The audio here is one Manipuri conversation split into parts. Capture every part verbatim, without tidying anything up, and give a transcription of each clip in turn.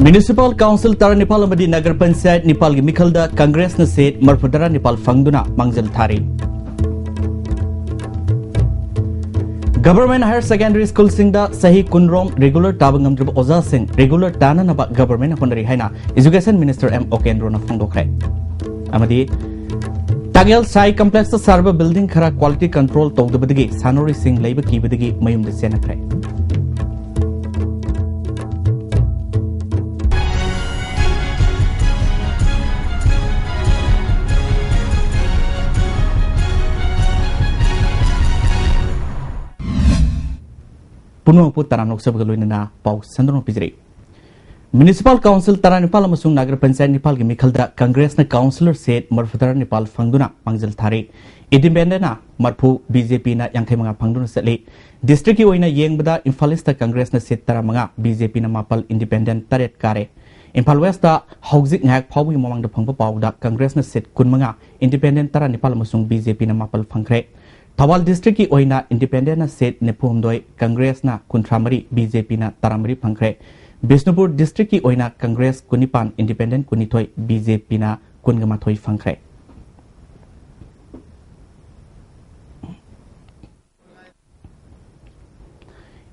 Municipal Council ꯇꯔꯥꯅꯤꯄꯥꯜ ꯑꯃꯗꯤ Nagar Panchayat ꯅꯤꯄꯥꯜꯒꯤ ꯃꯤꯈꯜꯗ Congressꯅ seat ꯃꯔꯐꯨꯇꯔꯥ ꯅꯤꯄꯥꯜ ꯐꯪꯗꯨꯅ ꯃꯥꯡꯖꯤꯜ ꯊꯥꯔꯤ꯫ Government Higher Secondary Schoolꯁꯤꯡꯗ ꯆꯍꯤ ꯀꯨꯟꯔꯣꯝ regular ꯇꯥꯕ ꯉꯝꯗ꯭ꯔꯤꯕ ꯑꯣꯖꯥꯁꯤꯡ regular ꯇꯥꯅꯅꯕ Governmentꯅ ꯍꯣꯠꯅꯔꯤ ꯍꯥꯏꯅ Education Minister ꯑꯦꯝ ꯑꯣꯀꯦꯟꯗ꯭ꯔꯣꯅ ꯐꯣꯡꯗꯣꯛꯈ꯭ꯔꯦ꯫ ꯑꯃꯗꯤ ꯇꯥꯡꯒꯦꯜ ꯁꯥꯏ complexꯇ ꯁꯥꯔꯤꯕ building ꯈꯔ quality control ꯇꯧꯗꯕꯗꯒꯤ ꯁꯥꯟꯅꯔꯣꯏꯁꯤꯡ ꯂꯩꯕ ꯀꯤꯕꯗꯒꯤ ꯃꯌꯨꯝꯗ ꯆꯦꯟꯅꯈ꯭ꯔꯦ꯫ ꯄꯨꯝꯅꯃꯛꯄꯨ ꯇꯔꯥꯝꯅ ꯑꯣꯛꯆꯕꯒ ꯂꯣꯏꯅꯅ ꯄꯥꯎ ꯁꯟꯗꯣꯛꯅ ꯄꯤꯖꯔꯤ꯫ Municipal Council ꯇꯔꯥꯅꯤꯄꯥꯜ ꯑꯃꯁꯨꯡ Nagar Panchayat ꯅꯤꯄꯥꯜꯒꯤ ꯃꯤꯈꯜꯗ Congressꯅ councillor seat ꯃꯔꯐꯨꯇꯔꯥ ꯅꯤꯄꯥꯜ ꯐꯪꯗꯨꯅ ꯃꯥꯡꯖꯤꯜ ꯊꯥꯔꯤ꯫ Independentꯅ ꯃꯔꯐꯨ, BJPꯅ ꯌꯥꯡꯈꯩ ꯃꯉꯥ ꯐꯪꯗꯨꯅ ꯆꯠꯂꯤ꯫ Districtꯀꯤ ꯑꯣꯏꯅ ꯌꯦꯡꯕꯗ Imphal Eastꯇ Congressꯅ seat ꯇꯔꯥꯃꯉꯥ, BJPꯅ ꯃꯥꯄꯜ, Independent ꯇꯔꯦꯠ ꯀꯥꯔꯦ꯫ Imphal Westꯇ ꯍꯧꯖꯤꯛ ꯉꯥꯏꯍꯥꯛ ꯐꯥꯎꯕꯒꯤ ꯃꯃꯥꯡꯗ ꯐꯪꯕ ꯄꯥꯎꯗ Congressꯅ seat ꯀꯨꯟꯃꯉꯥ, Independent ꯇꯔꯥꯅꯤꯄꯥꯜ ꯑꯃꯁꯨꯡ BJPꯅ ꯃꯥꯄꯜ ꯐꯪꯈ꯭ꯔꯦ꯫ ꯊꯧꯕꯥꯜ Districtꯀꯤ ꯑꯣꯏꯅ Independentꯅ seat ꯅꯤꯐꯨꯍꯨꯝꯗꯣꯏ, Congressꯅ ꯀꯨꯟꯊ꯭ꯔꯥꯃꯔꯤ, BJPꯅ ꯇꯔꯥꯃꯔꯤ ꯐꯪꯈ꯭ꯔꯦ꯫ ꯕꯤꯁꯅꯨꯄꯨꯔ Districtꯀꯤ ꯑꯣꯏꯅ Congress ꯀꯨꯟꯅꯤꯄꯥꯜ, Independent ꯀꯨꯟꯅꯤꯊꯣꯏ, BJPꯅ ꯀꯨꯟꯒ ꯃꯥꯊꯣꯏ ꯐꯪꯈ꯭ꯔꯦ꯫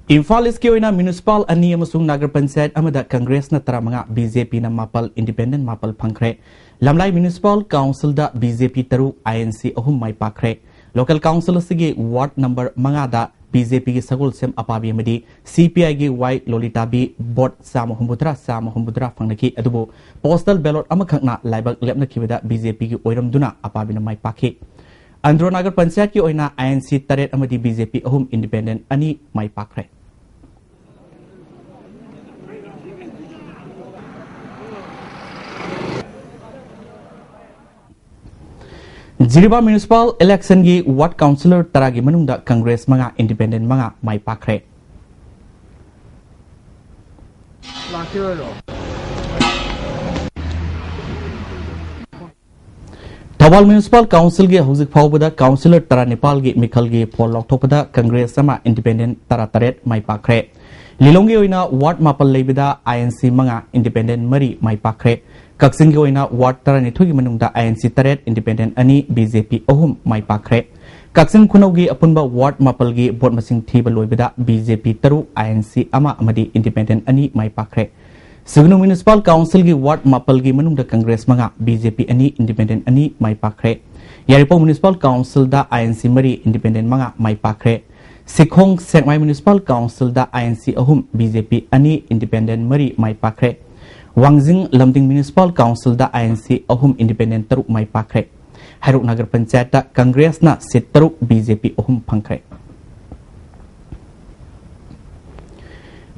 Imphal Eastꯀꯤ ꯑꯣꯏꯅ Municipal ꯑꯅꯤ ꯑꯃꯁꯨꯡ Nagar Panchayat ꯑꯃꯗ Congressꯅ ꯇꯔꯥꯃꯉꯥ, BJPꯅ ꯃꯥꯄꯜ, Independent ꯃꯥꯄꯜ ꯐꯪꯈ꯭ꯔꯦ꯫ ꯂꯝꯂꯥꯏ Municipal Councilꯗ BJP ꯇꯔꯨꯛ, INC ꯑꯍꯨꯝ ꯃꯥꯏ ꯄꯥꯛꯈ꯭ꯔꯦ꯫ Local Council ꯑꯁꯤꯒꯤ ward number ꯃꯉꯥꯗ BJPꯒꯤ ꯁꯒꯣꯜꯁꯦꯝ ꯑꯄꯥꯕꯤ ꯑꯃꯗꯤ CPIꯒꯤ ꯋꯥꯏ ꯂꯣꯂꯤꯇꯥꯕꯤ vote ꯆꯥꯝꯃ ꯍꯨꯝꯐꯨꯇꯔꯥ, ꯆꯥꯝꯃ ꯍꯨꯝꯐꯨꯇꯔꯥ ꯐꯪꯅꯈꯤ꯫ ꯑꯗꯨꯕꯨ postal ballot ꯑꯃꯈꯛꯅ ꯂꯥꯏꯕꯛ ꯂꯦꯞꯅꯈꯤꯕꯗ BJPꯒꯤ ꯑꯣꯏꯔꯝꯗꯨꯅ ꯑꯄꯥꯕꯤꯅ ꯃꯥꯏ ꯄꯥꯛꯈꯤ꯫ ꯑꯟꯗ꯭ꯔꯣ ꯅꯥꯒꯔ ꯄꯟꯆꯥꯌꯠꯀꯤ ꯑꯣꯏꯅ INC ꯇꯔꯦꯠ ꯑꯃꯗꯤ BJP ꯑꯍꯨꯝ, Independent ꯑꯅꯤ ꯃꯥꯏ ꯄꯥꯛꯈ꯭ꯔꯦ꯫ ꯖꯤꯔꯤꯕꯥꯝ Municipal Electionꯒꯤ ward councillor ꯇꯔꯥꯒꯤ ꯃꯅꯨꯡꯗ Congress ꯃꯉꯥ, Independent ꯃꯉꯥ ꯃꯥꯏ ꯄꯥꯛꯈ꯭ꯔꯦ꯫ ꯊꯧꯕꯥꯜ Municipal Councilꯒꯤ ꯍꯧꯖꯤꯛ ꯐꯥꯎꯕꯗ councillor ꯇꯔꯥꯅꯤꯄꯥꯜꯒꯤ ꯃꯤꯈꯜꯒꯤ ꯐꯣꯜ ꯂꯥꯎꯊꯣꯛꯄꯗ Congress ꯑꯃ, Independent ꯇꯔꯥꯇꯔꯦꯠ ꯃꯥꯏ ꯄꯥꯛꯈ꯭ꯔꯦ꯫ ꯂꯤꯂꯣꯡꯒꯤ ꯑꯣꯏꯅ ꯋꯥꯔꯗ ꯃꯥꯄꯜ ꯂꯩꯕꯗ ꯑꯥꯏ ꯑꯦꯟ ꯁꯤ ꯃꯉꯥ, ꯏꯟꯗꯤꯄꯦꯟꯗꯦꯟꯠ ꯃꯔꯤ ꯃꯥꯏ ꯄꯥꯛꯈ꯭ꯔꯦ꯫ ꯀꯛꯆꯤꯡꯒꯤ ꯑꯣꯏꯅ ꯋꯥꯔꯗ ꯇꯔꯥꯅꯤꯊꯣꯏꯒꯤ ꯃꯅꯨꯡꯗ ꯑꯥꯏ ꯑꯦꯟ ꯁꯤ ꯇꯔꯦꯠ, ꯏꯟꯗꯤꯄꯦꯟꯗꯦꯟꯠ ꯑꯅꯤ, ꯕꯤ ꯖꯦ ꯄꯤ ꯑꯍꯨꯝ ꯃꯥꯏ ꯄꯥꯛꯈ꯭ꯔꯦ꯫ ꯀꯛꯆꯤꯡ ꯈꯨꯅꯧꯒꯤ ꯑꯄꯨꯟꯕ ꯋꯥꯔꯗ ꯃꯥꯄꯜꯒꯤ ꯚꯣꯠ ꯃꯁꯤꯡ ꯊꯤꯕ ꯂꯣꯏꯕꯗ ꯕꯤ ꯖꯦ ꯄꯤ ꯇꯔꯨꯛ, ꯑꯥꯏ ꯑꯦꯟ ꯁꯤ ꯑꯃ ꯑꯃꯗꯤ ꯏꯟꯗꯤꯄꯦꯟꯗꯦꯟꯠ ꯑꯅꯤ ꯃꯥꯏ ꯄꯥꯛꯈ꯭ꯔꯦ꯫ ꯁꯨꯒꯅꯨ ꯃ꯭ꯌꯨꯅꯤꯁꯤꯄꯥꯜ ꯀꯥꯎꯟꯁꯤꯜꯒꯤ ꯋꯥꯔꯗ ꯃꯥꯄꯜꯒꯤ ꯃꯅꯨꯡꯗ ꯀꯪꯒ꯭ꯔꯦꯁ ꯃꯉꯥ, ꯕꯤ ꯖꯦ ꯄꯤ ꯑꯅꯤ, ꯏꯟꯗꯤꯄꯦꯟꯗꯦꯟꯠ ꯑꯅꯤ ꯃꯥꯏ ꯄꯥꯛꯈ꯭ꯔꯦ꯫ ꯌꯥꯏꯔꯤꯄꯣꯛ ꯃ꯭ꯌꯨꯅꯤꯁꯤꯄꯥꯜ ꯀꯥꯎꯟꯁꯤꯜꯗ ꯑꯥꯏ ꯑꯦꯟ ꯁꯤ ꯃꯔꯤ, ꯏꯟꯗꯤꯄꯦꯟꯗꯦꯟꯠ ꯃꯉꯥ ꯃꯥꯏ ꯄꯥꯛꯈ꯭ꯔꯦ꯫ ꯁꯤꯈꯣꯡ ꯁꯦꯛꯃꯥꯏ ꯃ꯭ꯌꯨꯅꯤꯁꯤꯄꯥꯜ ꯀꯥꯎꯟꯁꯤꯜꯗ ꯑꯥꯏ ꯑꯦꯟ ꯁꯤ ꯑꯍꯨꯝ, ꯕꯤ ꯖꯦ ꯄꯤ ꯑꯅꯤ, ꯏꯟꯗꯤꯄꯦꯟꯗꯦꯟꯠ ꯃꯔꯤ ꯃꯥꯏ ꯄꯥꯛꯈ꯭ꯔꯦ꯫ ꯋꯥꯡꯖꯤꯡ ꯂꯝꯗꯤꯡ ꯃ꯭ꯌꯨꯅꯤꯁꯤꯄꯥꯜ ꯀꯥꯎꯟꯁꯤꯜꯗ ꯑꯥꯏ ꯑꯦꯟ ꯁꯤ ꯑꯍꯨꯝ, ꯏꯟꯗꯤꯄꯦꯟꯗꯦꯟꯠ ꯇꯔꯨꯛ ꯃꯥꯏ ꯄꯥꯛꯈ꯭ꯔꯦ꯫ ꯍꯩꯔꯣꯛ ꯅꯒꯔ ꯄꯟꯆꯥꯌꯠꯇ ꯀꯪꯒ꯭ꯔꯦꯁꯅ ꯁꯤꯠ ꯇꯔꯨꯛ, ꯕꯤ ꯖꯦ ꯄꯤ ꯑꯍꯨꯝ ꯐꯪꯈ꯭ꯔꯦ꯫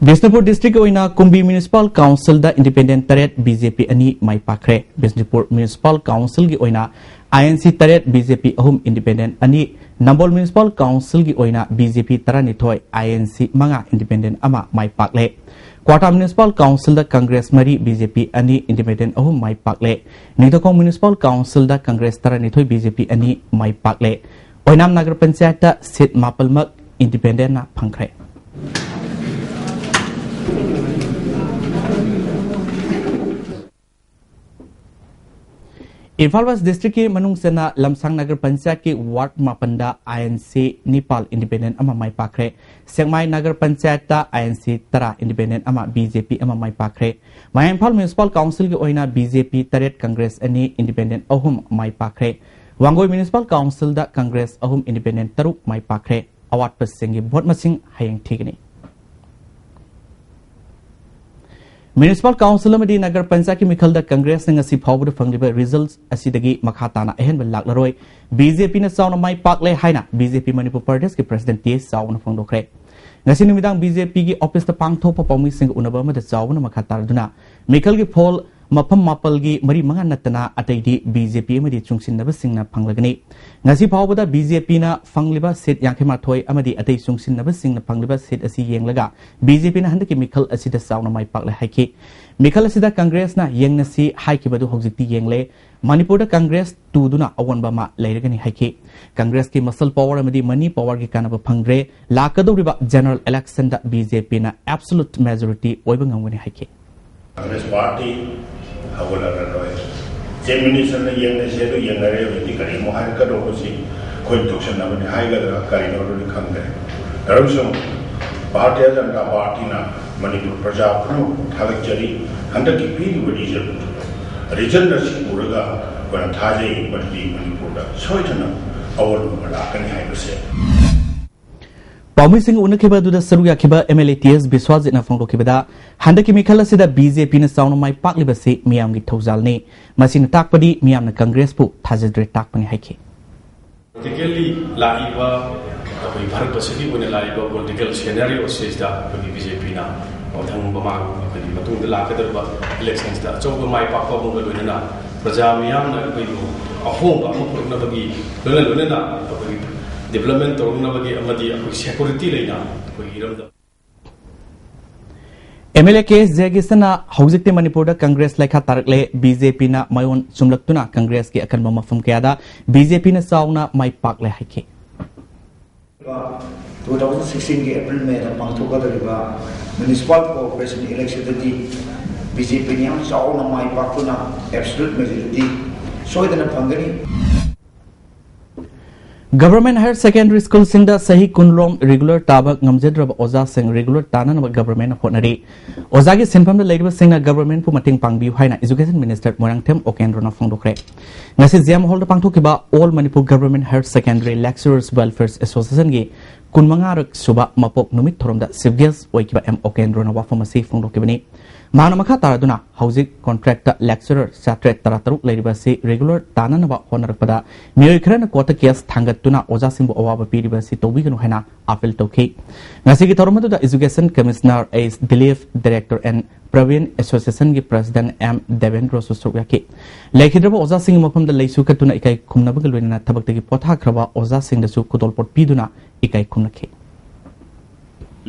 ꯕꯤꯁꯅꯨꯄꯨꯔ ꯗꯤꯁꯇ꯭ꯔꯤꯛꯀꯤ ꯑꯣꯏꯅ ꯀꯨꯝꯕꯤ ꯃ꯭ꯌꯨꯅꯤꯁꯤꯄꯥꯜ ꯀꯥꯎꯟꯁꯤꯜꯗ ꯏꯟꯗꯤꯄꯦꯟꯗꯦꯟꯠ ꯇꯔꯦꯠ, ꯕꯤ ꯖꯦ ꯄꯤ ꯑꯅꯤ ꯃꯥꯏ ꯄꯥꯛꯈ꯭ꯔꯦ꯫ ꯕꯤꯁꯅꯨꯄꯨꯔ ꯃ꯭ꯌꯨꯅꯤꯁꯤꯄꯥꯜ ꯀꯥꯎꯟꯁꯤꯜꯒꯤ ꯑꯣꯏꯅ ꯑꯥꯏ ꯑꯦꯟ ꯁꯤ ꯇꯔꯦꯠ, ꯕꯤ ꯖꯦ ꯄꯤ ꯑꯍꯨꯝ, ꯏꯟꯗꯤꯄꯦꯟꯗꯦꯟꯠ ꯑꯅꯤ, ꯅꯝꯕꯣꯜ ꯃ꯭ꯌꯨꯅꯤꯁꯤꯄꯥꯜ ꯀꯥꯎꯟꯁꯤꯜꯒꯤ ꯑꯣꯏꯅ ꯕꯤ ꯖꯦ ꯄꯤ ꯇꯔꯥꯅꯤꯊꯣꯏ, ꯑꯥꯏ ꯑꯦꯟ ꯁꯤ ꯃꯉꯥ, ꯏꯟꯗꯤꯄꯦꯟꯗꯦꯟꯠ ꯑꯃ ꯃꯥꯏ ꯄꯥꯛꯂꯦ꯫ ꯀ꯭ꯋꯥꯊꯥ ꯃ꯭ꯌꯨꯅꯤꯁꯤꯄꯥꯜ ꯀꯥꯎꯟꯁꯤꯜꯗ ꯀꯪꯒ꯭ꯔꯦꯁ ꯃꯔꯤ, ꯕꯤ ꯖꯦ ꯄꯤ ꯑꯅꯤ, ꯏꯟꯗꯤꯄꯦꯟꯗꯦꯟꯠ ꯑꯍꯨꯝ ꯃꯥꯏ ꯄꯥꯛꯂꯦ꯫ ꯅꯤꯡꯊꯧꯈꯣꯡ ꯃ꯭ꯌꯨꯅꯤꯁꯤꯄꯥꯜ ꯀꯥꯎꯟꯁꯤꯜꯗ ꯀꯪꯒ꯭ꯔꯦꯁ ꯇꯔꯥꯅꯤꯊꯣꯏ, ꯕꯤ ꯖꯦ ꯄꯤ ꯑꯅꯤ ꯃꯥꯏ ꯄꯥꯛꯂꯦ꯫ ꯑꯣꯏꯅꯥꯝ ꯅꯒꯔ ꯄꯟꯆꯥꯌꯠꯇ ꯁꯤꯠ ꯃꯥꯄꯜꯃꯛ ꯏꯟꯗꯤꯄꯦꯟꯗꯦꯟꯠꯅ ꯐꯪꯈ꯭ꯔꯦ꯫ ꯏꯝꯐꯥꯜ ꯋꯦꯁ ꯗꯤꯁꯇ꯭ꯔꯤꯛꯀꯤ ꯃꯅꯨꯡ ꯆꯟꯅ ꯂꯝꯁꯥꯡ ꯅꯒꯔ ꯄꯟꯆꯥꯌꯠꯀꯤ ꯋꯥꯔꯗ ꯃꯥꯄꯟꯗ ꯑꯥꯏ ꯑꯦꯟ ꯁꯤ ꯅꯤꯄꯥꯜ, ꯏꯟꯗꯤꯄꯦꯟꯗꯦꯟꯠ ꯑꯃ ꯃꯥꯏ ꯄꯥꯛꯈ꯭ꯔꯦ꯫ ꯁꯦꯛꯃꯥꯏ ꯅꯒꯔ ꯄꯟꯆꯥꯌꯠꯇ ꯑꯥꯏ ꯑꯦꯟ ꯁꯤ ꯇꯔꯥ, ꯏꯟꯗꯤꯄꯦꯟꯗꯦꯟꯠ ꯑꯃ, ꯕꯤ ꯖꯦ ꯄꯤ ꯑꯃ ꯃꯥꯏ ꯄꯥꯛꯈ꯭ꯔꯦ꯫ ꯃꯌꯥꯏ ꯏꯝꯐꯥꯜ ꯃ꯭ꯌꯨꯅꯤꯁꯤꯄꯥꯜ ꯀꯥꯎꯟꯁꯤꯜꯒꯤ ꯑꯣꯏꯅ ꯕꯤ ꯖꯦ ꯄꯤ ꯇꯔꯦꯠ, ꯀꯪꯒ꯭ꯔꯦꯁ ꯑꯅꯤ, ꯏꯟꯗꯤꯄꯦꯟꯗꯦꯟꯠ ꯑꯍꯨꯝ ꯃꯥꯏ ꯄꯥꯛꯈ꯭ꯔꯦ꯫ ꯋꯥꯡꯒꯣꯏ ꯃ꯭ꯌꯨꯅꯤꯁꯤꯄꯥꯜ ꯀꯥꯎꯟꯁꯤꯜꯗ ꯀꯪꯒ꯭ꯔꯦꯁ ꯑꯍꯨꯝ, ꯏꯟꯗꯤꯄꯦꯟꯗꯦꯟꯠ ꯇꯔꯨꯛ ꯃꯥꯏ ꯄꯥꯛꯈ꯭ꯔꯦ꯫ ꯑꯋꯥꯠꯄꯁꯤꯡꯒꯤ ꯚꯣꯠ ꯃꯁꯤꯡ ꯍꯌꯦꯡ ꯊꯤꯒꯅꯤ꯫ ꯃ꯭ꯌꯨꯅꯤꯁꯤꯄꯥꯜ ꯀꯥꯎꯟꯁꯤꯜ ꯑꯃꯗꯤ ꯅꯒꯔ ꯄꯟꯆꯥꯌꯠꯀꯤ ꯃꯤꯈꯜꯗ ꯀꯪꯒ꯭ꯔꯦꯁꯅ ꯉꯁꯤ ꯐꯥꯎꯕꯗ ꯐꯪꯂꯤꯕ ꯔꯤꯖꯜꯠ ꯑꯁꯤꯗꯒꯤ ꯃꯈꯥ ꯇꯥꯅ ꯑꯍꯦꯟꯕ ꯂꯥꯛꯂꯔꯣꯏ꯫ ꯕꯤ ꯖꯦ ꯄꯤꯅ ꯆꯥꯎꯅ ꯃꯥꯏ ꯄꯥꯛꯂꯦ ꯍꯥꯏꯅ ꯕꯤ ꯖꯦ ꯄꯤ ꯃꯅꯤꯄꯨꯔ ꯄ꯭ꯔꯗꯦꯁꯀꯤ ꯄ꯭ꯔꯁꯤꯗꯦꯟꯠ ꯇꯤ ꯑꯦꯁ ꯆꯥꯎꯕꯅ ꯐꯣꯡꯗꯣꯛꯈ꯭ꯔꯦ꯫ ꯉꯁꯤ ꯅꯨꯃꯤꯗꯥꯡ ꯕꯤ ꯖꯦ ꯄꯤꯒꯤ ꯑꯣꯐꯤꯁꯇ ꯄꯥꯡꯊꯣꯛꯄ ꯄꯥꯎꯃꯤꯁꯤꯡꯒ ꯎꯅꯕ ꯑꯃꯗ ꯆꯥꯎꯕꯅ ꯃꯈꯥ ꯇꯥꯔꯗꯨꯅ ꯃꯤꯈꯜꯒꯤ ꯐꯣꯜ ꯃꯐꯝ ꯃꯥꯄꯜꯒꯤ ꯃꯔꯤ ꯃꯉꯥ ꯅꯠꯇꯅ ꯑꯇꯩꯗꯤ ꯕꯤ ꯖꯦ ꯄꯤ ꯑꯃꯗꯤ ꯆꯨꯡꯁꯤꯟꯅꯕꯁꯤꯡꯅ ꯐꯪꯂꯒꯅꯤ꯫ ꯉꯁꯤ ꯐꯥꯎꯕꯗ ꯕꯤ ꯖꯦ ꯄꯤꯅ ꯐꯪꯂꯤꯕ ꯁꯤꯠ ꯌꯥꯡꯈꯩ ꯃꯥꯊꯣꯏ ꯑꯃꯗꯤ ꯑꯇꯩ ꯆꯨꯡꯁꯤꯟꯅꯕꯁꯤꯡꯅ ꯐꯪꯂꯤꯕ ꯁꯤꯠ ꯑꯁꯤ ꯌꯦꯡꯂꯒ ꯕꯤ ꯖꯦ ꯄꯤꯅ ꯍꯟꯗꯛꯀꯤ ꯃꯤꯈꯜ ꯑꯁꯤꯗ ꯆꯥꯎꯅ ꯃꯥꯏ ꯄꯥꯛꯂꯦ ꯍꯥꯏꯈꯤ꯫ ꯃꯤꯈꯜ ꯑꯁꯤꯗ ꯀꯪꯒ꯭ꯔꯦꯁꯅ ꯌꯦꯡꯅꯁꯤ ꯍꯥꯏꯈꯤꯕꯗꯨ ꯍꯧꯖꯤꯛꯇꯤ ꯌꯦꯡꯂꯦ꯫ ꯃꯅꯤꯄꯨꯔꯗ ꯀꯪꯒ꯭ꯔꯦꯁ ꯇꯨꯗꯨꯅ ꯑꯑꯣꯟꯕ ꯑꯃ ꯂꯩꯔꯒꯅꯤ ꯍꯥꯏꯈꯤ꯫ ꯀꯪꯒ꯭ꯔꯦꯁꯀꯤ muscle power ꯑꯃꯗꯤ money powerꯒꯤ ꯀꯥꯟꯅꯕ ꯐꯪꯗ꯭ꯔꯦ꯫ ꯂꯥꯛꯀꯗꯧꯔꯤꯕ general electionꯗ ꯕꯤ ꯖꯦ ꯄꯤꯅ absolute majority ꯑꯣꯏꯕ ꯉꯝꯒꯅꯤ ꯍꯥꯏꯈꯤ꯫ ꯀꯪꯒ꯭ꯔꯦꯁ ꯄꯥꯔꯇꯤ ꯍꯧꯒꯠꯂꯛꯂꯔꯣꯏ꯫ ꯆꯤꯐ ꯃꯤꯅꯤꯁꯇꯔꯅ ꯌꯦꯡꯅꯁꯦ ꯑꯗꯨ ꯌꯦꯡꯅꯔꯦ, ꯍꯧꯖꯤꯛꯇꯤ ꯀꯔꯤꯃꯨꯛ ꯍꯥꯏꯔꯛꯀꯗꯧꯕꯁꯤ ꯑꯩꯈꯣꯏ ꯇꯧꯁꯟꯅꯕꯅꯤ ꯍꯥꯏꯒꯗ꯭ꯔꯥ ꯀꯔꯤꯅꯣ ꯑꯗꯨꯗꯤ ꯈꯪꯗ꯭ꯔꯦ꯫ ꯗꯥ ꯔꯕꯤꯟꯁꯟ, ꯚꯥꯔꯇꯤꯌ ꯖꯅꯇꯥ ꯄꯥꯔꯇꯤꯅ ꯃꯅꯤꯄꯨꯔ ꯄ꯭ꯔꯖꯥ ꯄꯨꯝꯅꯃꯛꯄꯨ ꯊꯥꯒꯠꯆꯔꯤ꯫ ꯍꯟꯗꯛꯀꯤ ꯄꯤꯔꯤꯕ ꯔꯤꯖꯜ, ꯔꯤꯖꯜ ꯑꯁꯤ ꯎꯔꯒ ꯑꯩꯈꯣꯏꯅ ꯊꯥꯖꯩ ꯃꯗꯨꯗꯤ ꯃꯅꯤꯄꯨꯔꯗ ꯁꯣꯏꯗꯅ ꯑꯑꯣꯟꯕ ꯑꯃ ꯂꯥꯛꯀꯅꯤ ꯍꯥꯏꯕꯁꯦ꯫ ꯄꯥꯎꯃꯤꯁꯤꯡ ꯎꯅꯈꯤꯕ ꯑꯗꯨꯗ ꯁꯔꯨꯛ ꯌꯥꯈꯤꯕ ꯑꯦꯝ ꯑꯦꯜ ꯑꯦ ꯇꯤ ꯑꯦꯁ ꯕꯤꯁ꯭ꯋꯥꯖꯤꯠꯅ ꯐꯣꯡꯗꯣꯛꯈꯤꯕꯗ, ꯍꯟꯗꯛꯀꯤ ꯃꯤꯈꯜ ꯑꯁꯤꯗ ꯕꯤ ꯖꯦ ꯄꯤꯅ ꯆꯥꯎꯅ ꯃꯥꯏ ꯄꯥꯛꯂꯤꯕꯁꯤ ꯃꯤꯌꯥꯝꯒꯤ ꯊꯧꯖꯥꯜꯅꯤ꯫ ꯃꯁꯤꯅ ꯇꯥꯛꯄꯗꯤ ꯃꯤꯌꯥꯝꯅ ꯀꯪꯒ꯭ꯔꯦꯁꯄꯨ ꯊꯥꯖꯗ꯭ꯔꯦ ꯇꯥꯛꯄꯅꯤ ꯍꯥꯏꯈꯤ꯫ ꯄ꯭ꯔꯦꯛꯇꯤꯀꯦꯜꯂꯤ ꯂꯥꯛꯏꯕ ꯑꯩꯈꯣꯏ ꯚꯥꯔꯠ ꯄꯦꯁꯤꯐꯤꯛ ꯑꯣꯏꯅ ꯂꯥꯛꯏꯕ ꯄꯣꯂꯤꯇꯤꯀꯦꯜ ꯁꯦꯅꯥꯔꯤꯑꯣ ꯑꯁꯤꯗ ꯑꯩꯈꯣꯏꯒꯤ ꯕꯤ ꯖꯦ ꯄꯤꯅ ꯃꯊꯪ ꯃꯃꯥꯡ ꯑꯩꯈꯣꯏꯒꯤ ꯃꯇꯨꯡꯗ ꯂꯥꯛꯀꯗꯧꯔꯤꯕ ꯏꯂꯦꯛꯁꯟꯁꯤꯗ ꯑꯆꯧꯕ ꯃꯥꯏ ꯄꯥꯛꯄ ꯑꯃꯒ ꯂꯣꯏꯅꯅ ꯄ꯭ꯔꯖꯥ ꯃꯤꯌꯥꯝꯅ ꯑꯩꯈꯣꯏꯕꯨ ꯑꯍꯣꯡꯕ ꯑꯃ ꯄꯨꯔꯛꯅꯕꯒꯤ ꯂꯣꯏꯅ ꯂꯣꯏꯅꯅ ꯑꯩꯈꯣꯏꯒꯤ ꯗꯤꯕ꯭ꯂꯞꯃꯦꯟ ꯇꯧꯔꯛꯅꯕꯒꯤ ꯑꯃꯗꯤ ꯑꯩꯈꯣꯏ ꯁꯦꯀ꯭ꯌꯨꯔꯤꯇꯤ ꯂꯩꯅ ꯑꯩꯈꯣꯏꯒꯤ ꯏꯔꯝꯗꯝ ꯑꯦꯝ ꯑꯦꯜ ꯑꯦ ꯀꯦ ꯑꯦꯁ ꯖꯌꯒꯤꯁꯟꯅ ꯍꯧꯖꯤꯛꯇꯤ ꯃꯅꯤꯄꯨꯔꯗ ꯀꯪꯒ꯭ꯔꯦꯁ ꯂꯩꯈꯥ ꯇꯥꯔꯛꯂꯦ, ꯕꯤ ꯖꯦ ꯄꯤꯅ ꯃꯌꯣꯟ ꯆꯨꯝꯂꯛꯇꯨꯅ ꯀꯪꯒ꯭ꯔꯦꯁꯀꯤ ꯑꯀꯟꯕ ꯃꯐꯝ ꯀꯌꯥꯗ ꯕꯤ ꯖꯦ ꯄꯤꯅ ꯆꯥꯎꯅ ꯃꯥꯏ ꯄꯥꯛꯂꯦ ꯍꯥꯏꯈꯤ꯫ Two thousand sixteen ꯒꯤ April May ꯗ ꯄꯥꯡꯊꯣꯛꯀꯗꯧꯔꯤꯕ municipal corporation election ꯗꯗꯤ ꯕꯤ ꯖꯦ ꯄꯤꯅ ꯌꯥꯝ ꯆꯥꯎꯅ ꯃꯥꯏ ꯄꯥꯛꯇꯨꯅ absolute majority ꯁꯣꯏꯗꯅ ꯐꯪꯒꯅꯤ꯫ Government Higher Secondary School ꯁꯤꯡꯗ ꯆꯍꯤ ꯀꯨꯟꯔꯣꯝ regular ꯇꯥꯕ ꯉꯝꯖꯗ꯭ꯔꯕ ꯑꯣꯖꯥꯁꯤꯡ regular ꯇꯥꯅꯅꯕ government ꯅ ꯍꯣꯠꯅꯔꯤ꯫ ꯑꯣꯖꯥꯒꯤ ꯁꯤꯟꯐꯝꯗ ꯂꯩꯔꯤꯕꯁꯤꯡꯅ government ꯄꯨ ꯃꯇꯦꯡ ꯄꯥꯡꯕꯤꯌꯨ ꯍꯥꯏꯅ Education Minister ꯃꯣꯏꯔꯥꯡꯊꯦꯝ ꯑꯣꯀꯦꯟꯗ꯭ꯔꯣꯅ ꯐꯣꯡꯗꯣꯛꯈ꯭ꯔꯦ꯫ ꯉꯁꯤ ꯖꯦꯝ ꯍꯣꯜꯗ ꯄꯥꯡꯊꯣꯛꯈꯤꯕ All Manipur Government Higher Secondary Lecturers Welfare Association ꯒꯤ ꯀꯨꯟꯃꯉꯥꯔꯛ ꯁꯨꯕ ꯃꯄꯣꯛ ꯅꯨꯃꯤꯠ ꯊꯧꯔꯝꯗ chief guest ꯑꯣꯏꯈꯤꯕ ꯑꯦꯝ ꯑꯣꯀꯦꯟꯗ꯭ꯔꯣꯅ ꯋꯥꯐꯝ ꯑꯁꯤ ꯐꯣꯡꯗꯣꯛꯈꯤꯕꯅꯤ꯫ ꯃꯍꯥꯛꯅ ꯃꯈꯥ ꯇꯥꯔꯗꯨꯅ, ꯍꯧꯖꯤꯛ contractꯇ lecturer ꯆꯥꯇ꯭ꯔꯦꯠ ꯇꯔꯥꯇꯔꯨꯛ ꯂꯩꯔꯤꯕ ꯑꯁꯤ regular ꯇꯥꯅꯅꯕ ꯍꯣꯠꯅꯔꯛꯄꯗ ꯃꯤꯑꯣꯏ ꯈꯔꯅ courtꯇ case ꯊꯥꯡꯒꯠꯇꯨꯅ ꯑꯣꯖꯥꯁꯤꯡꯕꯨ ꯑꯋꯥꯕ ꯄꯤꯔꯤꯕ ꯑꯁꯤ ꯇꯧꯕꯤꯒꯅꯨ ꯍꯥꯏꯅ appeal ꯇꯧꯈꯤ꯫ ꯉꯁꯤꯒꯤ ꯊꯧꯔꯝ ꯑꯗꯨꯗ Education Commissioner H Dilip, Director N Prabin, Associationꯒꯤ President ꯑꯦꯝ ꯗꯦꯕꯦꯟꯗ꯭ꯔꯣꯁꯨ ꯁꯔꯨꯛ ꯌꯥꯈꯤ꯫ ꯂꯩꯈꯤꯗ꯭ꯔꯕ ꯑꯣꯖꯥꯁꯤꯡꯒꯤ ꯃꯐꯝꯗ ꯂꯩꯁꯨ ꯀꯠꯇꯨꯅ ꯏꯀꯥꯏ ꯈꯨꯝꯅꯕꯒ ꯂꯣꯏꯅꯅ ꯊꯕꯛꯇꯒꯤ ꯄꯣꯊꯥꯈ꯭ꯔꯕ ꯑꯣꯖꯥꯁꯤꯡꯗꯁꯨ ꯈꯨꯗꯣꯜꯄꯣꯠ ꯄꯤꯗꯨꯅ ꯏꯀꯥꯏ ꯈꯨꯝꯅꯈꯤ꯫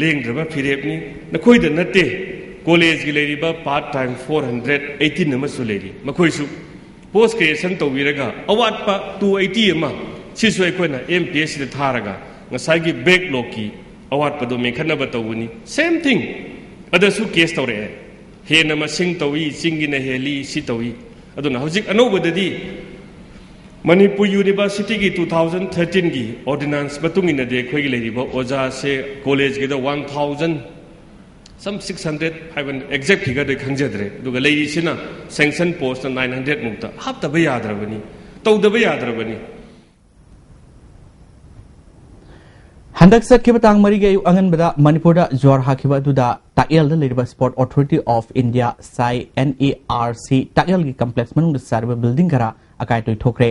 ꯂꯦꯡꯗ꯭ꯔꯕ ꯐꯤꯔꯦꯞꯅꯤ꯫ ꯅꯈꯣꯏꯗ ꯅꯠꯇꯦ, collegeꯀꯤ ꯂꯩꯔꯤꯕ part time four hundred eighteen ꯑꯃꯁꯨ ꯂꯩꯔꯤ꯫ ꯃꯈꯣꯏꯁꯨ post creation ꯇꯧꯕꯤꯔꯒ ꯑꯋꯥꯠꯄ two eighty ꯑꯃ, ꯁꯤꯁꯨ ꯑꯩꯈꯣꯏꯅ ꯑꯦꯝ ꯄꯤ ꯑꯦꯁ ꯁꯤꯗ ꯊꯥꯔꯒ ꯉꯁꯥꯏꯒꯤ backlogꯀꯤ ꯑꯋꯥꯠꯄꯗꯣ ꯃꯦꯟꯈꯠꯅꯕ ꯇꯧꯕꯅꯤ꯫ Same thing, ꯑꯗꯁꯨ case ꯇꯧꯔꯛꯑꯦ꯫ ꯍꯦꯟꯅ ꯃꯁꯤꯡ ꯇꯧꯏ, ꯆꯤꯡꯒꯤꯅ ꯍꯦꯜꯂꯤ, ꯁꯤ ꯇꯧꯏ꯫ ꯑꯗꯨꯅ ꯍꯧꯖꯤꯛ ꯑꯅꯧꯕꯗꯗꯤ ꯃꯅꯤꯄꯨꯔ Universityꯒꯤ two thousand thirteenꯒꯤ ordinance ꯃꯇꯨꯡ ꯏꯟꯅꯗꯤ ꯑꯩꯈꯣꯏꯒꯤ ꯂꯩꯔꯤꯕ ꯑꯣꯖꯥꯁꯦ collegeꯀꯤꯗ one thousand some six hundred ꯍꯥꯏꯕ exact figureꯗꯤ ꯈꯪꯖꯗ꯭ꯔꯦ꯫ ꯑꯗꯨꯒ ꯂꯩꯔꯤꯁꯤꯅ sanction postꯅ nine hundred ꯃꯨꯛꯇ꯫ ꯍꯥꯞꯇꯕ ꯌꯥꯗ꯭ꯔꯕꯅꯤ, ꯇꯧꯗꯕ ꯌꯥꯗ꯭ꯔꯕꯅꯤ꯫ ꯍꯟꯗꯛ ꯆꯠꯈꯤꯕ ꯇꯥꯡ ꯃꯔꯤꯒꯤ ꯑꯌꯨꯛ ꯑꯉꯟꯕꯗ ꯃꯅꯤꯄꯨꯔꯗ ꯖ꯭ꯋꯥꯔ ꯍꯥꯈꯤꯕ ꯑꯗꯨꯗ ꯇꯥꯛꯌꯦꯜꯗ ꯂꯩꯔꯤꯕ Sport Authority of India, SAI, N A R C, ꯇꯥꯛꯌꯦꯜꯒꯤ complex ꯃꯅꯨꯡꯗ ꯁꯥꯔꯤꯕ building ꯈꯔ ꯑꯀꯥꯏ ꯑꯇꯣꯏ ꯊꯣꯛꯈ꯭ꯔꯦ꯫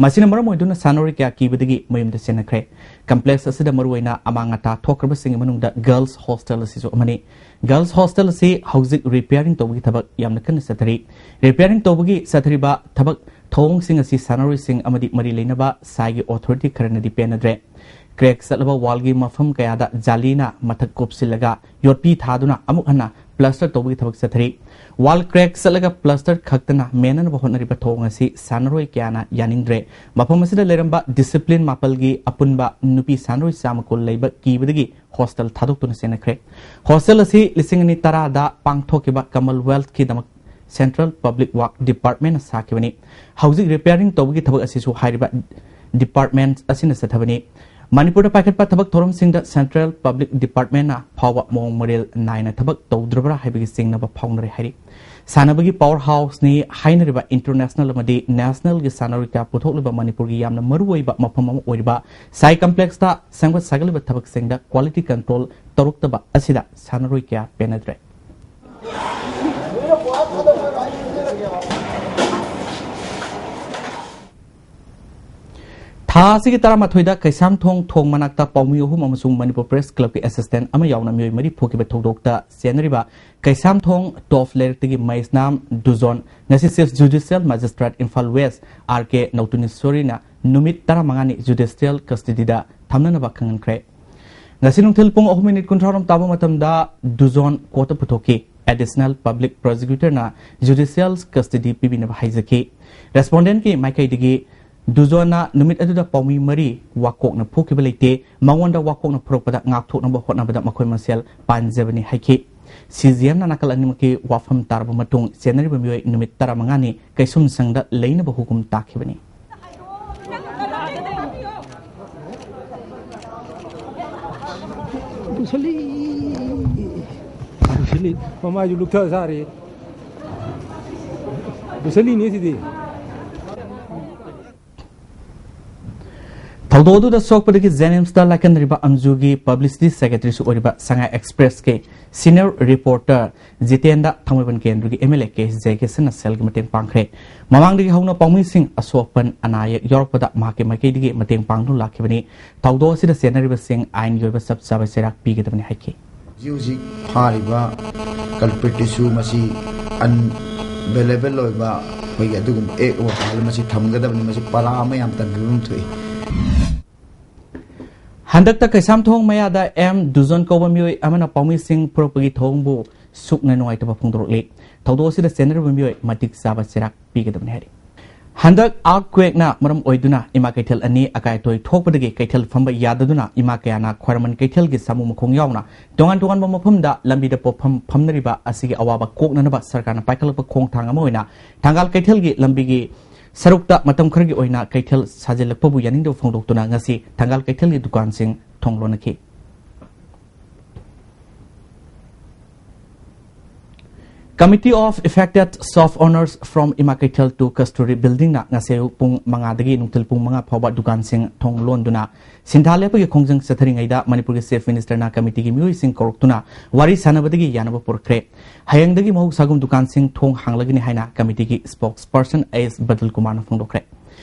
ꯃꯁꯤꯅ ꯃꯔꯝ ꯑꯣꯏꯗꯨꯅ ꯁꯥꯟꯅꯔꯣꯏ ꯀꯌꯥ ꯀꯤꯕꯗꯒꯤ ꯃꯌꯨꯝꯗ ꯆꯦꯟꯅꯈ꯭ꯔꯦ꯫ Complex ꯑꯁꯤꯗ ꯃꯔꯨꯑꯣꯏꯅ ꯑꯃꯥꯡ ꯑꯇꯥ ꯊꯣꯛꯈ꯭ꯔꯕꯁꯤꯡꯒꯤ ꯃꯅꯨꯡꯗ girls hostel ꯑꯁꯤꯁꯨ ꯑꯃꯅꯤ꯫ Girls hostel ꯑꯁꯤ ꯍꯧꯖꯤꯛ repairing ꯇꯧꯕꯒꯤ ꯊꯕꯛ ꯌꯥꯝꯅ ꯀꯟꯅ ꯆꯠꯊꯔꯤ꯫ Repairing ꯇꯧꯕꯒꯤ ꯆꯠꯊꯔꯤꯕ ꯊꯕꯛ ꯊꯧꯑꯣꯡꯁꯤꯡ ꯑꯁꯤ ꯁꯥꯟꯅꯔꯣꯏꯁꯤꯡ ꯑꯃꯗꯤ ꯃꯔꯤ ꯂꯩꯅꯕ SAIꯒꯤ authority ꯈꯔꯅꯗꯤ ꯄꯦꯟꯅꯗ꯭ꯔꯦ꯫ Crack ꯆꯠꯂꯕ wallꯒꯤ ꯃꯐꯝ ꯀꯌꯥꯗ ꯖꯥꯂꯤꯅ ꯃꯊꯛ ꯀꯨꯞꯁꯤꯜꯂꯒ ꯌꯣꯠꯄꯤ ꯊꯥꯗꯨꯅ ꯑꯃꯨꯛ ꯍꯟꯅ plaster ꯇꯧꯕꯒꯤ ꯊꯕꯛ ꯆꯠꯊꯔꯤ꯫ Wall crack ꯆꯠꯂꯒ plaster ꯈꯛꯇꯅ ꯃꯦꯟꯅꯅꯕ ꯍꯣꯠꯅꯔꯤꯕ ꯊꯧꯑꯣꯡ ꯑꯁꯤ ꯁꯥꯟꯅꯔꯣꯏ ꯀꯌꯥꯅ ꯌꯥꯅꯤꯡꯗ꯭ꯔꯦ꯫ ꯃꯐꯝ ꯑꯁꯤꯗ ꯂꯩꯔꯝꯕ discipline ꯃꯥꯄꯜꯒꯤ ꯑꯄꯨꯟꯕ ꯅꯨꯄꯤ ꯁꯥꯟꯅꯔꯣꯏ ꯆꯥꯝꯃ ꯀꯨꯟ ꯂꯩꯕ ꯀꯤꯕꯗꯒꯤ hostel ꯊꯥꯗꯣꯛꯇꯨꯅ ꯆꯦꯟꯅꯈ꯭ꯔꯦ꯫ Hostel ꯑꯁꯤ ꯂꯤꯁꯤꯡ ꯑꯅꯤ ꯇꯔꯥꯗ ꯄꯥꯡꯊꯣꯛꯈꯤꯕ Commonwealthꯀꯤꯗꯃꯛ Central Public Work Departmentꯅ ꯁꯥꯈꯤꯕꯅꯤ꯫ ꯍꯧꯖꯤꯛ repairing ꯇꯧꯕꯒꯤ ꯊꯕꯛ ꯑꯁꯤꯁꯨ ꯍꯥꯏꯔꯤꯕ department ꯑꯁꯤꯅ ꯆꯠꯊꯕꯅꯤ꯫ ꯃꯅꯤꯄꯨꯔꯗ ꯄꯥꯏꯈꯠꯄ ꯊꯕꯛ ꯊꯧꯔꯝꯁꯤꯡꯗ Central Public Departmentꯅ ꯐꯥꯎꯕ ꯃꯑꯣꯡ ꯃꯔꯤꯜ ꯅꯥꯏꯅ ꯊꯕꯛ ꯇꯧꯗ꯭ꯔꯕ꯭ꯔꯥ ꯍꯥꯏꯕꯒꯤ ꯆꯤꯡꯅꯕ ꯐꯥꯎꯅꯔꯦ ꯍꯥꯏꯔꯤ꯫ ꯁꯥꯟꯅꯕꯒꯤ power houseꯅꯤ ꯍꯥꯏꯅꯔꯤꯕ international ꯑꯃꯗꯤ nationalꯒꯤ ꯁꯥꯟꯅꯔꯣꯏ ꯀꯌꯥ ꯄꯨꯊꯣꯛꯂꯤꯕ ꯃꯅꯤꯄꯨꯔꯒꯤ ꯌꯥꯝꯅ ꯃꯔꯨꯑꯣꯏꯕ ꯃꯐꯝ ꯑꯃ ꯑꯣꯏꯔꯤꯕ ꯁꯥꯏ complexꯇ ꯁꯦꯝꯒꯠ ꯁꯥꯒꯠꯂꯤꯕ ꯊꯕꯛꯁꯤꯡꯗ quality control ꯇꯧꯔꯛꯇꯕ ꯑꯁꯤꯗ ꯁꯥꯟꯅꯔꯣꯏ ꯀꯌꯥ ꯄꯦꯟꯅꯗ꯭ꯔꯦ꯫ ꯊꯥ ꯑꯁꯤꯒꯤ ꯇꯔꯥꯃꯥꯊꯣꯏꯗ ꯀꯩꯁꯥꯝꯊꯣꯡ ꯊꯣꯡ ꯃꯅꯥꯛꯇ ꯄꯥꯎꯃꯤ ꯑꯍꯨꯝ ꯑꯃꯁꯨꯡ ꯃꯅꯤꯄꯨꯔ Press Clubꯀꯤ assistant ꯑꯃ ꯌꯥꯎꯅ ꯃꯤꯑꯣꯏ ꯃꯔꯤ ꯐꯨꯈꯤꯕ ꯊꯧꯗꯣꯛꯇ ꯆꯦꯟꯅꯔꯤꯕ ꯀꯩꯁꯥꯝꯊꯣꯡ ꯇꯣꯞ ꯂꯩꯔꯛꯇꯒꯤ ꯃꯩꯁꯅꯥꯝ ꯗꯨꯖꯣꯟ ꯉꯁꯤ Chief Judicial Magistrate Imphal West R K ꯅꯧꯇꯨꯅꯤꯁꯣꯔꯤꯅ ꯅꯨꯃꯤꯠ ꯇꯔꯥꯃꯉꯥꯅꯤ judicial custodyꯗ ꯊꯝꯅꯅꯕ ꯈꯪꯍꯟꯈ꯭ꯔꯦ꯫ ꯉꯁꯤ ꯅꯨꯡꯊꯤꯜ ꯄꯨꯡ ꯑꯍꯨꯝ ꯃꯤꯅꯤꯠ ꯀꯨꯟꯊ꯭ꯔꯥꯔꯣꯝ ꯇꯥꯕ ꯃꯇꯝꯗ ꯗꯨꯖꯣꯟ courtꯇ ꯄꯨꯊꯣꯛꯈꯤ꯫ Additional Public Prosecutorꯅ judicial custody ꯄꯤꯕꯤꯅꯕ ꯍꯥꯏꯖꯈꯤ꯫ Respondentꯀꯤ ꯃꯥꯏꯀꯩꯗꯒꯤ ꯗꯨꯖꯣꯟꯅ ꯅꯨꯃꯤꯠ ꯑꯗꯨꯗ ꯄꯥꯎꯃꯤ ꯃꯔꯤ ꯋꯥꯀꯣꯛꯅ ꯐꯨꯈꯤꯕ ꯂꯩꯇꯦ, ꯃꯉꯣꯟꯗ ꯋꯥꯀꯣꯛꯅ ꯐꯨꯔꯛꯄꯗ ꯉꯥꯛꯊꯣꯛꯅꯕ ꯍꯣꯠꯅꯕꯗ ꯃꯈꯣꯏ ꯃꯁꯦꯜ ꯄꯥꯟꯖꯕꯅꯤ ꯍꯥꯏꯈꯤ꯫ CJMꯅ ꯅꯥꯀꯜ ꯑꯅꯤꯃꯛꯀꯤ ꯋꯥꯐꯝ ꯇꯥꯔꯕ ꯃꯇꯨꯡ ꯆꯦꯟꯅꯔꯤꯕ ꯃꯤꯑꯣꯏ ꯅꯨꯃꯤꯠ ꯇꯔꯥꯃꯉꯥꯅꯤ ꯀꯩꯁꯨꯝꯁꯪꯗ ꯂꯩꯅꯕ ꯍꯨꯀꯨꯝ ꯇꯥꯈꯤꯕꯅꯤ꯫ ꯕꯨꯁꯂꯤ꯫ ꯕꯨꯁꯂꯤ꯫ ꯃꯃꯥꯏꯁꯨ ꯂꯨꯛꯊ ꯁꯥꯔꯤ꯫ ꯕꯨꯁꯂꯤꯅꯤ ꯁꯤꯗꯤ꯫ ꯊꯧꯗꯣꯛ ꯑꯗꯨꯗ ꯁꯣꯛꯄꯗꯒꯤ JNIMSꯇ ꯂꯥꯏꯀꯠꯅꯔꯤꯕ ꯑꯝꯖꯨꯒꯤ publicity secretaryꯁꯨ ꯑꯣꯏꯔꯤꯕ ꯁꯉꯥꯏ Expressꯀꯤ senior reporter ꯖꯤꯇꯦꯟꯗ ꯊꯥꯡꯃꯩꯕꯟ ꯀꯦꯟꯗ꯭ꯔꯒꯤ MLA ꯀꯦ ꯖꯌꯀꯤꯁꯟꯅ ꯁꯦꯜꯒꯤ ꯃꯇꯦꯡ ꯄꯥꯡꯈ꯭ꯔꯦ꯫ ꯃꯃꯥꯡꯗꯒꯤ ꯍꯧꯅ ꯄꯥꯎꯃꯤꯁꯤꯡ ꯑꯁꯣꯛ ꯑꯄꯟ ꯑꯅꯥ ꯑꯌꯦꯛ ꯌꯥꯎꯔꯛꯄꯗ ꯃꯍꯥꯛꯀꯤ ꯃꯥꯏꯀꯩꯗꯒꯤ ꯃꯇꯦꯡ ꯄꯥꯡꯗꯨꯅ ꯂꯥꯛꯈꯤꯕꯅꯤ꯫ ꯊꯧꯗꯣꯛ ꯑꯁꯤꯗ ꯆꯦꯟꯅꯔꯤꯕꯁꯤꯡ ꯑꯥꯏꯟꯒꯤ ꯑꯣꯏꯕ ꯆꯞ ꯆꯥꯕ ꯆꯩꯔꯥꯛ ꯄꯤꯒꯗꯕꯅꯤ ꯍꯥꯏꯈꯤ꯫ ꯍꯧꯖꯤꯛ ꯍꯧꯖꯤꯛ ꯐꯥꯔꯤꯕ culpritꯇꯨꯁꯨ ꯃꯁꯤ unavailable ꯑꯣꯏꯕ ꯑꯩꯈꯣꯏꯒꯤ ꯑꯗꯨꯒꯨꯝꯕ act ꯑꯃ ꯐꯥꯍꯜꯂ ꯃꯁꯤ ꯊꯝꯒꯗꯕꯅꯤ꯫ ꯃꯁꯤ ꯄꯔꯥ ꯑꯃ ꯌꯥꯝ ꯇꯝꯕꯤꯕ ꯑꯃ ꯊꯣꯛꯏ꯫ ꯍꯟꯗꯛꯇ ꯀꯩꯁꯥꯝꯊꯣꯡ ꯃꯌꯥꯗ ꯑꯦꯝ ꯗꯨꯖꯣꯟ ꯀꯧꯕ ꯃꯤꯑꯣꯏ ꯑꯃꯅ ꯄꯥꯎꯃꯤꯁꯤꯡ ꯐꯨꯔꯛꯄꯒꯤ ꯊꯧꯑꯣꯡꯕꯨ ꯁꯨꯛꯅ ꯅꯨꯡꯉꯥꯏꯇꯕ ꯐꯣꯡꯗꯣꯔꯛꯂꯤ꯫ ꯊꯧꯗꯣꯛ ꯑꯁꯤꯗ ꯆꯦꯟꯅꯔꯤꯕ ꯃꯤꯑꯣꯏ ꯃꯇꯤꯛ ꯆꯥꯕ ꯆꯩꯔꯥꯛ ꯄꯤꯒꯗꯕꯅꯤ ꯍꯥꯏꯔꯤ꯫ ꯍꯟꯗꯛ earthquakeꯅ ꯃꯔꯝ ꯑꯣꯏꯗꯨꯅ ꯏꯃꯥ ꯀꯩꯊꯦꯜ ꯑꯅꯤ ꯑꯀꯥꯏ ꯑꯇꯣꯏ ꯊꯣꯛꯄꯗꯒꯤ ꯀꯩꯊꯦꯜ ꯐꯝꯕ ꯌꯥꯗꯗꯨꯅ ꯏꯃꯥ ꯀꯌꯥꯅ ꯈ꯭ꯋꯥꯏꯔꯝꯕꯟ ꯀꯩꯊꯦꯜꯒꯤ ꯁꯥꯃꯨ ꯃꯈꯣꯡ ꯌꯥꯎꯅ ꯇꯣꯉꯥꯟ ꯇꯣꯉꯥꯟꯕ ꯃꯐꯝꯗ ꯂꯝꯕꯤꯗ ꯄꯣꯠꯐꯝ ꯐꯝꯅꯔꯤꯕ ꯑꯁꯤꯒꯤ ꯑꯋꯥꯕ ꯀꯣꯛꯅꯅꯕ ꯁꯔꯀꯥꯔꯅ ꯄꯥꯏꯈꯠꯂꯛꯄ ꯈꯣꯡꯊꯥꯡ ꯑꯃ ꯑꯣꯏꯅ ꯊꯪꯒꯥꯜ ꯀꯩꯊꯦꯜꯒꯤ ꯂꯝꯕꯤꯒꯤ ꯁꯔꯨꯛꯇ ꯃꯇꯝ ꯈꯔꯒꯤ ꯑꯣꯏꯅ ꯀꯩꯊꯦꯜ ꯁꯥꯖꯤꯜꯂꯛꯄꯕꯨ ꯌꯥꯅꯤꯡꯗꯕ ꯐꯣꯡꯗꯣꯛꯇꯨꯅ ꯉꯁꯤ ꯊꯪꯒꯥꯜ ꯀꯩꯊꯦꯜꯒꯤ ꯗꯨꯀꯥꯟꯁꯤꯡ ꯊꯣꯡ ꯂꯣꯟꯅꯈꯤ꯫ Committee of Affected Shop Owners from ꯏꯃꯥ ꯀꯩꯊꯦꯜ to ꯀꯁꯇꯨꯔꯤ ꯕꯤꯜꯗꯤꯡꯅ ꯉꯁꯤ ꯑꯌꯨꯛ ꯄꯨꯡ ꯃꯉꯥꯗꯒꯤ ꯅꯨꯡꯊꯤꯜ ꯄꯨꯡ ꯃꯉꯥ ꯐꯥꯎꯕ ꯗꯨꯀꯥꯟꯁꯤꯡ ꯊꯣꯡ ꯂꯣꯟꯗꯨꯅ ꯁꯤꯟꯊꯥ ꯂꯦꯞꯄꯒꯤ ꯈꯣꯡꯖꯪ ꯆꯠꯊꯔꯤꯉꯩꯗ ꯃꯅꯤꯄꯨꯔꯒꯤ Chief Minister ꯅ committee ꯒꯤ ꯃꯤꯑꯣꯏꯁꯤꯡ ꯀꯧꯔꯛꯇꯨꯅ ꯋꯥꯔꯤ ꯁꯥꯟꯅꯕꯗꯒꯤ ꯌꯥꯅꯕ ꯄꯨꯔꯛꯈ꯭ꯔꯦ꯫ ꯍꯌꯦꯡꯗꯒꯤ ꯃꯍꯧꯁꯥꯒꯨꯝ ꯗꯨꯀꯥꯟꯁꯤꯡ ꯊꯣꯡ ꯍꯥꯡꯂꯒꯅꯤ ꯍꯥꯏꯅ committee ꯒꯤ spokesperson ꯑꯦꯁ ꯕꯗꯜ ꯀꯨꯃꯥꯔꯅ ꯐꯣꯡꯗꯣꯛꯈ꯭ꯔꯦ꯫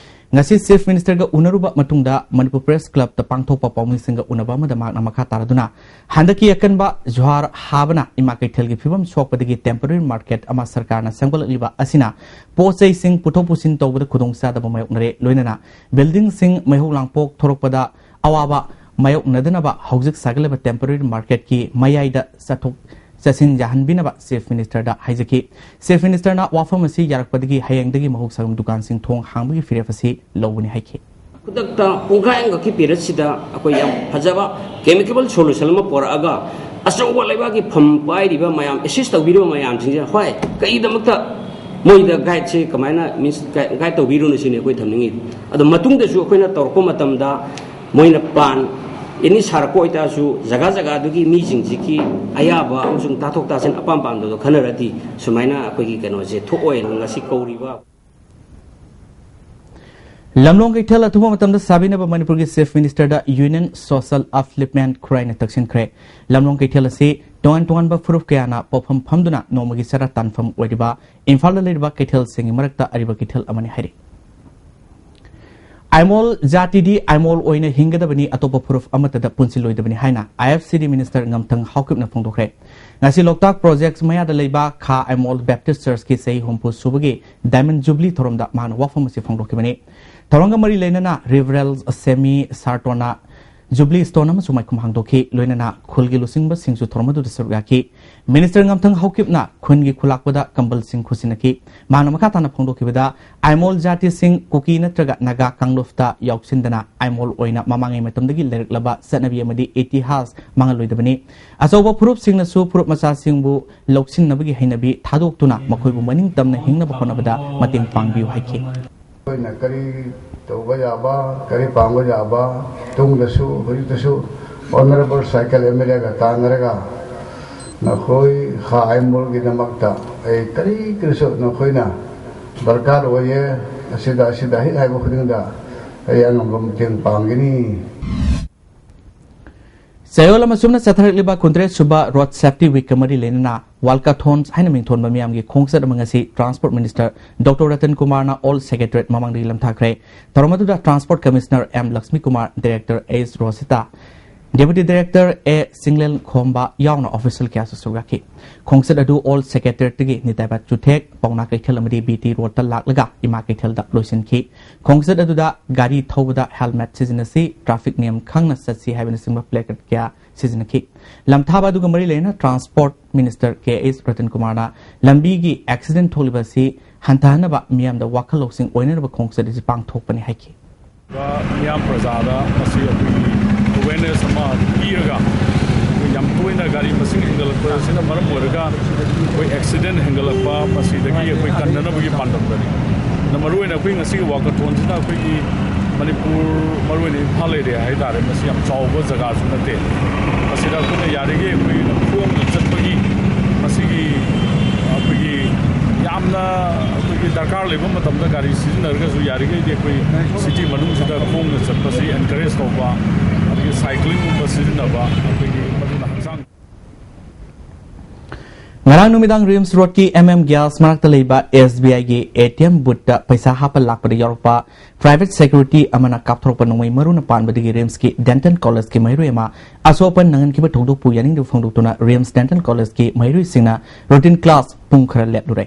ꯉꯁꯤ Chief Minister ꯒ ꯎꯅꯔꯨꯕ ꯃꯇꯨꯡꯗ ꯃꯅꯤꯄꯨꯔ Press Club ꯇ ꯄꯥꯡꯊꯣꯛꯄ ꯄꯥꯎꯃꯤꯁꯤꯡꯒ ꯎꯅꯕ ꯑꯃꯗ ꯃꯍꯥꯛꯅ ꯃꯈꯥ ꯇꯥꯔꯗꯨꯅ, ꯍꯟꯗꯛꯀꯤ ꯑꯀꯟꯕ ꯖꯨꯍꯥꯔ ꯍꯥꯕꯅ ꯏꯃꯥ ꯀꯩꯊꯦꯜꯒꯤ ꯐꯤꯕꯝ ꯁꯣꯛꯄꯗꯒꯤ temporary market ꯑꯃ ꯁꯔꯀꯥꯔꯅ ꯁꯦꯝꯒꯠꯂꯛꯂꯤꯕ ꯑꯁꯤꯅ ꯄꯣꯠ ꯆꯩꯁꯤꯡ ꯄꯨꯊꯣꯛ ꯄꯨꯁꯤꯟ ꯇꯧꯕꯗ ꯈꯨꯗꯣꯡꯆꯥꯗꯕ ꯃꯥꯌꯣꯛꯅꯔꯦ, ꯂꯣꯏꯅꯅ building ꯁꯤꯡ ꯃꯩꯍꯧ ꯂꯥꯡꯄꯣꯛ ꯊꯣꯔꯛꯄꯗ ꯑꯋꯥꯕ ꯃꯥꯌꯣꯛꯅꯗꯅꯕ ꯍꯧꯖꯤꯛ ꯁꯥꯒꯠꯂꯤꯕ temporary market ꯀꯤ ꯃꯌꯥꯏꯗ ꯆꯠꯊꯣꯛ ꯆꯠꯁꯤꯟ ꯌꯥꯍꯟꯕꯤꯅꯕ Chief Minister ꯗ ꯍꯥꯏꯖꯈꯤ꯫ Chief Minister ꯅ ꯋꯥꯐꯝ ꯑꯁꯤ ꯌꯥꯔꯛꯄꯗꯒꯤ ꯍꯌꯦꯡꯗꯒꯤ ꯃꯍꯧꯁꯥꯒꯨꯝ ꯗꯨꯀꯥꯟꯁꯤꯡ ꯊꯣꯡ ꯍꯥꯡꯕꯒꯤ ꯐꯤꯔꯦꯞ ꯑꯁꯤ ꯂꯧꯒꯅꯤ ꯍꯥꯏꯈꯤ꯫ ꯈꯨꯗꯛꯇ ꯄꯨꯡꯈꯥꯏ ꯑꯃꯈꯛꯀꯤ period ꯁꯤꯗ ꯑꯩꯈꯣꯏ ꯌꯥꯝ ꯐꯖꯕ amicable solution ꯑꯃ ꯄꯨꯔꯛꯑꯒ, ꯑꯆꯧꯕ ꯂꯩꯕꯥꯛꯀꯤ ꯐꯝ ꯄꯥꯏꯔꯤꯕ ꯃꯌꯥꯝ, assist ꯇꯧꯕꯤꯔꯤꯕ ꯃꯌꯥꯝꯁꯤꯡꯁꯦ, ꯍꯣꯏ, ꯀꯩꯒꯤꯗꯃꯛꯇ ꯃꯣꯏꯗ guide ꯁꯦ ꯀꯃꯥꯏꯅ, means, guide, guide ꯇꯧꯕꯤꯔꯨꯅꯣ ꯁꯤꯅꯤ ꯑꯩꯈꯣꯏ ꯊꯝꯅꯤꯡꯉꯤ꯫ ꯑꯗꯣ ꯃꯇꯨꯡꯗꯁꯨ ꯑꯩꯈꯣꯏꯅ ꯇꯧꯔꯛꯄ ꯃꯇꯝꯗ ꯃꯣꯏꯅ plan, any ꯁꯥꯔꯛꯄ ꯑꯣꯏꯇꯥꯔꯁꯨ, ꯖꯒꯥ ꯖꯒꯥꯗꯨꯒꯤ ꯃꯤꯁꯤꯡꯁꯤꯒꯤ ꯑꯌꯥꯕ ꯑꯃꯁꯨꯡ ꯇꯥꯊꯣꯛ ꯇꯥꯁꯤꯟ ꯑꯄꯥꯝ ꯄꯥꯝꯗꯗꯣ ꯈꯟꯅꯔꯗꯤ ꯁꯨꯃꯥꯏꯅ ꯑꯩꯈꯣꯏꯒꯤ ꯀꯩꯅꯣꯁꯦ ꯊꯣꯛꯑꯣꯏꯅ ꯉꯁꯤ ꯀꯧꯔꯤꯕ꯫ ꯂꯝꯂꯣꯡ ꯀꯩꯊꯦꯜ ꯑꯊꯨꯕ ꯃꯇꯝꯗ ꯁꯥꯕꯤꯅꯕ ꯃꯅꯤꯄꯨꯔꯒꯤ Chief Minister ꯗ Union Social Upliftment ꯈꯨꯔꯥꯏꯅ ꯇꯛꯁꯤꯟꯈ꯭ꯔꯦ꯫ ꯂꯝꯂꯣꯡ ꯀꯩꯊꯦꯜ ꯑꯁꯤ ꯇꯣꯉꯥꯟ ꯇꯣꯉꯥꯟꯕ ꯐꯨꯔꯨꯞ ꯀꯌꯥꯅ ꯄꯣꯠꯐꯝ ꯐꯝꯗꯨꯅ ꯅꯣꯡꯃꯒꯤ ꯆꯔꯥ ꯇꯥꯟꯐꯝ ꯑꯣꯏꯔꯤꯕ ꯏꯝꯐꯥꯜꯗ ꯂꯩꯔꯤꯕ ꯀꯩꯊꯦꯜꯁꯤꯡꯒꯤ ꯃꯔꯛꯇ ꯑꯔꯤꯕ ꯀꯩꯊꯦꯜ ꯑꯃꯅꯤ ꯍꯥꯏꯔꯤ꯫ ꯑꯥꯏꯃꯣꯜ ꯖꯥꯇꯤꯗꯤ ꯑꯥꯏꯃꯣꯜ ꯑꯣꯏꯅ ꯍꯤꯡꯒꯗꯕꯅꯤ, ꯑꯇꯣꯞꯄ ꯐꯨꯔꯨꯞ ꯑꯃꯠꯇꯗ ꯄꯨꯟꯁꯤꯜꯂꯣꯏꯗꯕꯅꯤ ꯍꯥꯏꯅ I F C D Minister ꯉꯝꯊꯪ ꯍꯥꯎꯀꯤꯞꯅ ꯐꯣꯡꯗꯣꯛꯈ꯭ꯔꯦ꯫ ꯉꯁꯤ ꯂꯣꯛꯇꯥꯛ project ꯃꯌꯥꯗ ꯂꯩꯕ ꯈꯥ ꯑꯥꯏꯃꯣꯜ Baptist Church ꯀꯤ ꯆꯍꯤ ꯍꯨꯝꯐꯨ ꯁꯨꯕꯒꯤ Diamond Jubilee ꯊꯧꯔꯝꯗ ꯃꯍꯥꯛꯅ ꯋꯥꯐꯝ ꯑꯁꯤ ꯐꯣꯡꯗꯣꯛꯈꯤꯕꯅꯤ꯫ ꯊꯧꯔꯝꯒ ꯃꯔꯤ ꯂꯩꯅꯅ Reverend Sammy Sartona Jubilee Stone ꯑꯃꯁꯨ ꯃꯥꯏꯈꯨꯝ ꯍꯥꯡꯗꯣꯛꯈꯤ꯫ ꯂꯣꯏꯅꯅ ꯈꯨꯜꯒꯤ ꯂꯨꯆꯤꯡꯕꯁꯤꯡꯁꯨ ꯊꯧꯔꯝ ꯑꯗꯨꯗ ꯁꯔꯨꯛ ꯌꯥꯈꯤ꯫ Minister ꯉꯝꯊꯪ ꯍꯥꯎꯀꯤꯞꯅ ꯈꯨꯟꯒꯤ ꯈꯨꯂꯥꯛꯄꯗ ꯀꯝꯕꯜꯁꯤꯡ ꯈꯨꯠꯁꯤꯟꯅꯈꯤ꯫ ꯃꯍꯥꯛꯅ ꯃꯈꯥ ꯇꯥꯅ ꯐꯣꯡꯗꯣꯛꯈꯤꯕꯗ, ꯑꯥꯏꯃꯣꯜ ꯖꯥꯇꯤꯁꯤꯡ ꯀꯨꯀꯤ ꯅꯠꯇ꯭ꯔꯒ ꯅꯥꯒꯥ ꯀꯥꯡꯂꯨꯞꯇ ꯌꯥꯎꯁꯤꯟꯗꯅ ꯑꯥꯏꯃꯣꯜ ꯑꯣꯏꯅ ꯃꯃꯥꯡꯉꯩ ꯃꯇꯝꯗꯒꯤ ꯂꯩꯔꯛꯂꯕ ꯆꯠꯅꯕꯤ ꯑꯃꯗꯤ ꯏꯇꯤꯍꯥꯁ ꯃꯥꯡꯍꯜꯂꯣꯏꯗꯕꯅꯤ꯫ ꯑꯆꯧꯕ ꯐꯨꯔꯨꯞꯁꯤꯡꯅꯁꯨ ꯐꯨꯔꯨꯞ ꯃꯆꯥꯁꯤꯡꯕꯨ ꯂꯧꯁꯤꯟꯅꯕꯒꯤ ꯍꯩꯅꯕꯤ ꯊꯥꯗꯣꯛꯇꯨꯅ ꯃꯈꯣꯏꯕꯨ ꯃꯅꯤꯡ ꯇꯝꯅ ꯍꯤꯡꯅꯕ ꯍꯣꯠꯅꯕꯗ ꯃꯇꯦꯡ ꯄꯥꯡꯕꯤꯌꯨ ꯍꯥꯏꯈꯤ꯫ ꯑꯩꯅ ꯀꯔꯤ ꯇꯧꯕ ꯌꯥꯕ, ꯀꯔꯤ ꯄꯥꯡꯕ ꯌꯥꯕ, ꯇꯨꯡꯗꯁꯨ ꯍꯧꯖꯤꯛꯇꯁꯨ ꯑꯣꯅꯔꯦꯕꯜ ꯁꯥꯏꯀꯜ ꯑꯦꯝ ꯑꯦꯜ ꯑꯦꯒ ꯇꯥꯟꯅꯔꯒ ꯅꯈꯣꯏ ꯈꯥ ꯑꯥꯏꯃꯣꯜꯒꯤꯗꯃꯛꯇ ꯑꯩ ꯀꯔꯤ ꯀꯔꯤꯁꯨ ꯅꯈꯣꯏꯅ ꯗꯔꯀꯥꯔ ꯑꯣꯏꯌꯦ, ꯑꯁꯤꯗ ꯑꯁꯤꯗ ꯍꯦꯛ ꯍꯥꯏꯕ ꯈꯨꯗꯤꯡꯗ ꯑꯩ ꯑꯉꯝꯕ ꯃꯇꯦꯡ ꯄꯥꯡꯒꯅꯤ꯫ ꯆꯌꯣꯜ ꯑꯃ ꯆꯨꯝꯅ ꯆꯠꯊꯔꯛꯂꯤꯕ ꯀꯨꯟꯇꯔꯦꯠ ꯁꯨꯕ ꯔꯣꯗ ꯁꯦꯐꯇꯤ ꯋꯤꯛꯀ ꯃꯔꯤ ꯂꯩꯅꯅ ꯋꯥꯜꯀꯥꯊꯣꯟ ꯍꯥꯏꯅ ꯃꯤꯡꯊꯣꯟꯕ ꯃꯤꯌꯥꯝꯒꯤ ꯈꯣꯡꯆꯠ ꯑꯃ ꯉꯁꯤ ꯇ꯭ꯔꯥꯟꯁꯄꯣꯔꯠ ꯃꯤꯅꯤꯁꯇꯔ ꯗꯣꯛꯇꯔ ꯔꯇꯟ ꯀꯨꯃꯥꯔꯅ ꯑꯣꯜ ꯁꯦꯀ꯭ꯔꯦꯇꯔꯤꯌꯦꯠ ꯃꯃꯥꯡꯗꯒꯤ ꯂꯝꯊꯥꯈ꯭ꯔꯦ꯫ ꯊꯧꯔꯝ ꯑꯗꯨꯗ transport commissioner M Lakshmi Kumar, director S Rosita, deputy director A Chinglen Khomba ꯌꯥꯎꯅ ꯑꯣꯐꯤꯁꯤꯌꯦꯜ ꯀꯌꯥꯁꯨ ꯁꯔꯨꯛ ꯌꯥꯈꯤ꯫ ꯈꯣꯡꯆꯠ ꯑꯗꯨ ꯑꯣꯜ ꯁꯦꯀ꯭ꯔꯦꯇꯔꯤꯌꯦꯠꯇꯒꯤ ꯅꯤꯇꯥꯏꯕ ꯆꯨꯊꯦꯛ, ꯄꯥꯎꯅꯥ ꯀꯩꯊꯦꯜ ꯑꯃꯗꯤ ꯕꯤ ꯇꯤ ꯔꯣꯗꯇ ꯂꯥꯛꯂꯒ ꯏꯃꯥ ꯀꯩꯊꯦꯜꯗ ꯂꯣꯏꯁꯤꯟꯈꯤ꯫ ꯈꯣꯡꯆꯠ ꯑꯗꯨꯗ ꯒꯥꯔꯤ ꯊꯧꯕꯗ ꯍꯦꯜꯃꯦꯠ ꯁꯤꯖꯤꯟꯅꯁꯤ, ꯇ꯭ꯔꯥꯐꯤꯛ ꯅꯤꯌꯝ ꯈꯪꯅ ꯆꯠꯁꯤ ꯍꯥꯏꯕꯅꯆꯤꯡꯕ ꯄ꯭ꯂꯦꯀꯥꯔꯗ ꯀꯌꯥ ꯁꯤꯖꯤꯟꯅꯈꯤ꯫ ꯂꯝꯊꯥꯕ ꯑꯗꯨꯒ ꯃꯔꯤ ꯂꯩꯅꯅ ꯇ꯭ꯔꯥꯟꯁꯄꯣꯔꯠ ꯃꯤꯅꯤꯁꯇꯔ ꯀꯦ ꯑꯦꯁ ꯔꯇꯟ ꯀꯨꯃꯥꯔꯅ ꯂꯝꯕꯤꯒꯤ ꯑꯦꯛꯁꯤꯗꯦꯟꯠ ꯊꯣꯛꯂꯤꯕ ꯑꯁꯤ ꯍꯟꯊꯍꯟꯅꯕ ꯃꯤꯌꯥꯝꯗ ꯋꯥꯈꯜ ꯂꯧꯁꯤꯡ ꯑꯣꯏꯅꯅꯕ ꯈꯣꯡꯆꯠ ꯑꯁꯤ ꯄꯥꯡꯊꯣꯛꯄꯅꯤ ꯍꯥꯏꯈꯤ꯫ ꯃꯤꯌꯥꯝ ꯄ꯭ꯔꯖꯥꯗ ꯃꯁꯤ ꯑꯩꯈꯣꯏꯒꯤ ꯑꯦꯋꯦꯔꯅꯦꯁ ꯑꯃ ꯄꯤꯔꯒ, ꯑꯩꯈꯣꯏ ꯌꯥꯝ ꯇꯣꯏꯅ ꯒꯥꯔꯤ ꯃꯁꯤꯡ ꯍꯦꯟꯒꯠꯂꯛꯄ ꯑꯁꯤꯅ ꯃꯔꯝ ꯑꯣꯏꯔꯒ ꯑꯩꯈꯣꯏ ꯑꯦꯛꯁꯤꯗꯦꯟ ꯍꯦꯟꯒꯠꯂꯛꯄ, ꯃꯁꯤꯗꯒꯤ ꯑꯩꯈꯣꯏ ꯀꯟꯅꯅꯕꯒꯤ ꯄꯥꯟꯗꯝꯗꯅꯤ꯫ ꯑꯗꯨꯅ ꯃꯔꯨꯑꯣꯏꯅ ꯑꯩꯈꯣꯏ ꯉꯁꯤꯒꯤ ꯋꯥꯀꯊꯣꯟꯁꯤꯅ ꯑꯩꯈꯣꯏꯒꯤ ꯃꯅꯤꯄꯨꯔ, ꯃꯔꯨꯑꯣꯏꯅ ꯏꯝꯐꯥꯜ ꯑꯦꯔꯤꯌꯥ ꯍꯥꯏꯇꯥꯔꯦ, ꯃꯁꯤ ꯌꯥꯝ ꯆꯥꯎꯕ ꯖꯒꯥꯁꯨ ꯅꯠꯇꯦ꯫ ꯃꯁꯤꯗ ꯑꯩꯈꯣꯏꯅ ꯌꯥꯔꯤꯈꯩ ꯑꯩꯈꯣꯏꯅ ꯈꯣꯡꯅ ꯆꯠꯄꯒꯤ, ꯃꯁꯤꯒꯤ ꯑꯩꯈꯣꯏꯒꯤ ꯌꯥꯝꯅ ꯑꯩꯈꯣꯏꯒꯤ ꯗꯔꯀꯥꯔ ꯂꯩꯕ ꯃꯇꯝꯗ ꯒꯥꯔꯤ ꯁꯤꯖꯤꯟꯅꯔꯒꯁꯨ ꯌꯥꯔꯤꯈꯩꯗꯤ ꯑꯩꯈꯣꯏ ꯁꯤꯇꯤ ꯃꯅꯨꯡꯁꯤꯗ ꯈꯣꯡꯅ ꯆꯠꯄꯁꯤ ꯑꯦꯟꯀꯔꯦꯖ ꯇꯧꯕ, ꯑꯗꯒꯤ ꯁꯥꯏꯀ꯭ꯂꯤꯡꯒꯨꯝꯕ ꯁꯤꯖꯤꯟꯅꯕ, ꯑꯩꯈꯣꯏꯒꯤ ꯃꯗꯨꯅ ꯍꯛꯆꯥꯡ ꯉꯔꯥꯡ ꯅꯨꯃꯤꯗꯥꯡ ꯔꯤꯝꯁ ꯔꯣꯗꯀꯤ ꯑꯦꯝ ꯑꯦꯝ ꯒ꯭ꯌꯥꯁ ꯃꯅꯥꯛꯇ ꯂꯩꯕ ꯑꯦꯁ ꯕꯤ ꯑꯥꯏꯒꯤ ꯑꯦ ꯇꯤ ꯑꯦꯝ ꯕꯨꯠꯇ ꯄꯩꯁꯥ ꯍꯥꯞꯄ ꯂꯥꯛꯄꯗ ꯌꯥꯎꯔꯛꯄ ꯄ꯭ꯔꯥꯏꯚꯦꯠ ꯁꯦꯀ꯭ꯌꯨꯔꯤꯇꯤ ꯑꯃꯅ ꯀꯥꯞꯊꯣꯔꯛꯄ ꯅꯣꯡꯃꯩ ꯃꯔꯨꯅ ꯄꯥꯟꯕꯗꯒꯤ ꯔꯤꯝꯁꯀꯤ ꯗꯦꯟꯇꯜ ꯀꯣꯂꯦꯖꯀꯤ ꯃꯍꯩꯔꯣꯏ ꯑꯃ ꯑꯁꯣꯛ ꯑꯄꯟ ꯅꯪꯍꯟꯈꯤꯕ ꯊꯧꯗꯣꯛꯄꯨ ꯌꯥꯅꯤꯡꯗꯕ ꯐꯣꯡꯗꯣꯛꯇꯨꯅ ꯔꯤꯝꯁ ꯗꯦꯟꯇꯜ ꯀꯣꯂꯦꯖꯀꯤ ꯃꯍꯩꯔꯣꯏꯁꯤꯡꯅ ꯔꯨꯇꯤꯟ ꯀ꯭ꯂꯥꯁ ꯄꯨꯡ ꯈꯔ ꯂꯦꯞꯂꯨꯔꯦ꯫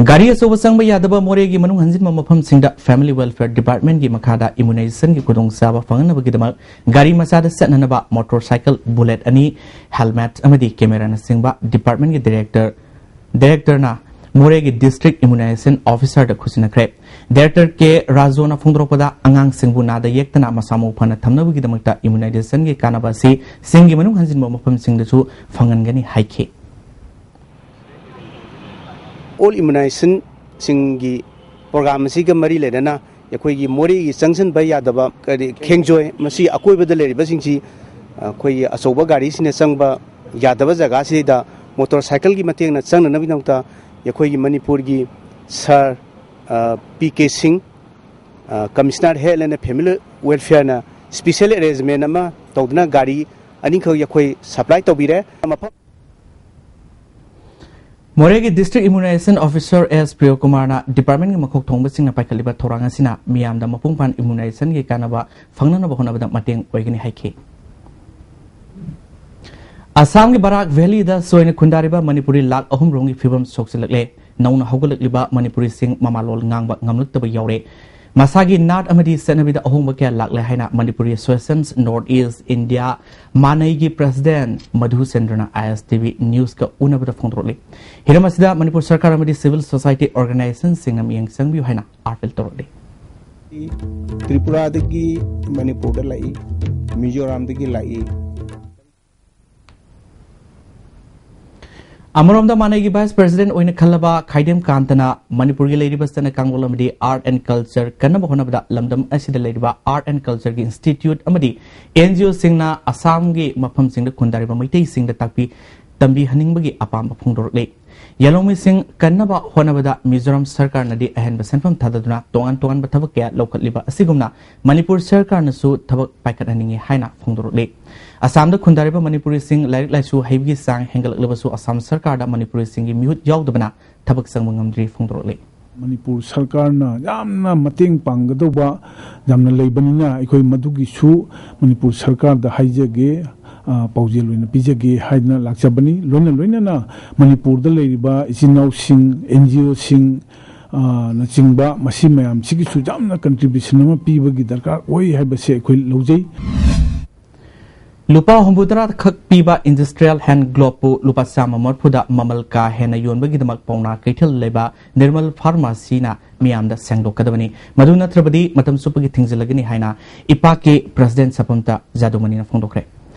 ꯒꯥꯔꯤ ꯑꯆꯧꯕ ꯆꯪꯕ ꯌꯥꯗꯕ ꯃꯣꯔꯦꯒꯤ ꯃꯅꯨꯡ ꯍꯟꯖꯤꯟꯕ ꯃꯐꯝꯁꯤꯡꯗ ꯐꯦꯃꯤꯂꯤ ꯋꯦꯜꯐꯤꯌꯔ ꯗꯤꯄꯥꯔꯠꯃꯦꯟꯒꯤ ꯃꯈꯥꯗ ꯏꯃ꯭ꯌꯨꯅꯥꯏꯖꯦꯁꯟꯒꯤ ꯈꯨꯗꯣꯡꯆꯥꯕ ꯐꯪꯍꯟꯅꯕꯒꯤꯗꯃꯛ ꯒꯥꯔꯤ ꯃꯆꯥꯗ ꯆꯠꯅꯅꯕ ꯃꯣꯇꯣꯔ ꯁꯥꯏꯀꯜ ꯕꯨꯂꯦꯠ ꯑꯅꯤ, ꯍꯦꯜꯃꯦꯠ ꯑꯃꯗꯤ ꯀꯦꯃꯦꯔꯥꯅꯆꯤꯡꯕ ꯗꯤꯄꯥꯔꯠꯃꯦꯟꯒꯤ ꯗꯤꯔꯦꯛꯇꯔ, ꯗꯤꯔꯦꯛꯇꯔꯅ ꯃꯣꯔꯦꯒꯤ ꯗꯤꯁꯇ꯭ꯔꯤꯛ ꯏꯃ꯭ꯌꯨꯅꯥꯏꯖꯦꯁꯟ ꯑꯣꯐꯤꯁꯥꯔꯗ ꯈꯨꯠꯁꯤꯟꯅꯈ꯭ꯔꯦ꯫ ꯗꯤꯔꯦꯛꯇꯔ ꯀꯦ ꯔꯥꯖꯣꯅ ꯐꯣꯡꯗꯣꯔꯛꯄꯗ, ꯑꯉꯥꯡꯁꯤꯡꯕꯨ ꯅꯥꯗ ꯌꯦꯛꯇꯅ ꯃꯁꯥ ꯃꯎ ꯐꯅ ꯊꯝꯅꯕꯒꯤꯗꯃꯛꯇ ꯏꯃ꯭ꯌꯨꯅꯥꯏꯖꯦꯁꯟꯒꯤ ꯀꯥꯟꯅꯕ ꯑꯁꯤ ꯆꯤꯡꯒꯤ ꯃꯅꯨꯡ ꯍꯟꯖꯤꯟꯕ ꯃꯐꯝꯁꯤꯡꯗꯁꯨ ꯐꯪꯍꯟꯒꯅꯤ ꯍꯥꯏꯈꯤ꯫ ꯑꯣꯜ ꯏꯃ꯭ꯌꯨꯅꯥꯏꯖꯦꯁꯟꯁꯤꯡꯒꯤ ꯄ꯭ꯔꯣꯒ꯭ꯔꯥꯝ ꯑꯁꯤꯒ ꯃꯔꯤ ꯂꯩꯅꯅ ꯑꯩꯈꯣꯏꯒꯤ ꯃꯣꯔꯦꯒꯤ ꯆꯪꯁꯤꯟꯕ ꯌꯥꯗꯕ ꯀꯔꯤ ꯈꯦꯡꯖꯣꯏ, ꯃꯁꯤ ꯑꯀꯣꯏꯕꯗ ꯂꯩꯔꯤꯕꯁꯤꯡꯁꯤ ꯑꯩꯈꯣꯏꯒꯤ ꯑꯆꯧꯕ ꯒꯥꯔꯤꯁꯤꯡꯅ ꯆꯪꯕ ꯌꯥꯗꯕ ꯖꯒꯥꯁꯤꯗ ꯃꯣꯇꯣꯔ ꯁꯥꯏꯀꯜꯒꯤ ꯃꯇꯦꯡꯅ ꯆꯪꯅꯅꯕꯒꯤꯗꯃꯛꯇ ꯑꯩꯈꯣꯏꯒꯤ ꯃꯅꯤꯄꯨꯔꯒꯤ ꯁꯥꯔ P K Singh, commissioner health and family ꯋꯦꯜꯐꯤꯌꯔꯅ ꯁ꯭ꯄꯤꯁꯦꯜ ꯑꯦꯔꯦꯟꯖꯃꯦꯟ ꯑꯃ ꯇꯧꯗꯨꯅ ꯒꯥꯔꯤ ꯑꯅꯤꯈꯛ ꯑꯩꯈꯣꯏ ꯁꯄ꯭ꯂꯥꯏ ꯇꯧꯕꯤꯔꯦ꯫ ꯃꯐꯝ ꯃꯣꯔꯦꯒꯤ ꯗꯤꯁꯇ꯭ꯔꯤꯛ ꯏꯃ꯭ꯌꯨꯅꯥꯏꯖꯦꯁꯟ ꯑꯣꯐꯤꯁꯔ ꯑꯦꯁ ꯄ꯭ꯔꯤꯌꯣꯀꯨꯃꯥꯔꯅ ꯗꯤꯄꯥꯔꯠꯃꯦꯟꯒꯤ ꯃꯀꯣꯛ ꯊꯣꯡꯕꯁꯤꯡꯅ ꯄꯥꯏꯈꯠꯂꯤꯕ ꯊꯧꯔꯥꯡ ꯑꯁꯤꯅ ꯃꯤꯌꯥꯝꯗ ꯃꯄꯨꯡ ꯐꯥꯅ ꯏꯃ꯭ꯌꯨꯅꯥꯏꯖꯦꯁꯟꯒꯤ ꯀꯥꯟꯅꯕ ꯐꯪꯅꯅꯕ ꯍꯣꯠꯅꯕꯗ ꯃꯇꯦꯡ ꯑꯣꯏꯒꯅꯤ ꯍꯥꯏꯈꯤ꯫ ꯑꯁꯥꯝꯒꯤ ꯕꯔꯥꯛ ꯚꯦꯂꯤꯗ ꯁꯣꯏꯅ ꯈꯨꯟꯗꯥꯔꯤꯕ ꯃꯅꯤꯄꯨꯔꯤ ꯂꯥꯈ ꯑꯍꯨꯝ ꯔꯣꯝꯒꯤ ꯐꯤꯕꯝ ꯁꯣꯛꯆꯤꯜꯂꯛꯂꯦ꯫ ꯅꯧꯅ ꯍꯧꯒꯠꯂꯛꯂꯤꯕ ꯃꯅꯤꯄꯨꯔꯤꯁꯤꯡ ꯃꯃꯥꯂꯣꯟ ꯉꯥꯡꯕ ꯉꯝꯂꯛꯇꯕ ꯌꯥꯎꯔꯦ꯫ ꯃꯁꯥꯒꯤ ꯅꯥꯠ ꯑꯃꯗꯤ ꯆꯠꯅꯕꯤꯗ ꯑꯍꯣꯡꯕ ꯀꯌꯥ ꯂꯥꯛꯂꯦ ꯍꯥꯏꯅ Manipuri associations north east India ꯃꯥꯅꯩꯒꯤ ꯄ꯭ꯔꯦꯁꯤꯗꯦꯟꯠ ꯃꯙꯨ ꯆꯟꯗ꯭ꯔꯅ ꯑꯥꯏ ꯑꯦꯁ ꯇꯤ ꯚꯤ ꯅ꯭ꯌꯨꯁꯀ ꯎꯅꯕꯗ ꯐꯣꯡꯗꯣꯔꯛꯂꯤ꯫ ꯍꯤꯔꯝ ꯑꯁꯤꯗ ꯃꯅꯤꯄꯨꯔ ꯁꯔꯀꯥꯔ ꯑꯃꯗꯤ ꯁꯤꯚꯤꯜ ꯁꯣꯁꯥꯏꯇꯤ ꯑꯣꯔꯒꯅꯥꯏꯖꯦꯁꯟꯁꯤꯡꯅ ꯃꯤꯠꯌꯦꯡ ꯆꯪꯕꯤꯌꯨ ꯍꯥꯏꯅ ꯑꯥꯄꯤꯜ ꯇꯧꯔꯛꯂꯤ꯫ ꯇ꯭ꯔꯤꯄꯨꯔꯥꯗꯒꯤ ꯃꯅꯤꯄꯨꯔꯗ ꯂꯥꯛꯏ, ꯃꯤꯖꯣꯔꯥꯝꯗꯒꯤ ꯂꯥꯛꯏ꯫ ꯑꯃꯔꯣꯝꯗ ꯃꯥꯅꯩꯒꯤ ꯚꯥꯏꯁ ꯄ꯭ꯔꯦꯁꯤꯗꯦꯟꯠ ꯑꯣꯏꯅ ꯈꯜꯂꯕ ꯈꯥꯏꯗꯦꯝ ꯀꯥꯟꯇꯅ ꯃꯅꯤꯄꯨꯔꯒꯤ ꯂꯩꯔꯤꯕ ꯆꯠꯅ ꯀꯥꯡꯂꯣꯟ ꯑꯃꯗꯤ ꯑꯥꯔꯠ ꯑꯦꯟ ꯀꯜꯆꯔ ꯀꯟꯅꯕ ꯍꯣꯠꯅꯕꯗ ꯂꯝꯗꯝ ꯑꯁꯤꯗ ꯂꯩꯔꯤꯕ ꯑꯥꯔꯠ ꯑꯦꯟ ꯀꯜꯆꯔꯒꯤ ꯏꯟꯁꯇꯤꯇ꯭ꯌꯨꯠ ꯑꯃꯗꯤ ꯑꯦꯟ ꯖꯤ ꯑꯣꯁꯤꯡꯅ ꯑꯁꯥꯝꯒꯤ ꯃꯐꯝꯁꯤꯡꯗ ꯈꯨꯟꯗꯥꯔꯤꯕ ꯃꯩꯇꯩꯁꯤꯡꯗ ꯇꯥꯛꯄꯤ ꯇꯝꯕꯤꯍꯟꯅꯤꯡꯕꯒꯤ ꯑꯄꯥꯝꯕ ꯐꯣꯡꯗꯣꯔꯛꯂꯤ꯫ ꯌꯦꯜꯍꯧꯃꯤꯁꯤꯡ ꯀꯟꯅꯕ ꯍꯣꯠꯅꯕꯗ ꯃꯤꯖꯣꯔꯥꯝ ꯁꯔꯀꯥꯔꯅꯗꯤ ꯑꯍꯦꯟꯕ ꯁꯦꯟꯐꯝ ꯊꯥꯗꯗꯨꯅ ꯇꯣꯉꯥꯟ ꯇꯣꯉꯥꯟꯕ ꯊꯕꯛ ꯀꯌꯥ ꯂꯧꯈꯠꯂꯤꯕ ꯑꯁꯤꯒꯨꯝꯅ ꯃꯅꯤꯄꯨꯔ ꯁꯔꯀꯥꯔꯅꯁꯨ ꯊꯕꯛ ꯄꯥꯏꯈꯠꯍꯟꯅꯤꯡꯏ ꯍꯥꯏꯅ ꯐꯣꯡꯗꯣꯔꯛꯂꯤ꯫ ꯑꯁꯥꯝꯗ ꯈꯨꯟꯗꯥꯔꯤꯕ ꯃꯅꯤꯄꯨꯔꯤꯁꯤꯡ ꯂꯥꯏꯔꯤꯛ ꯂꯥꯏꯁꯨ ꯍꯩꯕꯒꯤ ꯆꯥꯡ ꯍꯦꯟꯒꯠꯂꯛꯂꯕꯁꯨ ꯑꯁꯥꯝ ꯁꯔꯀꯥꯔꯗ ꯃꯅꯤꯄꯨꯔꯤꯁꯤꯡꯒꯤ ꯃꯤꯍꯨꯠ ꯌꯥꯎꯗꯕꯅ ꯊꯕꯛ ꯆꯪꯕ ꯉꯝꯗ꯭ꯔꯤ ꯐꯣꯡꯗꯣꯔꯛꯂꯤ꯫ ꯃꯅꯤꯄꯨꯔ ꯁꯔꯀꯥꯔꯅ ꯌꯥꯝꯅ ꯃꯇꯦꯡ ꯄꯥꯡꯒꯗꯧꯕ ꯌꯥꯝꯅ ꯂꯩꯕꯅꯤꯅ ꯑꯩꯈꯣꯏ ꯃꯗꯨꯒꯤꯁꯨ ꯃꯅꯤꯄꯨꯔ ꯁꯔꯀꯥꯔꯗ ꯍꯥꯏꯖꯒꯦ, ꯑ, ꯄꯥꯎꯖꯦꯜ ꯑꯣꯏꯅ ꯄꯤꯖꯒꯦ ꯍꯥꯏꯗꯅ ꯂꯥꯛꯆꯕꯅꯤ꯫ ꯂꯣꯏꯅ ꯂꯣꯏꯅꯅ ꯃꯅꯤꯄꯨꯔꯗ ꯂꯩꯔꯤꯕ ꯏꯆꯤꯟ ꯏꯅꯥꯎꯁꯤꯡ, ꯑꯦꯟ ꯖꯤ ꯑꯣꯁꯤꯡ, ꯑ, ꯅꯆꯤꯡꯕ ꯃꯁꯤ ꯃꯌꯥꯝꯁꯤꯒꯤꯁꯨ ꯌꯥꯝꯅ ꯀꯟꯇ꯭ꯔꯤꯕ꯭ꯌꯨꯁꯟ ꯑꯃ ꯄꯤꯕꯒꯤ ꯗꯔꯀꯥꯔ ꯑꯣꯏ ꯍꯥꯏꯕꯁꯦ ꯑꯩꯈꯣꯏ ꯂꯧꯖꯩ꯫ ꯂꯨꯄꯥ ꯍꯨꯝꯐꯨꯇꯔꯥ ꯈꯛ ꯄꯤꯕ ꯏꯟꯗꯁꯇ꯭ꯔꯤꯌꯦꯜ ꯍꯦꯟꯗ ꯒ꯭ꯂꯣꯕꯄꯨ ꯂꯨꯄꯥ ꯆꯥꯝꯃ ꯃꯔꯤꯐꯨꯗ ꯃꯃꯜ ꯀꯥ ꯍꯦꯟꯅ ꯌꯣꯟꯕꯒꯤꯗꯃꯛ ꯄꯥꯎꯅꯥ ꯀꯩꯊꯦꯜ ꯂꯩꯕ ꯅꯤꯔꯃꯜ ꯐꯥꯔꯃꯥꯁꯤꯅ ꯃꯤꯌꯥꯝꯗ ꯁꯦꯡꯗꯣꯛꯀꯗꯕꯅꯤ꯫ ꯃꯗꯨ ꯅꯠꯇ꯭ꯔꯕꯗꯤ ꯃꯇꯝ ꯆꯨꯞꯄꯒꯤ ꯊꯤꯡꯖꯤꯜꯂꯒꯅꯤ ꯍꯥꯏꯅ ꯏꯄꯥꯛꯀꯤ ꯄ꯭ꯔꯦꯁꯤꯗꯦꯟꯠ ꯁꯄꯝꯇ ꯖꯥꯗꯨꯃꯅꯤꯅ ꯐꯣꯡꯗꯣꯛꯈ꯭ꯔꯦ꯫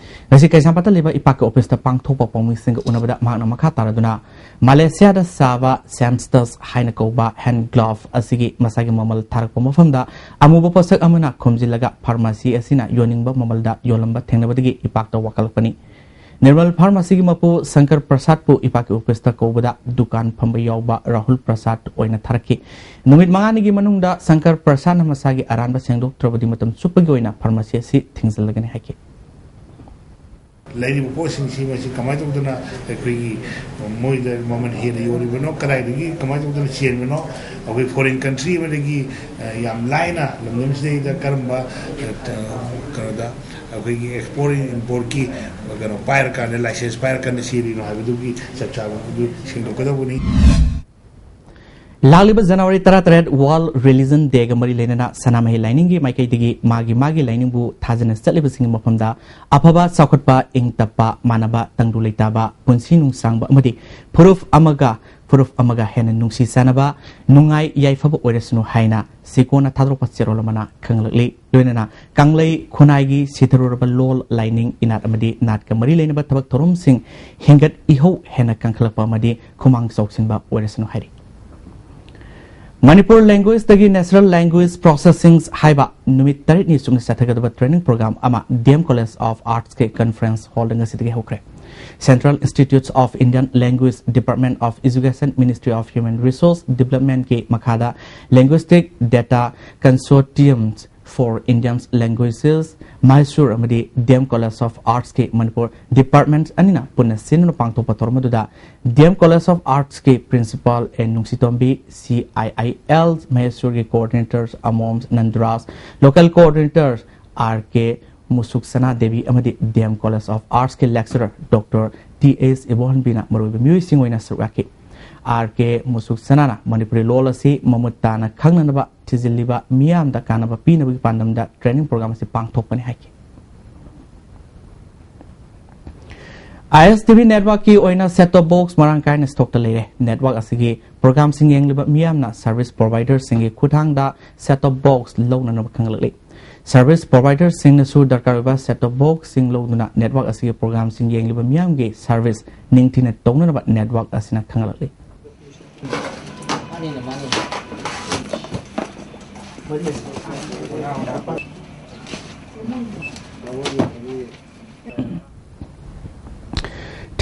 ꯉꯁꯤ ꯀꯩꯁꯥꯝꯄꯥꯠꯇ ꯂꯩꯕ ꯏꯄꯥꯛꯀꯤ ꯑꯣꯐꯤꯁꯇ ꯄꯥꯡꯊꯣꯛꯄ ꯄꯥꯎꯃꯤꯁꯤꯡꯒ ꯎꯅꯕꯗ ꯃꯍꯥꯛꯅ ꯃꯈꯥ ꯇꯥꯔꯗꯨꯅ ꯃꯥꯂꯦꯁꯤꯌꯥꯗ ꯁꯥꯕ ꯁꯦꯝꯁꯇꯁ ꯍꯥꯏꯅ ꯀꯧꯕ ꯍꯦꯟ ꯒ꯭ꯂꯣꯚ ꯑꯁꯤꯒꯤ ꯃꯁꯥꯒꯤ ꯃꯃꯜ ꯊꯥꯔꯛꯄ ꯃꯐꯝꯗ ꯑꯃꯨꯕ ꯄꯣꯠꯁꯛ ꯑꯃꯅ ꯈꯨꯝꯖꯤꯜꯂꯒ ꯐꯥꯔꯃꯥꯁꯤ ꯑꯁꯤꯅ ꯌꯣꯟꯅꯤꯡꯕ ꯃꯃꯜꯗ ꯌꯣꯜꯂꯝꯕ ꯊꯦꯡꯅꯕꯗꯒꯤ ꯏꯄꯥꯛꯇ ꯋꯥꯀꯠꯂꯛꯄꯅꯤ꯫ ꯅꯤꯔꯃꯜ ꯐꯥꯔꯃꯥꯁꯤꯒꯤ ꯃꯄꯨ ꯁꯪꯀꯔ ꯄ꯭ꯔꯁꯥꯗꯄꯨ ꯏꯄꯥꯛꯀꯤ ꯑꯣꯐꯤꯁꯇ ꯀꯧꯕꯗ ꯗꯨꯀꯥꯟ ꯐꯝꯕ ꯌꯥꯎꯕ ꯔꯥꯍꯨꯜ ꯄ꯭ꯔꯁꯥꯗ ꯑꯣꯏꯅ ꯊꯥꯔꯛꯈꯤ꯫ ꯅꯨꯃꯤꯠ ꯃꯉꯥꯅꯤꯒꯤ ꯃꯅꯨꯡꯗ ꯁꯪꯀꯔ ꯄ꯭ꯔꯁꯥꯗꯅ ꯃꯁꯥꯒꯤ ꯑꯔꯥꯟꯕ ꯁꯦꯡꯗꯣꯛꯇ꯭ꯔꯕꯗꯤ ꯃꯇꯝ ꯆꯨꯞꯄꯒꯤ ꯑꯣꯏꯅ ꯐꯥꯔꯃꯥꯁꯤ ꯑꯁꯤ ꯊꯤꯡꯖꯤꯜꯂꯒꯅꯤ ꯍꯥꯏꯈꯤ꯫ ꯂꯩꯔꯤꯕ ꯄꯣꯠꯁꯤꯡꯁꯤ ꯃꯁꯤ ꯀꯃꯥꯏꯅ ꯇꯧꯗꯅ ꯑꯩꯈꯣꯏꯒꯤ ꯃꯣꯏꯗ ꯃꯃꯜ ꯍꯦꯟꯅ ꯌꯣꯜꯂꯤꯕꯅꯣ, ꯀꯗꯥꯏꯗꯒꯤ ꯀꯃꯥꯏꯅ ꯇꯧꯗꯅ ꯆꯦꯟꯕꯅꯣ, ꯑꯩꯈꯣꯏ ꯐꯣꯔꯤꯟ ꯀꯟꯇ꯭ꯔꯤ ꯑꯃꯗꯒꯤ, ꯑ, ꯌꯥꯝ ꯂꯥꯏꯅ ꯂꯝꯗꯝꯁꯤꯗꯩꯗ ꯀꯔꯝꯕ, ꯑ, ꯀꯩꯅꯣꯗ ꯑꯩꯈꯣꯏꯒꯤ ꯑꯦꯛꯁꯄꯣꯔꯠ ꯏꯝꯄꯣꯔꯠꯀꯤ ꯀꯩꯅꯣ ꯄꯥꯏꯔꯀꯥꯟꯗ, ꯂꯥꯏꯁꯦꯟꯁ ꯄꯥꯏꯔꯀꯥꯟꯗ ꯆꯦꯜꯂꯤꯅꯣ ꯍꯥꯏꯕꯗꯨꯒꯤ ꯆꯞ ꯆꯥꯕꯗꯨ ꯁꯦꯡꯗꯣꯛꯀꯗꯧꯕꯅꯤ꯫ ꯂꯥꯛꯂꯤꯕ ꯖꯅꯋꯥꯔꯤ ꯇꯔꯥꯇꯔꯦꯠ World Religion Dayꯒ ꯃꯔꯤ ꯂꯩꯅꯅ ꯁꯅꯥꯃꯍꯤ ꯂꯥꯏꯅꯤꯡꯒꯤ ꯃꯥꯏꯀꯩꯗꯒꯤ ꯃꯥꯒꯤ ꯃꯥꯒꯤ ꯂꯥꯏꯅꯤꯡꯕꯨ ꯊꯥꯖꯅ ꯆꯠꯂꯤꯕꯁꯤꯡꯒꯤ ꯃꯐꯝꯗ ꯑꯐꯕ, ꯆꯥꯎꯈꯠꯄ, ꯏꯪ ꯇꯞꯄ, ꯃꯥꯟꯅꯕ, ꯇꯪꯗꯨ ꯂꯩꯇꯥꯕ, ꯄꯨꯟꯁꯤ ꯅꯨꯡꯁꯥꯡꯕ ꯑꯃꯗꯤ ꯐꯨꯔꯨꯞ ꯑꯃꯒ ꯐꯨꯔꯨꯞ ꯑꯃꯒ ꯍꯦꯟꯅ ꯅꯨꯡꯁꯤ ꯆꯥꯟꯅꯕ, ꯅꯨꯡꯉꯥꯏ ꯌꯥꯏꯐꯕ ꯑꯣꯏꯔꯁꯅꯨ ꯍꯥꯏꯅ ꯁꯤꯀꯣꯟꯅ ꯊꯥꯗꯣꯔꯛꯄ ꯆꯦꯔꯣꯜ ꯑꯃꯅ ꯈꯪꯂꯛꯂꯤ꯫ ꯂꯣꯏꯅꯅ ꯀꯪꯂꯩ ꯈꯨꯟꯅꯥꯏꯒꯤ ꯁꯤꯊꯔꯨꯔꯕ ꯂꯣꯜ, ꯂꯥꯏꯅꯤꯡ, ꯏꯅꯥꯠ ꯑꯃꯗꯤ ꯅꯥꯠꯀ ꯃꯔꯤ ꯂꯩꯅꯕ ꯊꯕꯛ ꯊꯧꯔꯝꯁꯤꯡ ꯍꯦꯟꯒꯠ ꯏꯍꯧ ꯍꯦꯟꯅ ꯀꯟꯈꯠꯂꯛꯄ ꯑꯃꯗꯤ ꯈꯨꯃꯥꯡ ꯆꯥꯎꯁꯤꯟꯕ ꯑꯣꯏꯔꯁꯅꯨ ꯍꯥꯏꯔꯤ꯫ ꯃꯅꯤꯄꯨꯔ ꯂꯦꯡꯒ꯭ꯋꯦꯖꯇꯒꯤ ꯅꯦꯆꯔꯦꯜ ꯂꯦꯡꯒ꯭ꯋꯦꯖ ꯄ꯭ꯔꯣꯁꯦꯁꯤꯡ ꯍꯥꯏꯕ ꯅꯨꯃꯤꯠ ꯇꯔꯦꯠꯅꯤ ꯆꯨꯞꯅ ꯆꯠꯊꯒꯗꯕ ꯇ꯭ꯔꯦꯅꯤꯡ ꯄ꯭ꯔꯣꯒ꯭ꯔꯥꯝ ꯑꯃ ꯗꯤ ꯑꯦꯝ ꯀꯣꯂꯦꯖ ꯑꯣꯐ ꯑꯥꯔꯠꯁꯀꯤ ꯀꯟꯐꯔꯦꯟꯁ ꯍꯣꯜꯗ ꯉꯁꯤꯗꯒꯤ ꯍꯧꯈ꯭ꯔꯦ꯫ Central Institutes of Indian Language, Department of Education, Ministry of Human Resource Developmentꯀꯤ ꯃꯈꯥꯗ Linguistic Data Consortium for Indian Languages, ꯃꯍꯦꯁꯨꯔ ꯑꯃꯗꯤ ꯗꯤ ꯑꯦꯝ ꯀꯣꯂꯦꯖ ꯑꯣꯐ ꯑꯥꯔꯠꯁꯀꯤ ꯃꯅꯤꯄꯨꯔ ꯗꯤꯄꯥꯔꯠꯃꯦꯟꯠ ꯑꯅꯤꯅ ꯄꯨꯟꯅ ꯁꯤꯟꯗꯨꯅ ꯄꯥꯡꯊꯣꯛꯄ ꯊꯧꯔꯝ ꯑꯗꯨꯗ ꯗꯤ ꯑꯦꯝ ꯀꯣꯂꯦꯖ ꯑꯣꯐ ꯑꯥꯔꯠꯁꯀꯤ principal N Nungshitombi, C I I L ꯃꯍꯦꯁꯨꯔꯒꯤ coordinator Amom Nandaraj, local coordinator R K Musuk Sana Devi ꯑꯃꯗꯤ ꯗꯤ ꯑꯦꯝ ꯀꯣꯂꯦꯖ ꯑꯣꯐ ꯑꯥꯔꯠꯁꯀꯤ ꯂꯦꯛꯆꯔꯔ ꯗꯣꯛꯇꯔ ꯇꯤ ꯑꯦꯁ ꯏꯕꯣꯍꯟꯕꯤꯅ ꯃꯔꯨꯑꯣꯏꯕ ꯃꯤꯑꯣꯏꯁꯤꯡ ꯑꯣꯏꯅ ꯁꯔꯨꯛ ꯌꯥꯈꯤ꯫ ꯑꯥꯔ ꯀꯦ ꯃꯨꯁꯨꯛ ꯁꯅꯥꯅ ꯃꯅꯤꯄꯨꯔꯤ ꯂꯣꯜ ꯑꯁꯤ ꯃꯃꯨꯠ ꯇꯥꯅ ꯈꯪꯅꯅꯕ ꯊꯤꯖꯤꯜꯂꯤꯕ ꯃꯤꯌꯥꯝꯗ ꯀꯥꯟꯅꯕ ꯄꯤꯅꯕꯒꯤ ꯄꯥꯟꯗꯝꯗ ꯇ꯭ꯔꯦꯅꯤꯡ ꯄ꯭ꯔꯣꯒ꯭ꯔꯥꯝ ꯑꯁꯤ ꯄꯥꯡꯊꯣꯛꯄꯅꯤ ꯍꯥꯏꯈꯤ꯫ ꯑꯥꯏ ꯑꯦꯁ ꯇꯤ ꯚꯤ networkꯀꯤ ꯑꯣꯏꯅ set top box ꯃꯔꯥꯡ ꯀꯥꯏꯅ stockꯇ ꯂꯩꯔꯦ꯫ Network ꯑꯁꯤꯒꯤ programꯁꯤꯡ ꯌꯦꯡꯂꯤꯕ ꯃꯤꯌꯥꯝꯅ service providerꯁꯤꯡꯒꯤ ꯈꯨꯠꯊꯥꯡꯗ set top box ꯂꯧꯅꯅꯕ ꯈꯪꯍꯜꯂꯛꯂꯤ꯫ Service providerꯁꯤꯡꯅꯁꯨ ꯗꯔꯀꯥꯔ ꯑꯣꯏꯕ set top boxꯁꯤꯡ ꯂꯧꯗꯨꯅ network ꯑꯁꯤꯒꯤ programꯁꯤꯡ ꯌꯦꯡꯂꯤꯕ ꯃꯤꯌꯥꯝꯒꯤ service ꯅꯤꯡꯊꯤꯅ ꯇꯧꯅꯅꯕ network ꯑꯁꯤꯅ ꯈꯪꯍꯜꯂꯛꯂꯤ꯫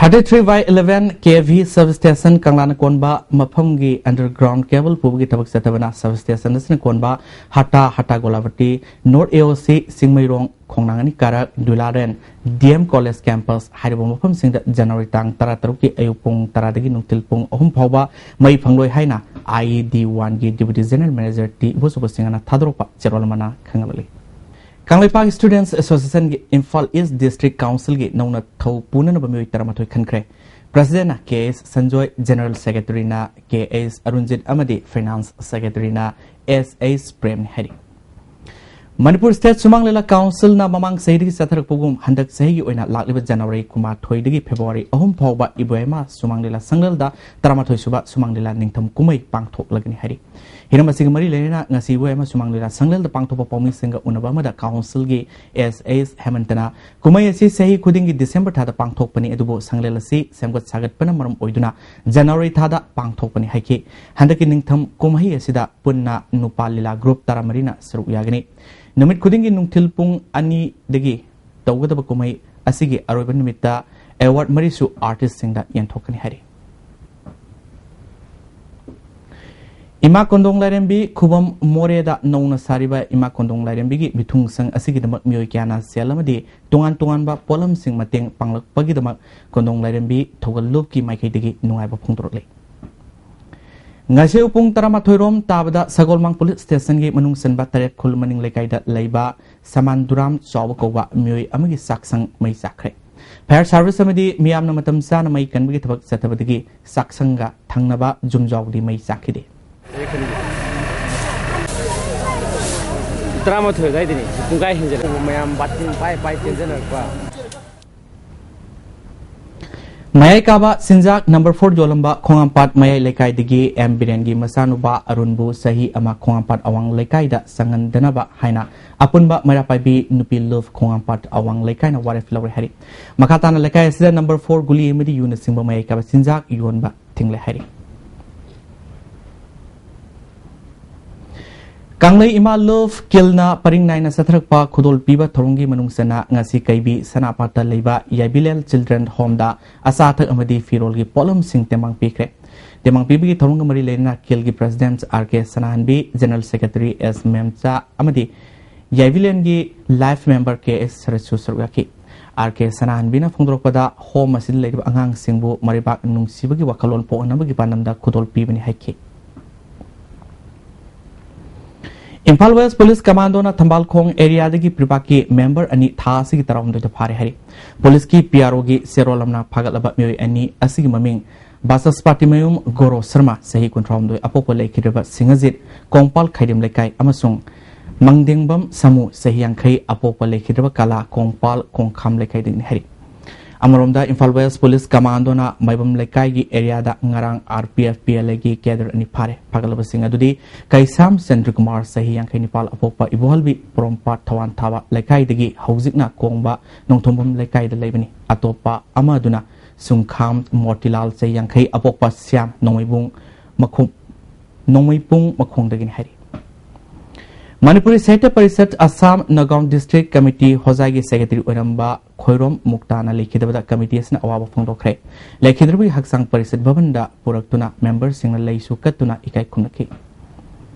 Thirty three by eleven K V substation ꯀꯪꯂꯥꯅ ꯀꯣꯟꯕ ꯃꯐꯝꯒꯤ underground cable ꯄꯨꯕꯒꯤ ꯊꯕꯛ ꯆꯠꯊꯕꯅ substation ꯑꯁꯤꯅ ꯀꯣꯟꯕ ꯍꯥꯇꯥ, ꯍꯥꯇꯥ ꯒꯣꯂꯥꯕꯇꯤ, North A O C, Chingmeirong, ꯈꯣꯡꯅꯥꯡ ꯑꯅꯤ ꯀꯥꯔꯛ, ꯗꯨꯂꯥꯔꯦꯟ, D M College campus ꯍꯥꯏꯔꯤꯕ ꯃꯐꯝꯁꯤꯡꯗ January ꯇꯥꯡ ꯇꯔꯥ ꯇꯔꯨꯛꯀꯤ ꯑꯌꯨꯛ ꯄꯨꯡ ꯇꯔꯥꯗꯒꯤ ꯅꯨꯡꯊꯤꯜ ꯄꯨꯡ ꯑꯍꯨꯝ ꯐꯥꯎꯕ ꯃꯩ ꯐꯪꯂꯣꯏ ꯍꯥꯏꯅ I E D one ꯒꯤ Deputy General Manager T Ibochouba ꯁꯤꯡꯍꯅ ꯊꯥꯗꯣꯔꯛꯄ ꯆꯦꯔꯣꯜ ꯑꯃꯅ ꯈꯪꯍꯜꯂꯤ꯫ Kangleipak Students Associationꯒꯤ Imphal East District Councilꯒꯤ ꯅꯧꯅ ꯊꯧ ꯄꯨꯅꯅꯕ ꯃꯤꯑꯣꯏ ꯇꯔꯥꯃꯥꯊꯣꯏ ꯈꯟꯈ꯭ꯔꯦ꯫ Presidentꯅ K H Sanjoy, General Secretaryꯅ K H ꯑꯔꯨꯟꯖꯤꯠ ꯑꯃꯗꯤ Finance Secretaryꯅ S H ꯄ꯭ꯔꯦꯝꯅꯤ ꯍꯥꯏꯔꯤ꯫ ꯃꯅꯤꯄꯨꯔ State ꯁꯨꯃꯥꯡ ꯂꯤꯂꯥ Councilꯅ ꯃꯃꯥꯡ ꯆꯍꯤꯗꯒꯤ ꯆꯠꯊꯔꯛꯄꯒꯨꯝ ꯍꯟꯗꯛ ꯆꯍꯤꯒꯤ ꯑꯣꯏꯅ ꯂꯥꯛꯂꯤꯕ January ꯀꯨꯟꯃꯥꯊꯣꯏꯗꯒꯤ February ꯑꯍꯨꯝ ꯐꯥꯎꯕ ꯏꯕꯣꯌꯥꯏꯃ ꯁꯨꯃꯥꯡ ꯂꯤꯂꯥ ꯁꯪꯂꯦꯜꯗ ꯇꯔꯥꯃꯥꯊꯣꯏ ꯁꯨꯕ ꯁꯨꯃꯥꯡ ꯂꯤꯂꯥ ꯅꯤꯡꯊꯝ ꯀꯨꯝꯍꯩ ꯄꯥꯡꯊꯣꯛꯂꯒꯅꯤ ꯍꯥꯏꯔꯤ꯫ ꯍꯤꯔꯝ ꯑꯁꯤꯒ ꯃꯔꯤ ꯂꯩꯅꯅ ꯉꯁꯤ ꯏꯕꯣꯌꯥꯏꯃ ꯁꯨꯃꯥꯡ ꯂꯤꯂꯥ ꯁꯪꯂꯦꯜꯗ ꯄꯥꯡꯊꯣꯛꯄ ꯄꯥꯎꯃꯤꯁꯤꯡꯒ ꯎꯅꯕ ꯑꯃꯗ Councilꯒꯤ S H ꯍꯦꯃꯟꯇꯅ ꯀꯨꯝꯍꯩ ꯑꯁꯤ ꯆꯍꯤ ꯈꯨꯗꯤꯡꯒꯤ December ꯊꯥꯗ ꯄꯥꯡꯊꯣꯛꯄꯅꯤ, ꯑꯗꯨꯕꯨ ꯁꯪꯂꯦꯜ ꯑꯁꯤ ꯁꯦꯝꯒꯠ ꯁꯥꯒꯠꯄꯅ ꯃꯔꯝ ꯑꯣꯏꯗꯨꯅ January ꯊꯥꯗ ꯄꯥꯡꯊꯣꯛꯄꯅꯤ ꯍꯥꯏꯈꯤ꯫ ꯍꯟꯗꯛꯀꯤ ꯅꯤꯡꯊꯝ ꯀꯨꯝꯍꯩ ꯑꯁꯤꯗ ꯄꯨꯟꯅ ꯅꯨꯄꯥ ꯂꯤꯂꯥ group ꯇꯔꯥꯃꯔꯤꯅ ꯁꯔꯨꯛ ꯌꯥꯒꯅꯤ꯫ ꯅꯨꯃꯤꯠ ꯈꯨꯗꯤꯡꯒꯤ ꯅꯨꯡꯊꯤꯜ ꯄꯨꯡ ꯑꯅꯤꯗꯒꯤ ꯇꯧꯒꯗꯕ ꯀꯨꯝꯍꯩ ꯑꯁꯤꯒꯤ ꯑꯔꯣꯏꯕ ꯅꯨꯃꯤꯠꯇ award ꯃꯔꯤꯁꯨ artistꯁꯤꯡꯗ ꯌꯦꯟꯊꯣꯛꯀꯅꯤ ꯍꯥꯏꯔꯤ꯫ ꯏꯃꯥ ꯀꯣꯟꯗꯣꯡ ꯂꯥꯏꯔꯦꯝꯕꯤ ꯈꯨꯕꯝ ꯃꯣꯔꯦꯗ ꯅꯧꯅ ꯁꯥꯔꯤꯕ ꯏꯃꯥ ꯀꯣꯟꯗꯣꯡ ꯂꯥꯏꯔꯦꯝꯕꯤꯒꯤ ꯃꯤꯊꯨꯡꯁꯪ ꯑꯁꯤꯒꯤꯗꯃꯛ ꯃꯤꯑꯣꯏ ꯀꯌꯥꯅ ꯁꯦꯜ ꯑꯃꯗꯤ ꯇꯣꯉꯥꯟ ꯇꯣꯉꯥꯟꯕ ꯄꯣꯠꯂꯝꯁꯤꯡ ꯃꯇꯦꯡ ꯄꯥꯡꯂꯛꯄꯒꯤꯗꯃꯛ ꯀꯣꯟꯗꯣꯡ ꯂꯥꯏꯔꯦꯝꯕꯤ ꯊꯧꯒꯜ ꯂꯨꯞꯀꯤ ꯃꯥꯏꯀꯩꯗꯒꯤ ꯅꯨꯡꯉꯥꯏꯕ ꯐꯣꯡꯗꯣꯔꯛꯂꯤ꯫ ꯉꯁꯤ ꯄꯨꯡ ꯇꯔꯥꯃꯥꯊꯣꯏ ꯔꯣꯝ ꯇꯥꯕꯗ ꯁꯒꯣꯜꯃꯥꯡ Police Stationꯒꯤ ꯃꯅꯨꯡ ꯆꯟꯕ ꯇꯔꯦꯠ ꯈꯨꯜ ꯃꯅꯤꯡ ꯂꯩꯀꯥꯏꯗ ꯂꯩꯕ ꯁꯃꯥꯟꯗꯨꯔꯥꯝ ꯆꯥꯎꯕ ꯀꯧꯕ ꯃꯤꯑꯣꯏ ꯑꯃꯒꯤ ꯆꯥꯛꯁꯪ ꯃꯩ ꯆꯥꯛꯈ꯭ꯔꯦ꯫ Fire service ꯑꯃꯗꯤ ꯃꯤꯌꯥꯝꯅ ꯃꯇꯝ ꯆꯥꯅ ꯃꯩ ꯀꯟꯕꯒꯤ ꯊꯕꯛ ꯆꯠꯊꯕꯗꯒꯤ ꯆꯥꯛꯁꯪꯒ ꯊꯪꯅꯕ ꯌꯨꯝꯖꯥꯎꯗꯤ ꯃꯩ ꯆꯥꯛꯈꯤꯗꯦ꯫ ꯇꯔꯥꯃꯥꯊꯣꯏ ꯑꯗꯨꯋꯥꯏꯗꯅꯤ, ꯄꯨꯡꯈꯥꯏ ꯍꯦꯟꯖꯜꯂꯛꯄ꯫ ꯃꯌꯥꯝ ꯕꯥꯇꯤꯟ ꯄꯥꯏ ꯄꯥꯏ ꯆꯦꯟꯖꯟꯅꯔꯛꯄ꯫ ꯃꯌꯥꯏ ꯀꯥꯕ ꯆꯤꯟꯖꯥꯛ ꯅꯝꯕꯔ ꯐꯣꯔ ꯌꯣꯜꯂꯝꯕ ꯈꯣꯡꯉꯥꯝꯄꯥꯠ ꯃꯌꯥꯏ ꯂꯩꯀꯥꯏꯗꯒꯤ ꯑꯦꯝ ꯕꯤꯔꯦꯟꯒꯤ ꯃꯆꯥꯅꯨꯄꯥ ꯑꯔꯨꯟꯕꯨ ꯆꯍꯤ ꯑꯃ ꯈꯣꯡꯉꯥꯝꯄꯥꯠ ꯑꯋꯥꯡ ꯂꯩꯀꯥꯏꯗ ꯆꯪꯍꯟꯗꯅꯕ ꯍꯥꯏꯅ ꯑꯄꯨꯟꯕ ꯃꯩꯔꯥ ꯄꯥꯏꯕꯤ ꯅꯨꯄꯤ ꯂꯨꯞ ꯈꯣꯡꯉꯥꯝꯄꯥꯠ ꯑꯋꯥꯡ ꯂꯩꯀꯥꯏꯅ ꯋꯥꯔꯦꯞ ꯂꯧꯔꯦ ꯍꯥꯏꯔꯤ꯫ ꯃꯈꯥ ꯇꯥꯅ ꯂꯩꯀꯥꯏ ꯑꯁꯤꯗ ꯅꯝꯕꯔ ꯐꯣꯔ ꯒꯨꯂꯤ ꯑꯃꯗꯤ ꯌꯨꯅꯆꯤꯡꯕ ꯃꯌꯥꯏ ꯀꯥꯕ ꯆꯤꯟꯖꯥꯛ ꯌꯣꯟꯕ ꯊꯤꯡꯂꯦ ꯍꯥꯏꯔꯤ꯫ ꯀꯪꯂꯩ ꯏꯃꯥ ꯂꯨꯞ ꯀꯤꯜꯅ ꯄꯔꯤꯡ ꯅꯥꯏꯅ ꯆꯠꯊꯔꯛꯄ ꯈꯨꯗꯣꯜ ꯄꯤꯕ ꯊꯧꯔꯝꯒꯤ ꯃꯅꯨꯡ ꯆꯟꯅ ꯉꯁꯤ ꯀꯩꯕꯤ ꯁꯅꯥꯄꯥꯠꯇ ꯂꯩꯕ ꯌꯥꯏꯕꯤꯂꯦꯜ ꯆꯤꯜꯗ꯭ꯔꯦꯟ ꯍꯣꯝꯗ ꯑꯆꯥ ꯑꯊꯛ ꯑꯃꯗꯤ ꯐꯤꯔꯣꯜꯒꯤ ꯄꯣꯠꯂꯝꯁꯤꯡ ꯇꯦꯡꯕꯥꯡ ꯄꯤꯈ꯭ꯔꯦ꯫ ꯇꯦꯡꯕꯥꯡ ꯄꯤꯕꯒꯤ ꯊꯧꯔꯝꯒ ꯃꯔꯤ ꯂꯩꯅꯅ ꯀꯤꯜꯒꯤ ꯄ꯭ꯔꯦꯁꯤꯗꯦꯟꯠ ꯑꯥꯔ ꯀꯦ ꯁꯅꯥꯍꯟꯕꯤ, ꯖꯦꯅꯔꯦꯜ ꯁꯦꯀ꯭ꯔꯦꯇꯔꯤ ꯑꯦꯁ ꯃꯦꯝꯆꯥ ꯑꯃꯗꯤ ꯌꯥꯏꯕꯤꯂꯦꯟꯒꯤ ꯂꯥꯏꯐ ꯃꯦꯝꯕꯔ ꯀꯦ ꯑꯦꯁ ꯁꯔꯠꯁꯨ ꯁꯔꯨꯛ ꯌꯥꯈꯤ꯫ ꯑꯥꯔ ꯀꯦ ꯁꯅꯥꯍꯟꯕꯤꯅ ꯐꯣꯡꯗꯣꯔꯛꯄꯗ ꯍꯣꯝ ꯑꯁꯤꯗ ꯂꯩꯔꯤꯕ ꯑꯉꯥꯡꯁꯤꯡꯕꯨ ꯃꯔꯩꯕꯥꯛ ꯅꯨꯡꯁꯤꯕꯒꯤ ꯋꯥꯈꯜꯂꯣꯟ ꯄꯣꯛꯍꯟꯅꯕꯒꯤ ꯄꯥꯟꯗꯝꯗ ꯈꯨꯗꯣꯜ ꯄꯤꯕꯅꯤ ꯍꯥꯏꯈꯤ꯫ ꯏꯝꯐꯥꯜ ꯋꯦꯁ ꯄꯨꯂꯤꯁ ꯀꯃꯥꯟꯗꯣꯅ ꯊꯝꯕꯥꯜꯈꯣꯡ ꯑꯦꯔꯤꯌꯥꯗꯒꯤ ꯄ꯭ꯔꯤꯄꯥꯛꯀꯤ ꯃꯦꯝꯕꯔ ꯑꯅꯤ ꯊꯥ ꯑꯁꯤꯒꯤ ꯇꯔꯥꯍꯨꯝꯗꯣꯏꯗ ꯐꯥꯔꯦ ꯍꯥꯏꯔꯤ꯫ ꯄꯨꯂꯤꯁꯀꯤ ꯄꯤ ꯑꯥꯔ ꯑꯣꯒꯤ ꯆꯦꯔꯣꯜ ꯑꯃꯅ ꯐꯥꯒꯠꯂꯕ ꯃꯤꯑꯣꯏ ꯑꯅꯤ ꯑꯁꯤꯒꯤ ꯃꯃꯤꯡ ꯕꯥꯆꯁꯄꯥꯇꯤꯃꯌꯨꯝ ꯒꯣꯔꯣ ꯁꯔꯃ, ꯆꯍꯤ ꯀꯨꯟꯊ꯭ꯔꯥꯍꯨꯝꯗꯣꯏ, ꯑꯄꯣꯛꯄ ꯂꯩꯈꯤꯗ꯭ꯔꯕ ꯁꯤꯡꯍꯖꯤꯠ, ꯀꯣꯡꯄꯥꯜ ꯈꯥꯏꯗꯦꯝ ꯂꯩꯀꯥꯏ, ꯑꯃꯁꯨꯡ ꯃꯪꯗꯦꯡꯕꯝ ꯁꯃꯨ, ꯆꯍꯤ ꯌꯥꯡꯈꯩ, ꯑꯄꯣꯛꯄ ꯂꯩꯈꯤꯗ꯭ꯔꯕ ꯀꯂꯥ, ꯀꯣꯡꯄꯥꯜ ꯈꯣꯡꯈꯥꯝ ꯂꯩꯀꯥꯏꯗꯒꯤꯅꯤ ꯍꯥꯏꯔꯤ꯫ ꯑꯃꯔꯣꯝꯗ ꯏꯝꯐꯥꯜ ꯋꯦꯁ ꯄꯨꯂꯤꯁ ꯀꯃꯥꯟꯗꯣꯅ ꯃꯥꯏꯕꯝ ꯂꯩꯀꯥꯏꯒꯤ ꯑꯦꯔꯤꯌꯥꯗ ꯉꯔꯥꯡ R P F P L ꯑꯦꯒꯤ ꯀꯦꯗꯔ ꯑꯅꯤ ꯐꯥꯔꯦ꯫ ꯐꯥꯒꯠꯂꯕꯁꯤꯡ ꯑꯗꯨꯗꯤ ꯀꯩꯁꯥꯝ ꯆꯟꯗ꯭ꯔꯀꯨꯃꯥꯔ, ꯆꯍꯤ ꯌꯥꯡꯈꯩ ꯅꯤꯄꯥꯜ, ꯑꯄꯣꯛꯄ ꯏꯕꯣꯍꯜꯕꯤ ꯄꯣꯔꯣꯝꯄꯥꯠ ꯊꯋꯥꯟ ꯊꯥꯕ ꯂꯩꯀꯥꯏꯗꯒꯤ ꯍꯧꯖꯤꯛꯅ ꯀꯣꯡꯕ ꯅꯣꯡꯊꯣꯡꯕꯝ ꯂꯩꯀꯥꯏꯗ ꯂꯩꯕꯅꯤ꯫ ꯑꯇꯣꯞꯄ ꯑꯃ ꯑꯗꯨꯅ ꯁꯨꯡꯈꯥꯝ ꯃꯣꯇꯤꯂꯥꯜ, ꯆꯍꯤ ꯌꯥꯡꯈꯩ, ꯑꯄꯣꯛꯄ ꯁ꯭ꯌꯥꯝ ꯅꯣꯡꯃꯩꯕꯨꯡ ꯃꯈꯣꯡ, ꯅꯣꯡꯃꯩꯄꯨꯡ ꯃꯈꯣꯡꯗꯒꯤꯅꯤ ꯍꯥꯏꯔꯤ꯫ ꯃꯅꯤꯄꯨꯔꯤ ꯁꯥꯍꯤꯇ꯭ꯌ ꯄꯔꯤꯁꯠ ꯑꯁꯥꯝ ꯅꯒꯥꯎꯟ ꯗꯤꯁꯇ꯭ꯔꯤꯛ ꯀꯃꯤꯇꯤ ꯍꯣꯖꯥꯏꯒꯤ ꯁꯦꯀ꯭ꯔꯦꯇꯔꯤ ꯑꯣꯏꯔꯝꯕ ꯈꯣꯏꯔꯣꯝ ꯃꯨꯛꯇꯥꯅ ꯂꯩꯈꯤꯗꯕꯗ ꯀꯃꯤꯇꯤ ꯑꯁꯤꯅ ꯑꯋꯥꯕ ꯐꯣꯡꯗꯣꯛꯈ꯭ꯔꯦ꯫ ꯂꯩꯈꯤꯗ꯭ꯔꯕꯒꯤ ꯍꯛꯆꯥꯡ ꯄꯔꯤꯁꯠ ꯚꯕꯟꯗ ꯄꯨꯔꯛꯇꯨꯅ ꯃꯦꯝꯕꯔꯁꯤꯡꯅ ꯂꯩꯁꯨ ꯀꯠꯇꯨꯅ ꯏꯀꯥꯏ ꯈꯨꯝꯅꯈꯤ꯫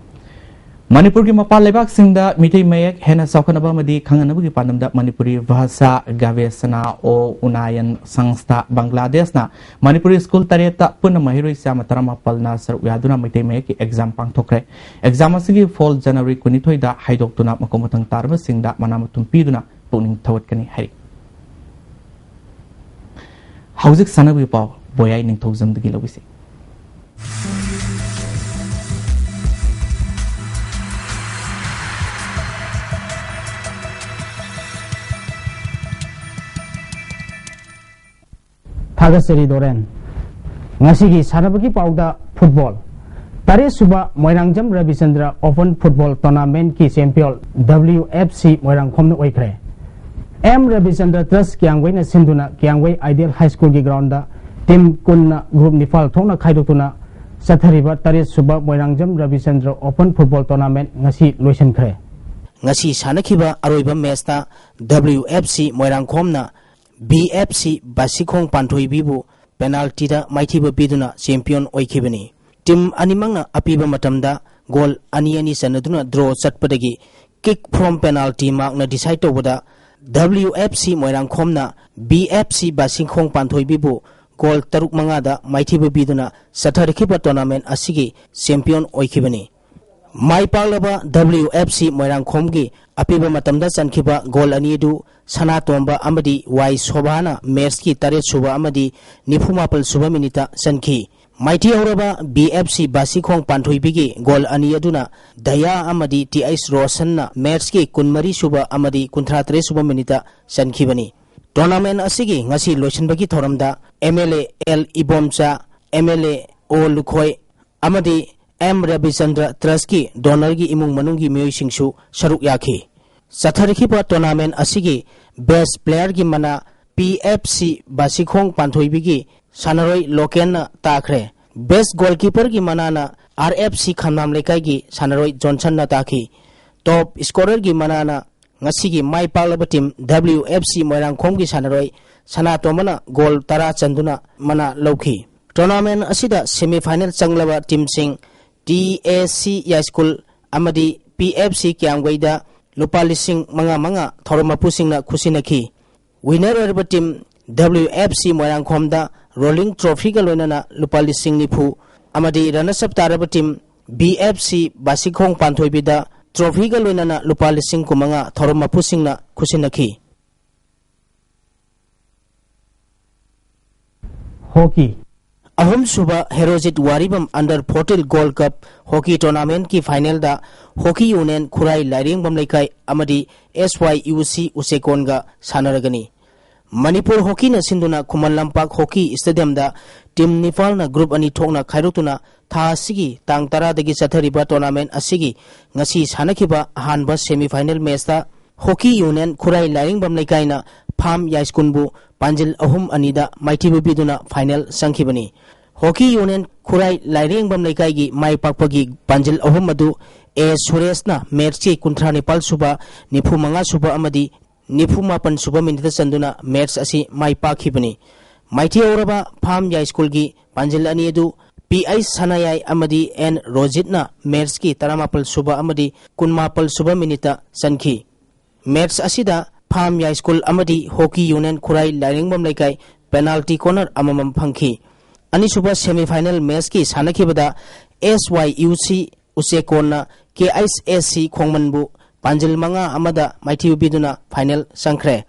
ꯃꯅꯤꯄꯨꯔꯒꯤ ꯃꯄꯥꯟ ꯂꯩꯕꯥꯛꯁꯤꯡꯗ ꯃꯤꯇꯩ ꯃꯌꯦꯛ ꯍꯦꯟꯅ ꯆꯥꯎꯈꯠꯅꯕ ꯑꯃꯗꯤ ꯈꯪꯍꯟꯅꯕꯒꯤ ꯄꯥꯟꯗꯝꯗ ꯃꯅꯤꯄꯨꯔꯤ ꯚꯥꯁꯥ ꯒꯥꯕꯦꯁꯅꯥ ꯑꯣ ꯎꯅꯥꯌꯟ ꯁꯪꯁꯊꯥ ꯕꯪꯒ꯭ꯂꯥꯗꯦꯁꯅ ꯃꯅꯤꯄꯨꯔꯤ ꯁ꯭ꯀꯨꯜ ꯇꯔꯦꯠꯇ ꯄꯨꯟꯅ ꯃꯍꯩꯔꯣꯏ ꯆꯥꯝꯃ ꯇꯔꯥꯃꯥꯄꯜꯅ ꯁꯔꯨꯛ ꯌꯥꯗꯨꯅ ꯃꯩꯇꯩ ꯃꯌꯦꯛꯀꯤ ꯑꯦꯛꯖꯥꯝ ꯄꯥꯡꯊꯣꯛꯈ꯭ꯔꯦ꯫ ꯑꯦꯛꯖꯥꯝ ꯑꯁꯤꯒꯤ ꯐꯣꯜ ꯖꯅꯋꯥꯔꯤ ꯀꯨꯟꯅꯤꯊꯣꯏꯗ ꯍꯥꯏꯗꯣꯛꯇꯨꯅ ꯃꯀꯣꯛ ꯃꯊꯪ ꯇꯥꯔꯕꯁꯤꯡꯗ ꯃꯅꯥ ꯃꯊꯨꯝ ꯄꯤꯗꯨꯅ ꯄꯨꯛꯅꯤꯡ ꯊꯧꯒꯠꯀꯅꯤ ꯍꯥꯏꯔꯤ꯫ ꯍꯧꯖꯤꯛ ꯁꯥꯟꯅꯕꯒꯤ ꯄꯥꯎ ꯕꯣꯌꯥꯏ ꯅꯤꯡꯊꯧꯖꯝꯗꯒꯤ ꯂꯧꯕꯤꯁꯤ꯫ ꯑꯒꯁꯔꯤ ꯗꯣꯔꯦꯟ꯫ ꯉꯁꯤꯒꯤ ꯁꯥꯟꯅꯕꯒꯤ ꯄꯥꯎꯗ ꯐꯨꯠꯕꯣꯜ꯫ ꯇꯔꯦꯠ ꯁꯨꯕ ꯃꯣꯏꯔꯥꯡꯖꯝ ꯔꯕꯤꯆꯟꯗ꯭ꯔ ꯑꯣꯄꯟ ꯐꯨꯠꯕꯣꯜ ꯇꯣꯔꯅꯥꯃꯦꯟꯠꯀꯤ ꯆꯦꯝꯄꯤꯌꯟ W F C ꯃꯣꯏꯔꯥꯡꯈꯣꯝꯅ ꯑꯣꯏꯈ꯭ꯔꯦ꯫ ꯑꯦꯝ ꯔꯕꯤꯆꯟꯗ꯭ꯔ ꯇ꯭ꯔꯁ ꯀꯤꯌꯥꯝꯒꯩꯅ ꯁꯤꯟꯗꯨꯅ ꯀꯤꯌꯥꯝꯒꯩ ꯑꯥꯏꯗꯤꯌꯦꯜ ꯍꯥꯏ ꯁ꯭ꯀꯨꯜꯒꯤ ꯒ꯭ꯔꯥꯎꯟꯗ ꯇꯤꯝ ꯀꯨꯟꯅ ꯒ꯭ꯔꯨꯞ ꯅꯤꯄꯥꯜ ꯊꯣꯛꯅ ꯈꯥꯏꯗꯣꯛꯇꯨꯅ ꯆꯠꯊꯔꯤꯕ ꯇꯔꯦꯠ ꯁꯨꯕ Moirangjam Rabichandra open football tournament ꯉꯁꯤ ꯂꯣꯏꯁꯤꯟꯈ꯭ꯔꯦ꯫ ꯉꯁꯤ ꯁꯥꯟꯅꯈꯤꯕ ꯑꯔꯣꯏꯕ ꯃꯦꯆꯇ W F C ꯃꯣꯏꯔꯥꯡꯈꯣꯝꯅ B F C ꯕꯥꯁꯤꯈꯣꯡ ꯄꯥꯟꯊꯣꯏꯕꯤꯕꯨ ꯄꯦꯅꯥꯜꯇꯤꯗ ꯃꯥꯏꯊꯤꯕ ꯄꯤꯗꯨꯅ ꯆꯦꯝꯄꯤꯌꯟ ꯑꯣꯏꯈꯤꯕꯅꯤ꯫ ꯇꯤꯝ ꯑꯅꯤꯃꯛꯅ ꯑꯄꯤꯕ ꯃꯇꯝꯗ ꯒꯣꯜ ꯑꯅꯤ ꯑꯅꯤ ꯆꯟꯅꯗꯨꯅ ꯗ꯭ꯔꯣ ꯆꯠꯄꯗꯒꯤ ꯀꯤꯛ ꯐ꯭ꯔꯣꯝ ꯄꯦꯅꯥꯜꯇꯤ ꯃꯥꯔꯛꯅ ꯗꯤꯁꯥꯏꯗ ꯇꯧꯕꯗ W F C ꯃꯣꯏꯔꯥꯡꯈꯣꯝꯅ B F C ꯕꯥꯁꯤꯈꯣꯡ ꯄꯥꯟꯊꯣꯏꯕꯤꯕꯨ ꯒꯣꯜ ꯇꯔꯨꯛ ꯃꯉꯥꯗ ꯃꯥꯏꯊꯤꯕ ꯄꯤꯗꯨꯅ ꯆꯠꯊꯔꯛꯈꯤꯕ ꯇꯣꯔꯅꯥꯃꯦꯟꯠ ꯑꯁꯤꯒꯤ ꯆꯦꯝꯄꯤꯌꯟ ꯑꯣꯏꯈꯤꯕꯅꯤ꯫ ꯃꯥꯏ ꯄꯥꯛꯂꯕ W F C ꯃꯣꯏꯔꯥꯡꯈꯣꯝꯒꯤ ꯑꯄꯤꯕ ꯃꯇꯝꯗ ꯆꯟꯈꯤꯕ ꯒꯣꯜ ꯑꯅꯤ ꯑꯗꯨ ꯁꯅꯥꯇꯣꯝꯕ ꯑꯃꯗꯤ ꯋꯥꯏ ꯁꯣꯚꯥꯅ ꯃꯦꯆꯀꯤ ꯇꯔꯦꯠ ꯁꯨꯕ ꯑꯃꯗꯤ ꯅꯤꯐꯨ ꯃꯥꯄꯜ ꯁꯨꯕ ꯃꯤꯅꯤꯠꯇ ꯆꯟꯈꯤ꯫ ꯃꯥꯏꯊꯤꯍꯧꯔꯕ B F C ꯕꯥꯁꯤꯈꯣꯡ ꯄꯥꯟꯊꯣꯏꯕꯤꯒꯤ ꯒꯣꯜ ꯑꯅꯤ ꯑꯗꯨꯅ ꯗꯌꯥ ꯑꯃꯗꯤ T H ꯔꯣꯁꯟꯅ ꯃꯦꯆꯀꯤ ꯀꯨꯟꯃꯔꯤ ꯁꯨꯕ ꯑꯃꯗꯤ ꯀꯨꯟꯊ꯭ꯔꯥ ꯇꯔꯦꯠ ꯁꯨꯕ ꯃꯤꯅꯤꯠꯇ ꯆꯟꯈꯤꯕꯅꯤ꯫ ꯇꯣꯔꯅꯥꯃꯦꯟꯠ ꯑꯁꯤꯒꯤ ꯉꯁꯤ ꯂꯣꯏꯁꯤꯟꯕꯒꯤ ꯊꯧꯔꯝꯗ M L A L Ibomcha, M L A O Lukhoi ꯑꯃꯗꯤ ꯑꯦꯝ ꯔꯕꯤꯆꯟꯗ꯭ꯔ ꯇ꯭ꯔꯁꯀꯤ ꯗꯣꯅꯔꯒꯤ ꯏꯃꯨꯡ ꯃꯅꯨꯡꯒꯤ ꯃꯤꯑꯣꯏꯁꯤꯡꯁꯨ ꯁꯔꯨꯛ ꯌꯥꯈꯤ꯫ ꯆꯠꯊꯔꯛꯈꯤꯕ ꯇꯣꯔꯅꯥꯃꯦꯟꯠ ꯑꯁꯤꯒꯤ ꯕꯦꯁ꯭ꯠ ꯄ꯭ꯂꯦꯌꯔꯒꯤ ꯃꯅꯥ P F C ꯕꯥꯁꯤꯈꯣꯡ ꯄꯥꯟꯊꯣꯏꯕꯤꯒꯤ ꯁꯥꯟꯅꯔꯣꯏ ꯂꯣꯀꯦꯟꯅ ꯇꯥꯈ꯭ꯔꯦ꯫ ꯕꯦꯁ꯭ꯠ ꯒꯣꯜꯀꯤꯄꯔꯒꯤ ꯃꯅꯥꯅ R F C ꯈꯝꯅꯥꯝ ꯂꯩꯀꯥꯏꯒꯤ ꯁꯥꯟꯅꯔꯣꯏ ꯖꯣꯟꯁꯟꯅ ꯇꯥꯈꯤ꯫ ꯇꯣꯞ ꯁ꯭ꯀꯣꯔꯔꯒꯤ ꯃꯅꯥꯅ ꯉꯁꯤꯒꯤ ꯃꯥꯏ ꯄꯥꯛꯂꯕ ꯇꯤꯝ W F C ꯃꯣꯏꯔꯥꯡꯈꯣꯝꯒꯤ ꯁꯥꯟꯅꯔꯣꯏ ꯁꯅꯥꯇꯣꯝꯕꯅ ꯒꯣꯜ ꯇꯔꯥ ꯆꯟꯗꯨꯅ ꯃꯅꯥ ꯂꯧꯈꯤ꯫ ꯇꯣꯔꯅꯥꯃꯦꯟꯠ ꯑꯁꯤꯗ ꯁꯦꯃꯤ ꯐꯥꯏꯅꯦꯜ ꯆꯪꯂꯕ ꯇꯤꯝꯁꯤꯡ T A C ꯌꯥꯏꯁ꯭ꯀꯨꯜ ꯑꯃꯗꯤ P F C ꯀꯤꯌꯥꯝꯒꯩꯗ ꯂꯨꯄꯥ ꯂꯤꯁꯤꯡ ꯃꯉꯥ ꯃꯉꯥ ꯊꯧꯔꯝ ꯃꯄꯨꯁꯤꯡꯅ ꯈꯨꯠꯁꯤꯟꯅꯈꯤ꯫ ꯋꯤꯟꯅꯔ ꯑꯣꯏꯔꯕ ꯇꯤꯝ W F C ꯃꯣꯏꯔꯥꯡꯈꯣꯝꯗ ꯔꯣꯂꯤꯡ ꯇ꯭ꯔꯣꯐꯤꯒ ꯂꯣꯏꯅꯅ ꯂꯨꯄꯥ ꯂꯤꯁꯤꯡ ꯅꯤꯐꯨ ꯑꯃꯗꯤ ꯔꯅꯔꯁ ꯑꯞ ꯇꯥꯔꯕ ꯇꯤꯝ B F C ꯕꯥꯁꯤꯈꯣꯡ ꯄꯥꯟꯊꯣꯏꯕꯤꯗ ꯇ꯭ꯔꯣꯐꯤꯒ ꯂꯣꯏꯅꯅ ꯂꯨꯄꯥ ꯂꯤꯁꯤꯡ ꯀꯨꯟꯃꯉꯥ ꯊꯧꯔꯝ ꯃꯄꯨꯁꯤꯡꯅ ꯈꯨꯠꯁꯤꯟꯅꯈꯤ꯫ ꯍꯣꯀꯤ꯫ ꯑꯍꯨꯝꯁꯨꯕ ꯍꯦꯔꯣꯖꯤꯠ ꯋꯥꯔꯤꯕꯝ under fourteen gold cup hockey ꯇꯣꯔꯅꯥꯃꯦꯟꯠꯀꯤ ꯐꯥꯏꯅꯦꯜꯗ ꯍꯣꯀꯤ ꯌꯨꯅꯤꯌꯟ ꯈꯨꯔꯥꯏ ꯂꯥꯏꯔꯦꯡꯕꯝ ꯂꯩꯀꯥꯏ ꯑꯃꯗꯤ S Y U C ꯎꯆꯦꯀꯣꯟꯒ ꯁꯥꯟꯅꯔꯒꯅꯤ꯫ Manipur ꯍꯣꯀꯤꯅ ꯁꯤꯟꯗꯨꯅ Khuman Lampak hockey ꯁ꯭ꯇꯦꯗꯤꯌꯝꯗ team ꯅꯤꯄꯥꯜꯅ group ꯑꯅꯤ ꯊꯣꯛꯅ ꯈꯥꯏꯗꯣꯛꯇꯨꯅ ꯊꯥ ꯑꯁꯤꯒꯤ ꯇꯥꯡ ꯇꯔꯥꯗꯒꯤ ꯆꯠꯊꯔꯤꯕ ꯇꯣꯔꯅꯥꯃꯦꯟ ꯑꯁꯤꯒꯤ ꯉꯁꯤ ꯁꯥꯟꯅꯈꯤꯕ ꯑꯍꯥꯟꯕ ꯁꯦꯃꯤꯐꯥꯏꯅꯦꯜ ꯃꯦꯆꯇ ꯍꯣꯀꯤ ꯌꯨꯅꯤꯌꯟ ꯈꯨꯔꯥꯏ ꯂꯥꯏꯔꯦꯝꯕꯝ ꯂꯩꯀꯥꯏꯅ ꯐꯥꯝ ꯌꯥꯏꯁ꯭ꯀꯨꯜꯕꯨ ꯄꯥꯟꯖꯤꯜ ꯑꯍꯨꯝ ꯑꯅꯤꯗ ꯃꯥꯏꯊꯤꯕ ꯄꯤꯗꯨꯅ ꯐꯥꯏꯅꯦꯜ ꯆꯪꯈꯤꯕꯅꯤ꯫ ꯍꯣꯀꯤ ꯌꯨꯅꯤꯌꯟ ꯈꯨꯔꯥꯏ ꯂꯥꯏꯔꯦꯝꯕꯝ ꯂꯩꯀꯥꯏꯒꯤ ꯃꯥꯏ ꯄꯥꯛꯄꯒꯤ ꯄꯥꯟꯖꯤꯜ ꯑꯍꯨꯝ ꯑꯗꯨ ꯑꯦ ꯁꯨꯔꯦꯁꯅ ꯃꯦꯆꯀꯤ ꯀꯨꯟꯊ꯭ꯔꯥ ꯅꯤꯄꯥꯜ ꯁꯨꯕ, ꯅꯤꯐꯨ ꯃꯉꯥ ꯁꯨꯕ ꯑꯃꯗꯤ ꯅꯤꯐꯨ ꯃꯥꯄꯟ ꯁꯨꯕ ꯃꯤꯅꯤꯠꯇ ꯆꯟꯗꯨꯅ ꯃꯦꯆ ꯑꯁꯤ ꯃꯥꯏ ꯄꯥꯛꯈꯤꯕꯅꯤ꯫ ꯃꯥꯏꯊꯤꯍꯧꯔꯕ ꯐꯥꯝ ꯌꯥꯏꯁ꯭ꯀꯨꯜꯒꯤ ꯄꯥꯟꯖꯤꯜ ꯑꯅꯤ ꯑꯗꯨ ꯄꯤ ꯑꯩꯆ ꯁꯅꯥꯌꯥꯏ ꯑꯃꯗꯤ ꯑꯦꯟ ꯔꯣꯖꯤꯠꯅ ꯃꯦꯆꯀꯤ ꯇꯔꯥꯃꯥꯄꯜ ꯁꯨꯕ ꯑꯃꯗꯤ ꯀꯨꯟꯃꯥꯄꯜ ꯁꯨꯕ ꯃꯤꯅꯤꯠꯇ ꯆꯟꯈꯤ꯫ ꯃꯦꯆ ꯑꯁꯤꯗ ꯐꯥꯝ ꯌꯥꯏꯁ꯭ꯀꯨꯜ ꯑꯃꯗꯤ ꯍꯣꯀꯤ ꯌꯨꯅꯤꯌꯟ ꯈꯨꯔꯥꯏ ꯂꯥꯏꯔꯦꯝꯕꯝ ꯂꯩꯀꯥꯏ ꯄꯦꯅꯥꯜꯇꯤ ꯀꯣꯔꯅꯔ ꯑꯃꯃꯝ ꯐꯪꯈꯤ꯫ ꯑꯅꯤꯁꯨꯕ ꯁꯦꯃꯤꯐꯥꯏꯅꯦꯜ ꯃꯦꯆꯀꯤ ꯁꯥꯟꯅꯈꯤꯕꯗ ꯑꯦꯁ ꯋꯥꯏ ꯌꯨ ꯁꯤ ꯎꯆꯦꯀꯣꯟꯅ ꯀꯦ ꯑꯩꯆ ꯑꯦꯁ ꯁꯤ ꯈꯣꯡꯃꯟꯕꯨ ꯄꯥꯟꯖꯤꯜ ꯃꯉꯥ ꯑꯃꯗ ꯃꯥꯏꯊꯤꯕ ꯄꯤꯗꯨꯅ ꯐꯥꯏꯅꯦꯜ ꯆꯪꯈ꯭ꯔꯦ꯫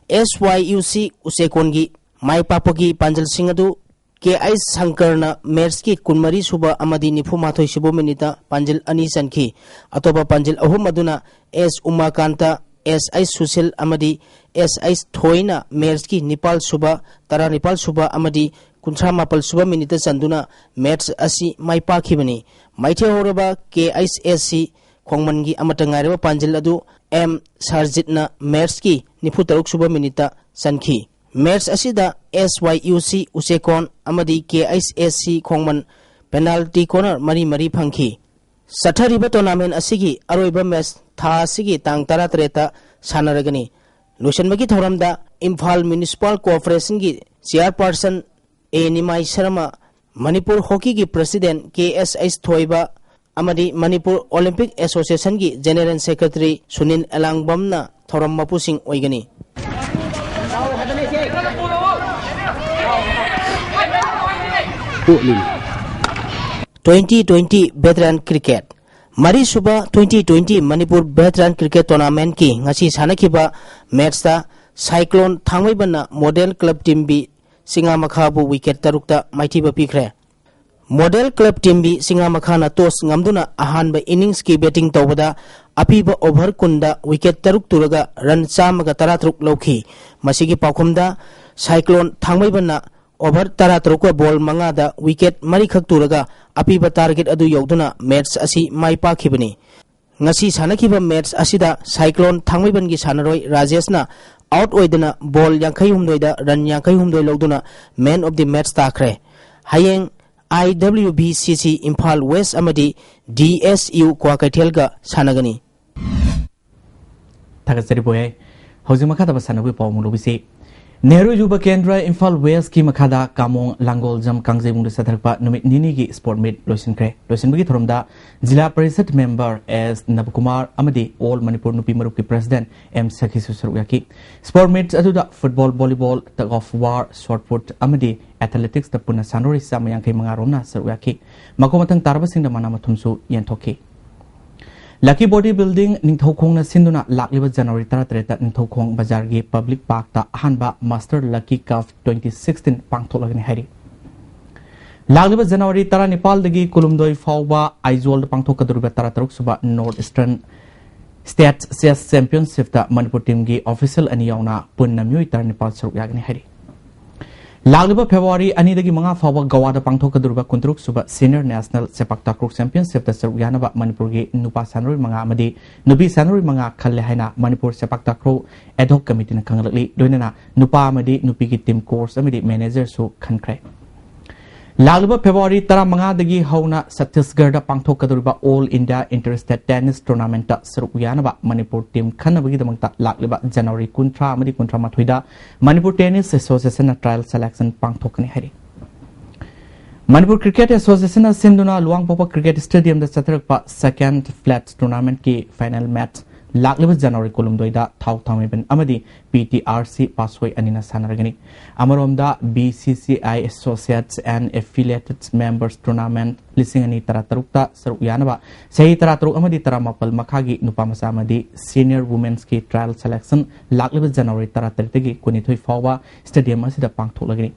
ꯑꯦꯁ ꯋꯥꯏ ꯌꯨ ꯁꯤ ꯎꯆꯦꯀꯣꯟꯒꯤ ꯃꯥꯏ ꯄꯥꯛꯄꯒꯤ ꯄꯥꯟꯖꯤꯜꯁꯤꯡ ꯑꯗꯨ ꯀꯦ ꯑꯩꯆ ꯁꯪꯀꯔꯅ ꯃꯦꯆꯀꯤ ꯀꯨꯟꯃꯔꯤ ꯁꯨꯕ ꯑꯃꯗꯤ ꯅꯤꯐꯨ ꯃꯥꯊꯣꯏ ꯁꯨꯕ ꯃꯤꯅꯤꯠꯇ ꯄꯥꯟꯖꯤꯜ ꯑꯅꯤ ꯆꯟꯈꯤ꯫ ꯑꯇꯣꯞꯄ ꯄꯥꯟꯖꯤꯜ ꯑꯍꯨꯝ ꯑꯗꯨꯅ ꯑꯦꯁ ꯎꯃꯥꯀꯥꯟꯇ, ꯑꯦꯁ ꯑꯩꯆ ꯁꯨꯁꯤꯜ ꯑꯃꯗꯤ ꯑꯦꯁ ꯑꯩꯆ ꯊꯣꯏꯅ ꯃꯦꯆꯀꯤ ꯅꯤꯄꯥꯜ ꯁꯨꯕ, ꯇꯔꯥꯅꯤꯄꯥꯜ ꯁꯨꯕ ꯑꯃꯗꯤ ꯀꯨꯟꯊ꯭ꯔꯥ ꯃꯥꯄꯜ ꯁꯨꯕ ꯃꯤꯅꯤꯠꯇ ꯆꯟꯗꯨꯅ ꯃꯦꯆ ꯑꯁꯤ ꯃꯥꯏ ꯄꯥꯛꯈꯤꯕꯅꯤ꯫ ꯃꯥꯏꯊꯤꯍꯧꯔꯕ ꯀꯦ ꯑꯩꯆ ꯑꯦꯁ ꯁꯤ ꯈꯣꯡꯃꯟꯒꯤ ꯑꯃꯠꯇ ꯉꯥꯏꯔꯕ ꯄꯥꯟꯖꯤꯜ ꯑꯗꯨ ꯑꯦꯝ ꯁꯥꯔꯖꯤꯠꯅ ꯃꯦꯆꯀꯤ ꯅꯤꯐꯨ ꯇꯔꯨꯛ ꯁꯨꯕ ꯃꯤꯅꯤꯠꯇ ꯆꯟꯈꯤ꯫ ꯃꯦꯆ ꯑꯁꯤꯗ ꯑꯦꯁ ꯋꯥꯏ ꯌꯨ ꯁꯤ ꯎꯆꯦꯀꯣꯟ ꯑꯃꯗꯤ ꯀꯦ H S C ꯈꯣꯡꯃꯟ penalty corner ꯃꯔꯤ ꯃꯔꯤ ꯐꯪꯈꯤ꯫ ꯆꯠꯊꯔꯤꯕ ꯇꯣꯔꯅꯥꯃꯦꯟ ꯑꯁꯤꯒꯤ ꯑꯔꯣꯏꯕ ꯃꯦꯆ ꯊꯥ ꯑꯁꯤꯒꯤ ꯇꯥꯡ ꯇꯔꯥꯇꯔꯦꯠꯇ ꯁꯥꯟꯅꯔꯒꯅꯤ꯫ ꯂꯣꯏꯁꯤꯟꯕꯒꯤ ꯊꯧꯔꯝꯗ ꯏꯝꯐꯥꯜ ꯃ꯭ꯌꯨꯅꯤꯁꯤꯄꯥꯜ ꯀꯣꯑꯣꯄꯔꯦꯁꯟꯒꯤ ꯆꯤꯌꯥꯔꯄꯥꯔꯁꯟ ꯑꯦ ꯅꯤꯃꯥꯏ ꯁꯔꯃ, ꯃꯅꯤꯄꯨꯔ ꯍꯣꯀꯤꯒꯤ president K S H Thoiba ꯑꯃꯗꯤ ꯃꯅꯤꯄꯨꯔ ꯑꯣꯂꯤꯝꯄꯤꯛ ꯑꯦꯁꯣꯁꯤꯌꯦꯁꯟꯒꯤ ꯖꯦꯅꯦꯔꯦꯜ ꯁꯦꯀ꯭ꯔꯦꯇꯔꯤ ꯁꯨꯅꯤꯜ ꯑꯦꯂꯥꯡꯕꯝꯅ ꯊꯧꯔꯝ ꯃꯄꯨꯁꯤꯡ ꯑꯣꯏꯒꯅꯤ꯫ Twenty twenty veteran cricket. ꯃꯔꯤꯁꯨꯕ twenty twenty Manipur veteran cricket ꯇꯣꯔꯅꯥꯃꯦꯟꯠꯀꯤ ꯉꯁꯤ ꯁꯥꯟꯅꯈꯤꯕ ꯃꯦꯠꯁꯇ ꯁꯥꯏꯀ꯭ꯂꯣꯟ ꯊꯥꯡꯃꯩꯕꯟꯅ ꯃꯣꯗꯦꯜ ꯀ꯭ꯂꯕ ꯇꯤꯝ ꯕꯤ ꯁꯤꯡꯉꯥꯃꯈꯥꯕꯨ ꯋꯤꯀꯦꯠ ꯇꯔꯨꯛꯇ ꯃꯥꯏꯊꯤꯕ ꯄꯤꯈ꯭ꯔꯦ꯫ ꯃꯣꯗꯦꯜ ꯀ꯭ꯂꯕ ꯇꯤꯝꯕꯤ ꯆꯤꯡꯉꯥꯃꯈꯥꯅ ꯇꯣꯁ ꯉꯝꯗꯨꯅ ꯑꯍꯥꯟꯕ ꯏꯅꯤꯡꯁꯀꯤ ꯕꯦꯇꯤꯡ ꯇꯧꯕꯗ ꯑꯄꯤꯕ ꯑꯣꯚꯔ ꯀꯨꯟꯗ ꯋꯤꯀꯦꯠ ꯇꯔꯨꯛ ꯇꯨꯔꯒ ꯔꯟ ꯆꯥꯝꯃꯒ ꯇꯔꯥꯇꯔꯨꯛ ꯂꯧꯈꯤ꯫ ꯃꯁꯤꯒꯤ ꯄꯥꯎꯈꯨꯝꯗ ꯁꯥꯏꯀ꯭ꯂꯣꯟ ꯊꯥꯡꯃꯩꯕꯟꯅ ꯑꯣꯚꯔ ꯇꯔꯥꯇꯔꯨꯛꯀ ꯕꯣꯜ ꯃꯉꯥꯗ ꯋꯤꯀꯦꯠ ꯃꯔꯤꯈꯛ ꯇꯨꯔꯒ ꯑꯄꯤꯕ ꯇꯥꯔꯒꯦꯠ ꯑꯗꯨ ꯌꯧꯗꯨꯅ ꯃꯦꯠꯆ ꯑꯁꯤ ꯃꯥꯏ ꯄꯥꯛꯈꯤꯕꯅꯤ꯫ ꯉꯁꯤ ꯁꯥꯟꯅꯈꯤꯕ ꯃꯦꯠꯆ ꯑꯁꯤꯗ ꯁꯥꯏꯀ꯭ꯂꯣꯟ ꯊꯥꯡꯃꯩꯕꯟꯒꯤ ꯁꯥꯟꯅꯔꯣꯏ ꯔꯥꯖꯦꯁꯅ ꯑꯥꯎꯠ ꯑꯣꯏꯗꯅ ꯕꯣꯜ ꯌꯥꯡꯈꯩ ꯍꯨꯝꯗꯣꯏꯗ ꯔꯟ ꯌꯥꯡꯈꯩ ꯍꯨꯝꯗꯣꯏ ꯂꯧꯗꯨꯅ ꯃꯦꯟ ꯑꯣꯐ ꯗꯤ ꯃꯦꯠꯆ ꯇꯥꯈ꯭ꯔꯦ꯫ ꯍꯌꯦꯡ ꯑꯥꯏ ꯗꯕ꯭ꯂꯤꯎ ꯕꯤ ꯁꯤ ꯁꯤ ꯏꯝꯐꯥꯜ ꯋꯦꯁ ꯑꯃꯗꯤ ꯗꯤ ꯑꯦꯁ ꯌꯨ ꯀ꯭ꯋꯥꯀꯩꯊꯦꯜꯒ ꯁꯥꯟꯅꯒꯅꯤ꯫ ꯊꯥꯒꯠꯆꯔꯤ ꯕꯣꯌꯥꯏ꯫ ꯍꯧꯖꯤꯛ ꯃꯈꯥ ꯇꯥꯕ ꯁꯥꯟꯅꯕꯒꯤ ꯄꯥꯎ ꯑꯃꯨꯛ ꯂꯧꯕꯤꯁꯤ꯫ ꯅꯦꯍꯔꯨ ꯌꯨꯕ ꯀꯦꯟꯗ꯭ꯔ ꯏꯝꯐꯥꯜ ꯋꯦꯁꯀꯤ ꯃꯈꯥꯗ ꯀꯥꯃꯣꯡ ꯂꯥꯡꯒꯣꯜꯖꯝ ꯀꯥꯡꯖꯩꯕꯨꯡꯗ ꯆꯠꯊꯔꯛꯄ ꯅꯨꯃꯤꯠ ꯅꯤꯅꯤꯒꯤ ꯁ꯭ꯄꯣꯔꯠ ꯃꯤꯠ ꯂꯣꯏꯁꯤꯟꯈ꯭ꯔꯦ꯫ ꯂꯣꯏꯁꯤꯟꯕꯒꯤ ꯊꯧꯔꯝꯗ ꯖꯤꯂꯥ ꯄꯔꯤꯁꯠ ꯃꯦꯝꯕꯔ ꯑꯦꯁ ꯅꯕꯀꯨꯃꯥꯔ ꯑꯃꯗꯤ ꯑꯣꯜ ꯃꯅꯤꯄꯨꯔ ꯅꯨꯄꯤ ꯃꯔꯨꯞꯀꯤ ꯄ꯭ꯔꯦꯁꯤꯗꯦꯟꯠ ꯑꯦꯝ ꯁꯈꯤꯁꯨ ꯁꯔꯨꯛ ꯌꯥꯈꯤ꯫ ꯁ꯭ꯄꯣꯔꯠ ꯃꯤꯠ ꯑꯗꯨꯗ football, volleyball, tug of war, shot put ꯑꯃꯗꯤ ꯑꯦꯊꯂꯦꯇꯤꯛꯁꯇ ꯄꯨꯟꯅ ꯁꯥꯟꯅꯔꯣꯏ ꯆꯥꯝꯃ ꯌꯥꯡꯈꯩ ꯃꯉꯥ ꯔꯣꯝꯅ ꯁꯔꯨꯛ ꯌꯥꯈꯤ꯫ ꯃꯈꯣꯡ ꯃꯊꯪ ꯇꯥꯔꯕꯁꯤꯡꯗ ꯃꯅꯥ ꯃꯊꯨꯝꯁꯨ ꯌꯦꯟꯊꯣꯛꯈꯤ꯫ ꯂꯛꯀꯤ ꯕꯣꯗꯤ ꯕꯤꯜꯗꯤꯡ ꯅꯤꯡꯊꯧꯈꯣꯡꯅ ꯁꯤꯟꯗꯨꯅ ꯂꯥꯛꯂꯤꯕ ꯖꯅꯋꯥꯔꯤ ꯇꯔꯥꯇꯔꯦꯠꯇ ꯅꯤꯡꯊꯧꯈꯣꯡ ꯕꯖꯥꯔꯒꯤ ꯄꯕ꯭ꯂꯤꯛ ꯄꯥꯔꯛꯇ ꯑꯍꯥꯟꯕ ꯃꯥꯁꯇꯔ ꯂꯛꯀꯤ ꯀꯞ ꯇ꯭ꯋꯦꯟꯇꯤ ꯁꯤꯛꯁꯇꯤꯟ ꯄꯥꯡꯊꯣꯛꯂꯒꯅꯤ ꯍꯥꯏꯔꯤ꯫ ꯂꯥꯛꯂꯤꯕ ꯖꯅꯋꯥꯔꯤ ꯇꯔꯥꯅꯤꯄꯥꯜꯗꯒꯤ ꯀꯨꯟꯍꯨꯝꯗꯣꯏ ꯐꯥꯎꯕ ꯑꯥꯏꯖꯣꯜꯗ ꯄꯥꯡꯊꯣꯛꯀꯗꯧꯔꯤꯕ ꯇꯔꯥꯇꯔꯨꯛ ꯁꯨꯕ ꯅꯣꯔꯠ ꯏꯁꯇꯔꯟ ꯁ꯭ꯇꯦꯠ ꯆꯦꯁ ꯆꯦꯝꯄꯤꯌꯟꯁꯤꯞꯇ ꯃꯅꯤꯄꯨꯔ ꯇꯤꯝꯒꯤ ꯑꯣꯐꯤꯁꯤꯌꯦꯜ ꯑꯅꯤ ꯌꯥꯎꯅ ꯄꯨꯟꯅ ꯃꯤꯑꯣꯏ ꯇꯔꯥꯅꯤꯄꯥꯜ ꯁꯔꯨꯛ ꯌꯥꯒꯅꯤ ꯍꯥꯏꯔꯤ꯫ ꯂꯥꯛꯂꯤꯕ ꯐꯦꯕ꯭ꯔꯨꯋꯥꯔꯤ ꯑꯅꯤꯗꯒꯤ ꯃꯉꯥ ꯐꯥꯎꯕ ꯒꯋꯥꯗ ꯄꯥꯡꯊꯣꯛꯀꯗꯧꯔꯤꯕ ꯀꯨꯟꯇꯔꯨꯛ ꯁꯨꯕ ꯁꯤꯅꯤꯌꯔ ꯅꯦꯁꯅꯦꯜ ꯁꯦꯄꯥꯛ ꯇꯥꯀ꯭ꯔꯨ ꯆꯦꯝꯄꯤꯌꯟꯁꯤꯞꯇ ꯁꯔꯨꯛ ꯌꯥꯅꯕ ꯃꯅꯤꯄꯨꯔꯒꯤ ꯅꯨꯄꯥ ꯁꯥꯟꯅꯔꯣꯏ ꯃꯉꯥ ꯑꯃꯗꯤ ꯅꯨꯄꯤ ꯁꯥꯟꯅꯔꯣꯏ ꯃꯉꯥ ꯈꯜꯂꯦ ꯍꯥꯏꯅ ꯃꯅꯤꯄꯨꯔ ꯁꯦꯄꯥꯛ ꯇꯥꯀ꯭ꯔꯨ ꯑꯦꯗꯍꯣꯛ ꯀꯃꯤꯇꯤꯅ ꯈꯪꯍꯜꯂꯛꯂꯤ꯫ ꯂꯣꯏꯅꯅ ꯅꯨꯄꯥ ꯑꯃꯗꯤ ꯅꯨꯄꯤꯒꯤ ꯇꯤꯝ ꯀꯣꯆ ꯑꯃꯗꯤ ꯃꯦꯅꯦꯖꯔꯁꯨ ꯈꯟꯈ꯭ꯔꯦ꯫ ꯂꯥꯛꯂꯤꯕ ꯐꯦꯕ꯭ꯔꯨꯋꯥꯔꯤ ꯇꯔꯥꯃꯉꯥꯗꯒꯤ ꯍꯧꯅ ꯁꯠꯇꯤꯁꯒꯔꯗ ꯄꯥꯡꯊꯣꯛꯀꯗꯧꯔꯤꯕ all India inter state tennis ꯇꯣꯔꯅꯥꯃꯦꯟꯠꯇ ꯁꯔꯨꯛ ꯌꯥꯅꯕ ꯃꯅꯤꯄꯨꯔ ꯇꯤꯝ ꯈꯟꯅꯕꯒꯤꯗꯃꯛꯇ ꯂꯥꯛꯂꯤꯕ ꯖꯅꯋꯥꯔꯤ ꯀꯨꯟꯊ꯭ꯔꯥ ꯑꯃꯗꯤ ꯀꯨꯟꯊ꯭ꯔꯥ ꯃꯥꯊꯣꯏꯗ ꯃꯅꯤꯄꯨꯔ ꯇꯦꯅꯤꯁ ꯑꯦꯁꯣꯁꯤꯌꯦꯁꯟꯅ ꯇ꯭ꯔꯥꯌꯦꯜ ꯁꯦꯂꯦꯛꯁꯟ ꯄꯥꯡꯊꯣꯛꯀꯅꯤ ꯍꯥꯏꯔꯤ꯫ ꯃꯅꯤꯄꯨꯔ ꯀ꯭ꯔꯤꯀꯦꯠ ꯑꯦꯁꯣꯁꯤꯌꯦꯁꯟꯅ ꯁꯤꯟꯗꯨꯅ ꯂꯨꯋꯥꯡꯄꯣꯛꯄ ꯀ꯭ꯔꯤꯀꯦꯠ ꯁ꯭ꯇꯦꯗꯤꯌꯝꯗ ꯆꯠꯊꯔꯛꯄ ꯁꯦꯀꯦꯟ ꯐ꯭ꯂꯦꯠ ꯇꯣꯔꯅꯥꯃꯦꯟꯠꯀꯤ ꯐꯥꯏꯅꯦꯜ ꯃꯦꯠꯆ ꯂꯥꯛꯂꯤꯕ ꯖꯅꯋꯥꯔꯤ ꯀꯨꯟꯍꯨꯝꯗꯣꯏꯗ ꯊꯥꯎ ꯊꯥꯡꯃꯩꯕꯟ ꯑꯃꯗꯤ ꯄꯤ ꯇꯤ ꯑꯥꯔ ꯁꯤ ꯄꯥꯠꯁꯣꯏ ꯑꯅꯤꯅ ꯁꯥꯟꯅꯔꯒꯅꯤ꯫ ꯑꯃꯔꯣꯝꯗ, B C C I Associates and Affiliated Members Tournament ꯂꯤꯁꯤꯡ ꯑꯅꯤ ꯇꯔꯥꯇꯔꯨꯛꯇ ꯁꯔꯨꯛ ꯌꯥꯅꯕ ꯆꯍꯤ ꯇꯔꯥꯇꯔꯨꯛ ꯑꯃꯗꯤ ꯇꯔꯥꯃꯥꯄꯜ ꯃꯈꯥꯒꯤ ꯅꯨꯄꯥ ꯃꯆꯥ ꯑꯃꯗꯤ ꯁꯤꯅꯤꯌꯔ ꯋꯨꯃꯦꯟꯁꯀꯤ ꯇ꯭ꯔꯥꯌꯦꯜ ꯁꯦꯂꯦꯛꯁꯟ ꯂꯥꯛꯂꯤꯕ ꯖꯅꯋꯥꯔꯤ ꯇꯔꯥꯇꯔꯦꯠꯇꯒꯤ ꯀꯨꯟꯅꯤꯊꯣꯏ ꯐꯥꯎꯕ ꯁ꯭ꯇꯦꯗꯤꯌꯝ ꯑꯁꯤꯗ ꯄꯥꯡꯊꯣꯛꯂꯒꯅꯤ꯫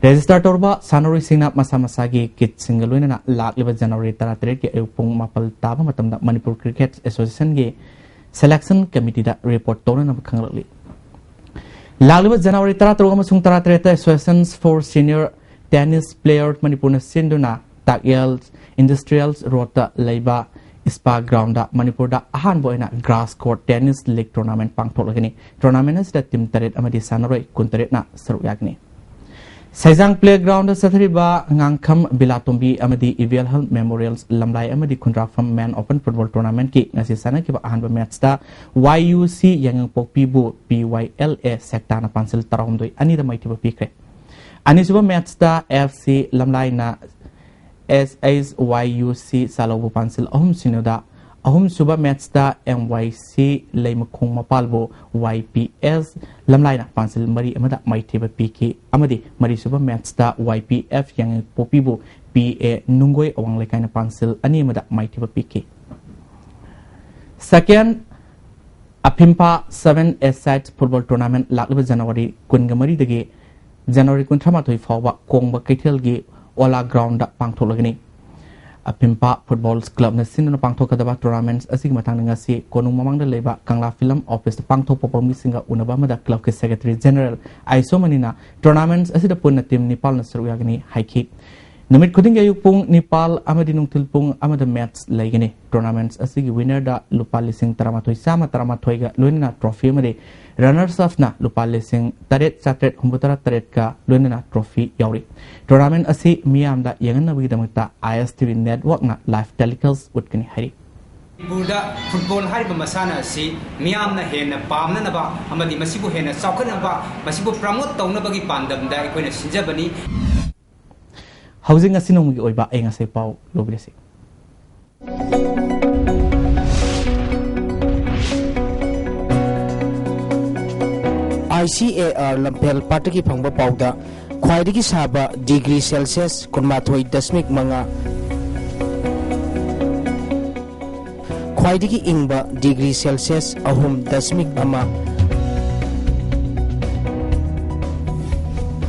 Register ꯇꯧꯔꯕ ꯁꯥꯟꯅꯔꯣꯏꯁꯤꯡꯅ ꯃꯁꯥ ꯃꯁꯥꯒꯤ ꯀꯤꯠꯁꯤꯡꯒ ꯂꯣꯏꯅꯅ ꯂꯥꯛꯂꯤꯕ ꯖꯅꯋꯥꯔꯤ ꯇꯔꯥꯇꯔꯦꯠꯀꯤ ꯑꯌꯨꯛ ꯄꯨꯡ ꯃꯥꯄꯜ ꯇꯥꯕ ꯃꯇꯝꯗ ꯃꯅꯤꯄꯨꯔ ꯀ꯭ꯔꯤꯀꯦꯠ ꯑꯦꯁꯣꯁꯤꯌꯦꯁꯟꯒꯤ ꯁꯦꯂꯦꯛꯁꯟ ꯀꯃꯤꯇꯤꯗ ꯔꯤꯄꯣꯔꯠ ꯇꯧꯅꯅꯕ ꯈꯪꯂꯛꯂꯤ꯫ ꯂꯥꯛꯂꯤꯕ ꯖꯅꯋꯥꯔꯤ ꯇꯔꯥꯇꯔꯨꯛ ꯑꯃꯁꯨꯡ ꯇꯔꯥꯇꯔꯦꯠꯇ Associations for Senior Tennis Player ꯃꯅꯤꯄꯨꯔꯅ ꯁꯤꯟꯗꯨꯅ ꯇꯥꯛꯌꯦꯜ ꯏꯟꯗꯁꯇ꯭ꯔꯤꯌꯦꯜ ꯔꯣꯗꯇ ꯂꯩꯕ ꯏꯁꯄꯥ ꯒ꯭ꯔꯥꯎꯟꯗ ꯃꯅꯤꯄꯨꯔꯗ ꯑꯍꯥꯟꯕ ꯑꯣꯏꯅ grass court tennis league tournament ꯄꯥꯡꯊꯣꯛꯂꯒꯅꯤ꯫ ꯇꯣꯔꯅꯥꯃꯦꯟꯠ ꯑꯁꯤꯗ ꯇꯤꯝ ꯇꯔꯦꯠ ꯑꯃꯗꯤ ꯁꯥꯟꯅꯔꯣꯏ ꯀꯨꯟꯇꯔꯦꯠꯅ ꯁꯔꯨꯛ ꯌꯥꯒꯅꯤ꯫ ꯁꯩꯖꯥꯡ ꯄ꯭ꯂꯦꯒ꯭ꯔꯥꯎꯟꯗ ꯆꯠꯊꯔꯤꯕ ꯉꯥꯡꯈꯝ ꯕꯤꯂꯥꯇꯣꯝꯕꯤ ꯑꯃꯗꯤ ꯏꯕꯦꯜꯍꯜ ꯃꯦꯃꯣꯔꯤꯌꯦꯜ ꯂꯝꯂꯥꯏ ꯑꯃꯗꯤ ꯈꯨꯟꯗ꯭ꯔꯥꯛꯐꯝ ꯃꯦꯟ ꯑꯣꯄꯟ ꯐꯨꯠꯕꯣꯜ ꯇꯣꯔꯅꯥꯃꯦꯟꯠꯀꯤ ꯉꯁꯤ ꯁꯥꯟꯅꯈꯤꯕ ꯑꯍꯥꯟꯕ ꯃꯦꯠꯆꯇ ꯋꯥꯏ ꯌꯨ ꯁꯤ ꯌꯥꯏꯉꯪꯄꯣꯛꯄꯤꯕꯨ ꯄꯤ ꯋꯥꯏ ꯑꯦꯜ ꯑꯦ ꯁꯦꯛꯇꯥꯅ ꯄꯥꯟꯁꯤꯜ ꯇꯔꯥꯍꯨꯝꯗꯣꯏ ꯑꯅꯤꯗ ꯃꯥꯏꯊꯤꯕ ꯄꯤꯈ꯭ꯔꯦ꯫ ꯑꯅꯤꯁꯨꯕ ꯃꯦꯠꯆꯇ ꯑꯦꯐ ꯁꯤ ꯂꯝꯂꯥꯏꯅ ꯑꯦꯁ ꯑꯩꯆ ꯋꯥꯏ ꯌꯨ ꯁꯤ ꯆꯥꯂꯧꯕꯨ ꯄꯥꯟꯁꯤꯜ ꯑꯍꯨꯝ ꯁꯤꯅꯣꯗ, ꯑꯍꯨꯝꯁꯨꯕ ꯃꯦꯠꯆꯇ ꯑꯦꯝ ꯋꯥꯏ ꯁꯤ ꯂꯩꯃꯈꯣꯡ ꯃꯄꯥꯜꯕꯨ ꯋꯥꯏ ꯄꯤ ꯑꯦꯁ ꯂꯝꯂꯥꯏꯅ ꯄꯥꯟꯁꯤꯜ ꯃꯔꯤ ꯑꯃꯗ ꯃꯥꯏꯊꯤꯕ ꯄꯤꯈꯤ ꯑꯃꯗꯤ ꯃꯔꯤꯁꯨꯕ ꯃꯦꯠꯆꯇ ꯋꯥꯏ ꯄꯤ ꯑꯦꯐ ꯌꯥꯏꯉꯪꯄꯣꯛꯄꯤꯕꯨ ꯄꯤ ꯑꯦ ꯅꯨꯡꯒꯣꯏ ꯑꯋꯥꯡ ꯂꯩꯀꯥꯏꯅ ꯄꯥꯟꯁꯤꯜ ꯑꯅꯤ ꯑꯃꯗ ꯃꯥꯏꯊꯤꯕ ꯄꯤꯈꯤ꯫ Second, ꯑꯐꯤꯝꯄꯥ seven A side football tournament ꯂꯥꯛꯂꯤꯕ ꯖꯅꯋꯥꯔꯤ ꯀꯨꯟꯒ ꯃꯔꯤꯗꯒꯤ ꯖꯅꯋꯥꯔꯤ ꯀꯨꯟꯊ꯭ꯔꯥ ꯃꯥꯊꯣꯏ ꯐꯥꯎꯕ ꯀꯣꯡꯕ ꯀꯩꯊꯦꯜꯒꯤ ꯑꯣꯂꯥ ꯒ꯭ꯔꯥꯎꯟꯗ ꯄꯥꯡꯊꯣꯛꯂꯒꯅꯤ꯫ ꯑꯐꯤꯝꯄꯥ ꯐꯨꯠꯕꯣꯜ ꯀ꯭ꯂꯕꯅ ꯁꯤꯟꯗꯨꯅ ꯄꯥꯡꯊꯣꯛꯀꯗꯕ ꯇꯣꯔꯅꯥꯃꯦꯟꯠ ꯑꯁꯤꯒꯤ ꯃꯇꯥꯡꯗ ꯉꯁꯤ ꯀꯣꯅꯨꯡ ꯃꯃꯥꯡꯗ ꯂꯩꯕ ꯀꯪꯂꯥ ꯐꯤꯂꯝ ꯑꯣꯐꯤꯁꯇ ꯄꯥꯡꯊꯣꯛꯄ ꯄꯥꯎꯃꯤꯁꯤꯡꯒ ꯎꯅꯕ ꯑꯃꯗ ꯀ꯭ꯂꯕꯀꯤ ꯁꯦꯀ꯭ꯔꯦꯇꯔꯤ ꯖꯦꯅꯔꯦꯜ ꯑꯥꯏꯁꯣꯃꯅꯤꯅ ꯇꯣꯔꯅꯥꯃꯦꯟꯠ ꯑꯁꯤꯗ ꯄꯨꯟꯅ ꯇꯤꯝ ꯅꯤꯄꯥꯜꯅ ꯁꯔꯨꯛ ꯌꯥꯒꯅꯤ ꯍꯥꯏꯈꯤ꯫ ꯅꯨꯃꯤꯠ ꯈꯨꯗꯤꯡꯒꯤ ꯑꯌꯨꯛ ꯄꯨꯡ ꯅꯤꯄꯥꯜ ꯑꯃꯗꯤ ꯅꯨꯡꯊꯤꯜ ꯄꯨꯡ ꯑꯃꯗ ꯃꯦꯠꯆ ꯂꯩꯒꯅꯤ꯫ ꯇꯣꯔꯅꯥꯃꯦꯟꯠ ꯑꯁꯤꯒꯤ ꯋꯤꯟꯅꯔꯗ ꯂꯨꯄꯥ ꯂꯤꯁꯤꯡ ꯇꯔꯥꯃꯥꯊꯣꯏ ꯆꯥꯝꯃ ꯇꯔꯥꯃꯥꯊꯣꯏꯒ ꯂꯣꯏꯅꯅ ꯇ꯭ꯔꯣꯐꯤ ꯑꯃꯗꯤ ꯔꯅꯔꯁ ꯑꯞꯅ ꯂꯨꯄꯥ ꯂꯤꯁꯤꯡ ꯇꯔꯦꯠ ꯆꯥꯇ꯭ꯔꯦꯠ ꯍꯨꯝꯐꯨꯇꯔꯥ ꯇꯔꯦꯠꯀ ꯂꯣꯏꯅꯅ ꯇ꯭ꯔꯣꯐꯤ ꯌꯥꯎꯔꯤ꯫ ꯇꯣꯔꯅꯥꯃꯦꯟꯠ ꯑꯁꯤ ꯃꯤꯌꯥꯝꯗ ꯌꯦꯡꯍꯟꯅꯕꯒꯤꯗꯃꯛꯇ ꯑꯥꯏ S T V ꯅꯦꯠꯋꯥꯔꯛꯅ live telecast ꯎꯠꯀꯅꯤ ꯍꯥꯏꯔꯤ꯫ ꯃꯅꯤꯄꯨꯔꯗ ꯐꯨꯠꯕꯣꯜ ꯍꯥꯏꯔꯤꯕ ꯃꯁꯥꯟꯅ ꯑꯁꯤ ꯃꯤꯌꯥꯝꯅ ꯍꯦꯟꯅ ꯄꯥꯝꯅꯅꯕ ꯑꯃꯗꯤ ꯃꯁꯤꯕꯨ ꯍꯦꯟꯅ ꯆꯥꯎꯈꯠꯅꯕ, ꯃꯁꯤꯕꯨ ꯄ꯭ꯔꯃꯣꯠ ꯇꯧꯅꯕꯒꯤ ꯄꯥꯟꯗꯝꯗ ꯑꯩꯈꯣꯏꯅ ꯁꯤꯟꯖꯕꯅꯤ꯫ ꯍꯧꯖꯤꯛ ꯉꯁꯤ ꯅꯣꯡꯃꯒꯤ ꯑꯣꯏꯕ ꯑꯏꯪ ꯑꯁꯥꯒꯤ ꯄꯥꯎ ꯂꯧꯕꯤꯔꯁꯤ꯫ ꯑꯥꯏ ꯁꯤ ꯑꯦ ꯑꯥꯔ ꯂꯝꯐꯦꯜ ꯄꯥꯠꯇꯒꯤ ꯐꯪꯕ ꯄꯥꯎꯗ ꯈ꯭ꯋꯥꯏꯗꯒꯤ ꯁꯥꯕ ꯗꯤꯒ꯭ꯔꯤ ꯁꯦꯜꯁꯤꯌꯁ ꯀꯨꯟꯃꯥꯊꯣꯏ ꯗꯁꯃꯤꯛ ꯃꯉꯥ, ꯈ꯭ꯋꯥꯏꯗꯒꯤ ꯏꯪꯕ ꯗꯤꯒ꯭ꯔꯤ ꯁꯦꯜꯁꯤꯌꯁ ꯑꯍꯨꯝ ꯗꯁꯃꯤꯛ ꯑꯃ꯫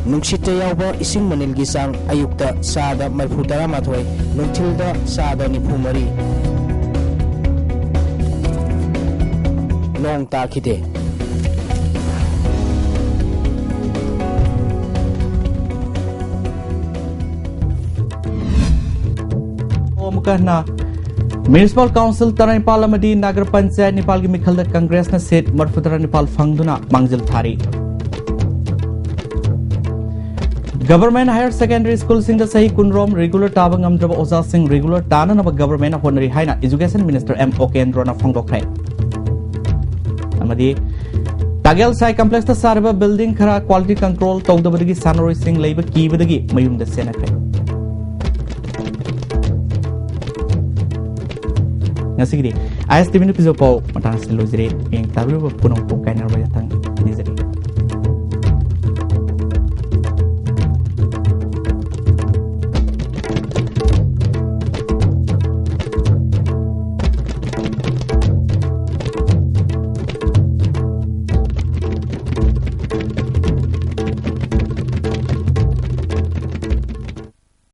ꯅꯨꯡꯁꯤꯠꯇ ꯌꯥꯎꯕ ꯏꯁꯤꯡ ꯃꯅꯤꯜꯒꯤ ꯆꯥꯡ ꯑꯌꯨꯛꯇ ꯆꯥꯗ ꯃꯔꯤꯐꯨ ꯇꯔꯥꯃꯥꯊꯣꯏ, ꯅꯨꯡꯊꯤꯜꯗ ꯆꯥꯗ ꯅꯤꯐꯨ ꯃꯔꯤ꯫ ꯅꯣꯡ ꯇꯥꯈꯤꯗꯦ꯫ ꯑꯃꯨꯛꯀ ꯍꯟꯅ Municipal Council ꯇꯔꯥꯅꯤꯄꯥꯜ ꯑꯃꯗꯤ ꯅꯒꯔ ꯄꯟꯆꯥꯌꯠ ꯅꯤꯄꯥꯜꯒꯤ ꯃꯤꯈꯜꯗ ꯀꯪꯒ꯭ꯔꯦꯁꯅ seat ꯃꯔꯤꯐꯨꯇꯔꯥ ꯅꯤꯄꯥꯜ ꯐꯪꯗꯨꯅ ꯃꯥꯡꯖꯤꯜ ꯊꯥꯔꯤ꯫ Government Higher Secondary Schoolꯁꯤꯡꯗ ꯆꯍꯤ ꯀꯨꯟꯔꯣꯝ regular ꯇꯥꯕ ꯉꯝꯗ꯭ꯔꯕ ꯑꯣꯖꯥꯁꯤꯡ regular ꯇꯥꯅꯅꯕ governmentꯅ ꯍꯣꯠꯅꯔꯤ ꯍꯥꯏꯅ Education Minister ꯑꯦꯝ ꯑꯣꯀꯦꯟꯗ꯭ꯔꯣꯅ ꯐꯣꯡꯗꯣꯛꯈ꯭ꯔꯦ꯫ ꯑꯃꯗꯤ ꯇꯥꯒꯦꯜ ꯁꯥꯏ complexꯇ ꯁꯥꯔꯤꯕ building ꯈꯔ quality control ꯇꯧꯗꯕꯗꯒꯤ ꯁꯥꯟꯅꯔꯣꯏꯁꯤꯡ ꯂꯩꯕ ꯀꯤꯕꯗꯒꯤ ꯃꯌꯨꯝꯗ ꯆꯦꯟꯅꯈ꯭ꯔꯦ꯫ ꯉꯁꯤꯒꯤꯗꯤ ꯑꯥꯏ ꯑꯦꯁ ꯇꯤ ꯚꯤꯅ ꯄꯤꯖꯕ ꯄꯥꯎ ꯃꯇꯥꯡ ꯑꯁꯤꯗ ꯂꯣꯏꯖꯔꯦ꯫ ꯃꯤꯠꯌꯦꯡ ꯇꯥꯕꯤꯔꯤꯕ ꯄꯨꯝꯅꯃꯛꯄꯨ ꯀꯥꯏꯅꯔꯕ ꯌꯥꯊꯪ ꯅꯤꯖꯔꯤ꯫